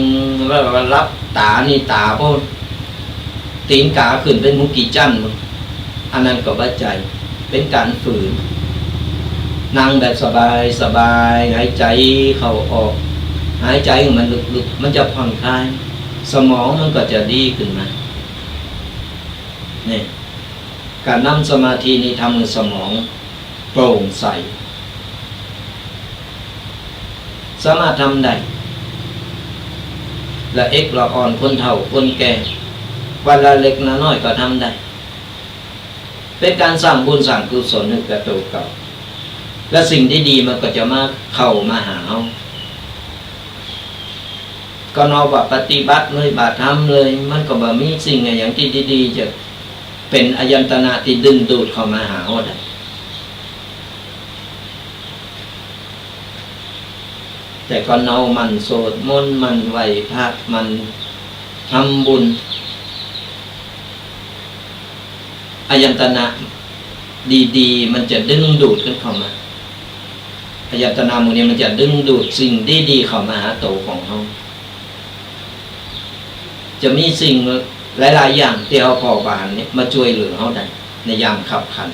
แล้วก็หลับต๋านี่ต๋าโพ่น ตี๋นก๋าขึ้นเป๋นฮู้กี่จั๊น อันนั้นก็บ่ใจ้ เป๋นก๋านฝืน นั่งแบบสบายๆ หายใจ๋เข้าออก หายใจ๋ให้มันลึกๆ มันจะผ่อนคลาย สมองมันก็จะดีขึ้นมา นี่ ก๋านนั่งสมาธินี่ทำหื้อสมองโปร่งใส สามารถทำได้ ละเอกละอ่อน คนเฒ่าคนแก่ วันละเล็กละน้อยก็ทำได้ เป๋นก๋านสร้างบุญสร้างกุศลหื้อกับตั๋วเก่า และสิ่งดีๆ มันก็จะมาเข้ามาหาเฮา ก็นับว่าปฏิบัติเลย บ่าทำเลย มันก็บ่มีสิ่งอะหยังตี้ดีๆ จะเป๋นอายตนะตี้ดึงดูดเข้ามาหาเฮาได้ แต่ก็เฮาหมั่นสวดมนต์ หมั่นไหว้พระ หมั่นทำบุญ อายตนะดีๆ มันจะดึงดูดกั๋นเข้ามา อายตนะหมู่นี้มันจะดึงดูดสิ่งดีๆ เข้ามาหาตั๋วของเฮา จะมีสิ่งหลายๆ อย่างตี้เฮาผ่อบ่หันนี้มาจ้วยเหลือเฮาได้ในยามคับขัน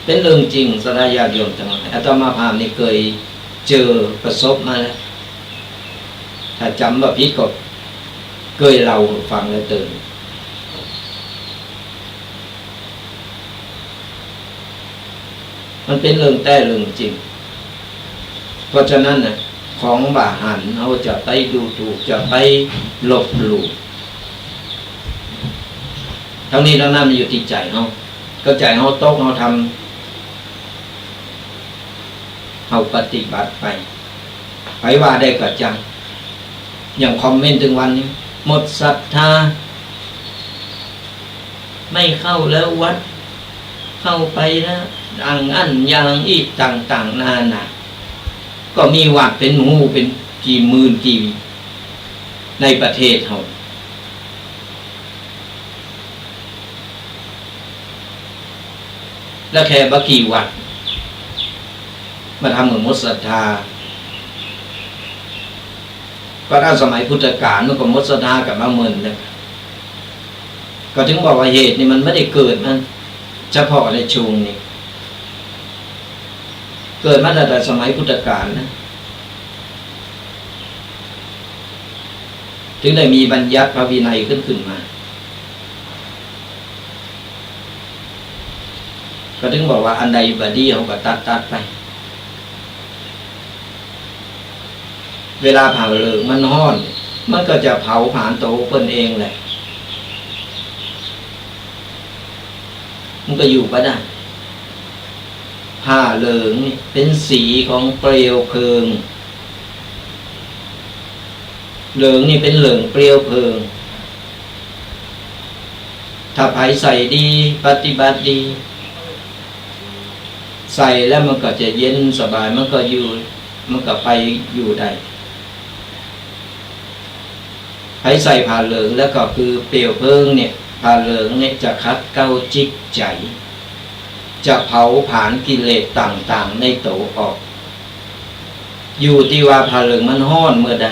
เป๋นเรื่องจริง ศรัทธาญาติโยมตังหลาย อาตมาภาพนี่เกยเจอประสบมาแล้ว ถ้าจ๋ำบ่ผิดก็เกยเล่าหื้อฟังแล้วเถิง มันเป๋นเรื่องแต๊เรื่องจริง เพราะฉะนั้นน่ะ ของบ่หันเฮาจะไปดูถูก จะไปลบหลู่ ตึงนี้ตึงนั้นมันอยู่ตี้ใจ๋เฮา ก็ใจ๋เฮาตก เฮาทำ เฮาปฏิบัติไป ใผว่าได้ก็จัง อย่างคอมเมนต์ตึงวันนี้ หมดศรัทธา ไม่เข้าแล้ววัด เข้าไปแล้ว อย่างอั้นอย่างอี้ ต่างๆ นานา ก็มีวัดเป๋นหมู่เป๋นกี่หมื่นกี่ ในประเทศเฮา แล้วแค่บ่กี่วัด มาทำหื้อหมดศรัทธา ก็ตั้งสมัยพุทธกาลมันก็หมดศรัทธากั๋นมาเมินแล้ว ก็ถึงบอกว่าเหตุนี่มันไม่ได้เกิดมาเฉพาะในช่วงนี้ เกิดมาตั้งแต่สมัยพุทธกาลนะ ถึงได้มีบัญญัติพระวินัยขึ้น ขึ้นมา ก็ถึงบอกว่าอันใดบ่ดีเฮาก็ตัด ตัดไป เวลาผ้าเหลืองมันฮ้อน มันก็จะเผาผลาญตั๋วเปิ้นเองแหละ มันก็อยู่บ่ได้ ผ้าเหลืองนี่เป๋นสีของเปลวเพลิง เหลืองนี่เป๋นเหลืองเปลวเพลิง ถ้าใผใส่ดี ปฏิบัติดี ใส่แล้วมันก็จะเย็นสบาย มันก็อยู่ มันก็ไปอยู่ได้ ใผใส่ผ้าเหลืองแล้วก็คือเปลวเพลิงเนี่ย ผ้าเหลืองเนี่ยจะขัดเกลาจิตใจ๋ จะเผาผลาญกิเลสต่างๆ ในตั๋วออก อยู่ตี้ว่าผ้าเหลืองมันฮ้อนเมื่อใด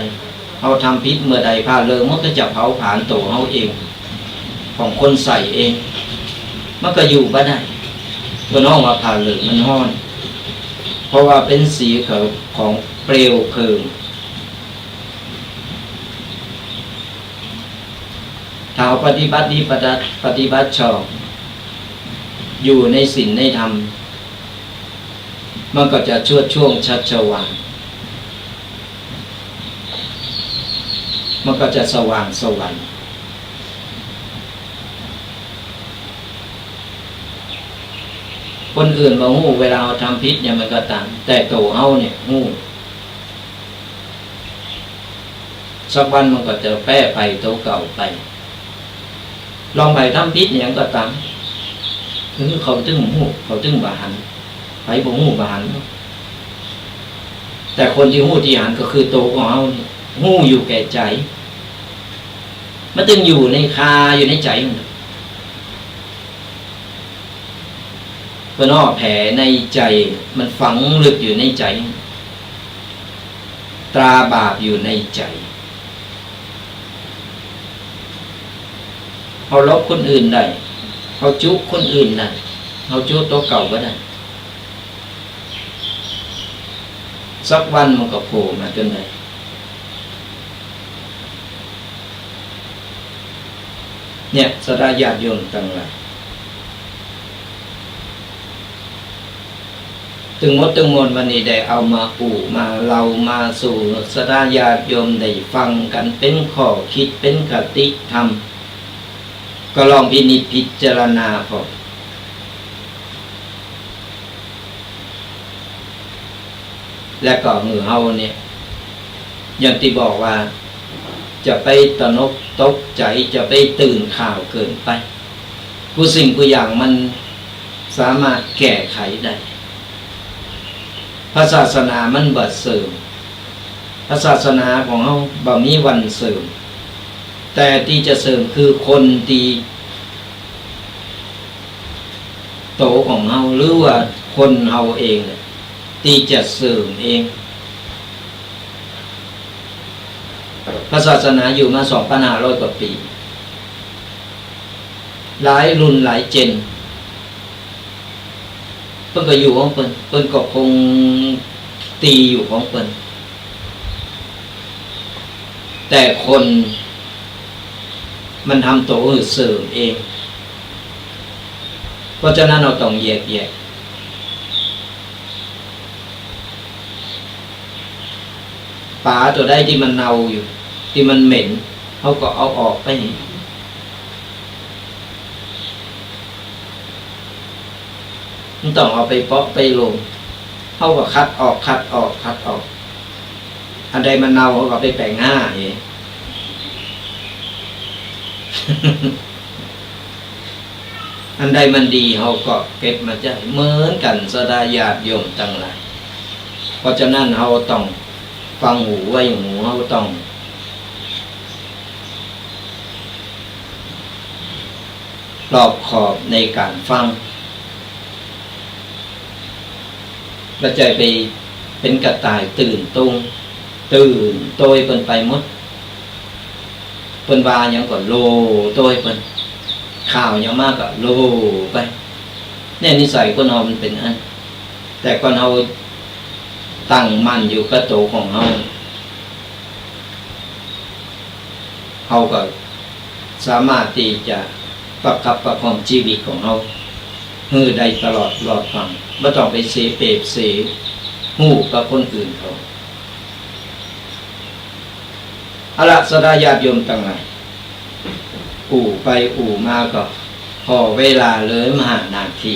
เฮาทำผิดเมื่อใด ผ้าเหลืองมันก็จะเผาผลาญตั๋วเฮาเอง ของคนใส่เอง มันก็อยู่บ่ได้ เปิ้นฮ้องว่าผ้าเหลืองมันฮ้อน เพราะว่าเป๋นสีของ ของเปลวเพลิง ถ้าเฮาปฏิบัติดี ปฏิ ปฏิบัติชอบ อยู่ในศีลในธรรม มันก็จะชวดช่วงชัชวาล มันก็จะสว่างไสว คนอื่นบ่ฮู้ เวลาเฮาทำผิดหยังมันก็ต๋าม แต่ตั๋วเฮาเนี่ยฮู้ สักวันมันก็จะแป๊ไปตั๋วเก่าไป ลองใผทำผิดหยังก็ต๋าม เออ เขาตึงฮู้ เขาตึงบ่หัน ใผบ่ฮู้บ่หัน แต่คนตี้ฮู้ตี้หันก็คือตั๋วของเฮานี่ ฮู้อยู่แก่ใจ๋ มันตึงอยู่ในคาอยู่ในใจ๋ เปิ้นฮ้องแผลในใจ๋ มันฝังลึกอยู่ในใจ๋ ตราบาปอยู่ในใจ๋ เฮาลบคนอื่นได้ เฮาจุคนอื่นได้ เฮาจุตั๋วเก่าบ่ได้ สักวันมันก็โผล่มาจนได้ เนี่ย ศรัทธาญาติโยมตังหลาย ตึงหมดตึงมวลวันนี้ได้เอามาอู้มาเล่ามาสู่ศรัทธาญาติโยมได้ฟังกั๋น เป๋นข้อคิด เป๋นคติธรรม ก็ลองพินิจพิจารณาผ่อ และก็หื้อเฮาเนี่ย อย่างตี้บอกว่า จะไปตระหนกตกใจ๋ จะไปตื่นข่าวเกินไป กู้สิ่งกู้อย่างมันสามารถแก้ไขได้ พระศาสนามันบ่เสื่อม พระศาสนาของเฮาบ่มีวันเสื่อม แต่ตี้จะเสื่อมคือคนตี้ โตของเฮา หรือว่าคนเฮาเองแหละ ตี้จะเสื่อมเอง พระศาสนาอยู่มาสองปันห้าร้อยกว่าปี๋ หลายรุ่นหลายเจน เปิ้นก็อยู่ของเปิ้น เปิ้นก็คงตี้อยู่ของเปิ้น แต่คนมันทำโตหื้อเสื่อมเอง เพราะฉะนั้นเฮาต้องแยกแยะ ป๋าตั๋วใดตี้มันเน่าอยู่ ตี้มันเหม็น เฮาก็เอาออกไป มันต้องเอาไปเปาะไปโลง เฮาก็คัดออก คัดออก คัดออก อันใดมันเน่าเฮาก็ไปแป๋งห้าเอง อันใดมันดีเฮาก็เก็บมาใจ๊ เหมือนกั๋นศรัทธาญาติโยมตังหลาย เพราะฉะนั้นเฮาต้องฟังหูไว้หู เฮาต้อง รอบคอบในก๋านฟัง บ่ใจ้ไปเป๋นกระต่ายตื่นตูม ตื่นโตยเปิ้นไปหมด เปิ้นว่าหยังก็โล่โตยเปิ้น ข่าวหยังมาก็โล่ไป เนี่ยนิสัยคนเฮามันเป๋นอั้น แต่ก่อนเฮาตั้งมั่นอยู่กับโตของเฮา เฮาก็สามารถตี้จะประคับประคองจีวิตของเฮาหื้อได้ตลอดรอดฟัง บ่ต้องไปเสเพเสฮู้กับคนอื่นเขา เอาละ ศรัทธาญาติโยมตังหลาย อู้ไปอู้มาก็ผ่อเวลาเลยมหานาที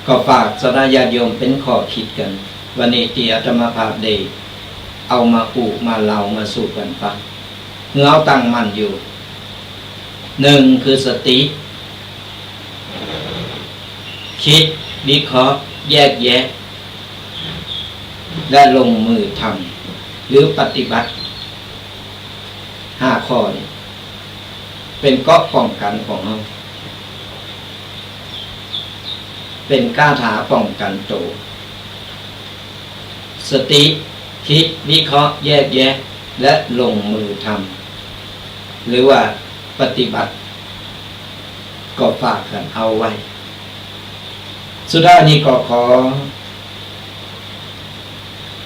ก็ฝากศรัทธาญาติโยมเป๋นข้อคิดกั๋น วันนี้ตี้อาตมาภาพได้เอามาอู้มาเล่ามาสู่กั๋นฟัง หื้อเฮาตั้งมั่นอยู่ นึ่งคือสติ กึ๊ดวิเคราะห์แยกแยะ และลงมือทำหรือปฏิบัติ ห้าข้อนี้เป๋นเกราะป้องกั๋นของเฮา เป๋นคาถาป้องกั๋นโต สติ กึ๊ดวิเคราะห์แยกแยะ และลงมือทำหรือว่าปฏิบัติ ก็ฝากกั๋นเอาไว้ สุดท้ายนี้ก็ขอ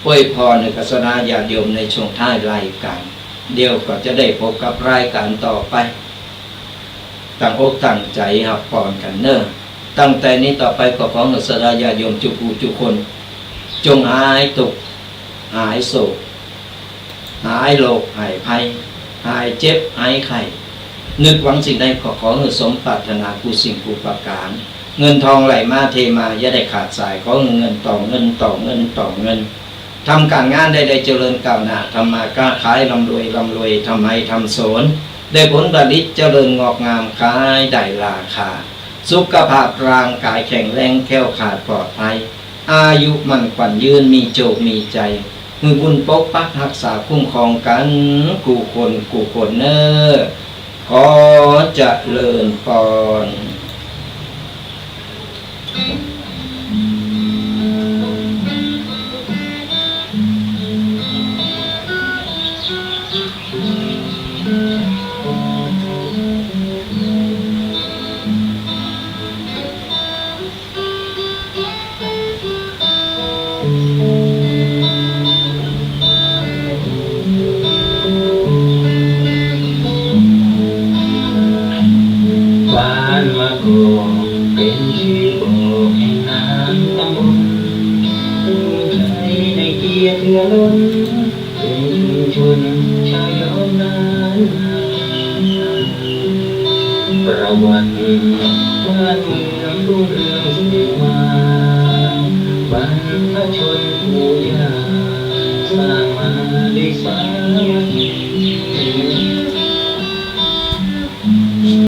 อวยพรหื้อกับศรัทธาญาติโยมในช่วงท้ายรายก๋าน เดี๋ยวก็จะได้พบกับรายก๋านต่อไป ตั้งอกตั้งใจ๋ฮับปอนกั๋นเน่อ ตั้งแต่นี้ต่อไปก็ขอหื้อศรัทธาญาติโยมจุผู้จุคน จงหายตุ๊กข์ หายโศก หายโรคหายภัย หายเจ็บหายไข้ นึกหวังสิ่งใดก็ขอหื้อสมปรารถนากู้สิ่งกู้ประก๋าน เงินทองไหลมาเทมาอย่าได้ขาดสาย ขอหื้อเงินต่อเงินต่อเงินต่อเงิน ทำก๋านงานได้ได้เจริญก้าวหน้า ทำมาค้าขายร่ำรวยร่ำรวย ทำไฮ่ทำสวน ได้ผลผลิตเจริญงอกงาม ขายได้ราคา สุขภาพร่างก๋ายแข็งแรงแคล้วคลาดปลอดภัย อายุมั่นขวัญยืน มีโจคมีชัย หื้อบุญปกปักฮักษาคุ้มครองกั๋นกู้คนกู้คนเน่อ ขอเจริญปอน บ้านมะกอกเป๋นจื้อบอกแห่งนามตำบล ภูมิใจ๋ในเกียรติเอื้อล้น เป๋นชุมชนชาวย้อมล้านนา ประวัติบ้านเมืองรุ่งเรืองสืบมา บรร พระชนม์ปู่ย่า สร้างมาริสาวัต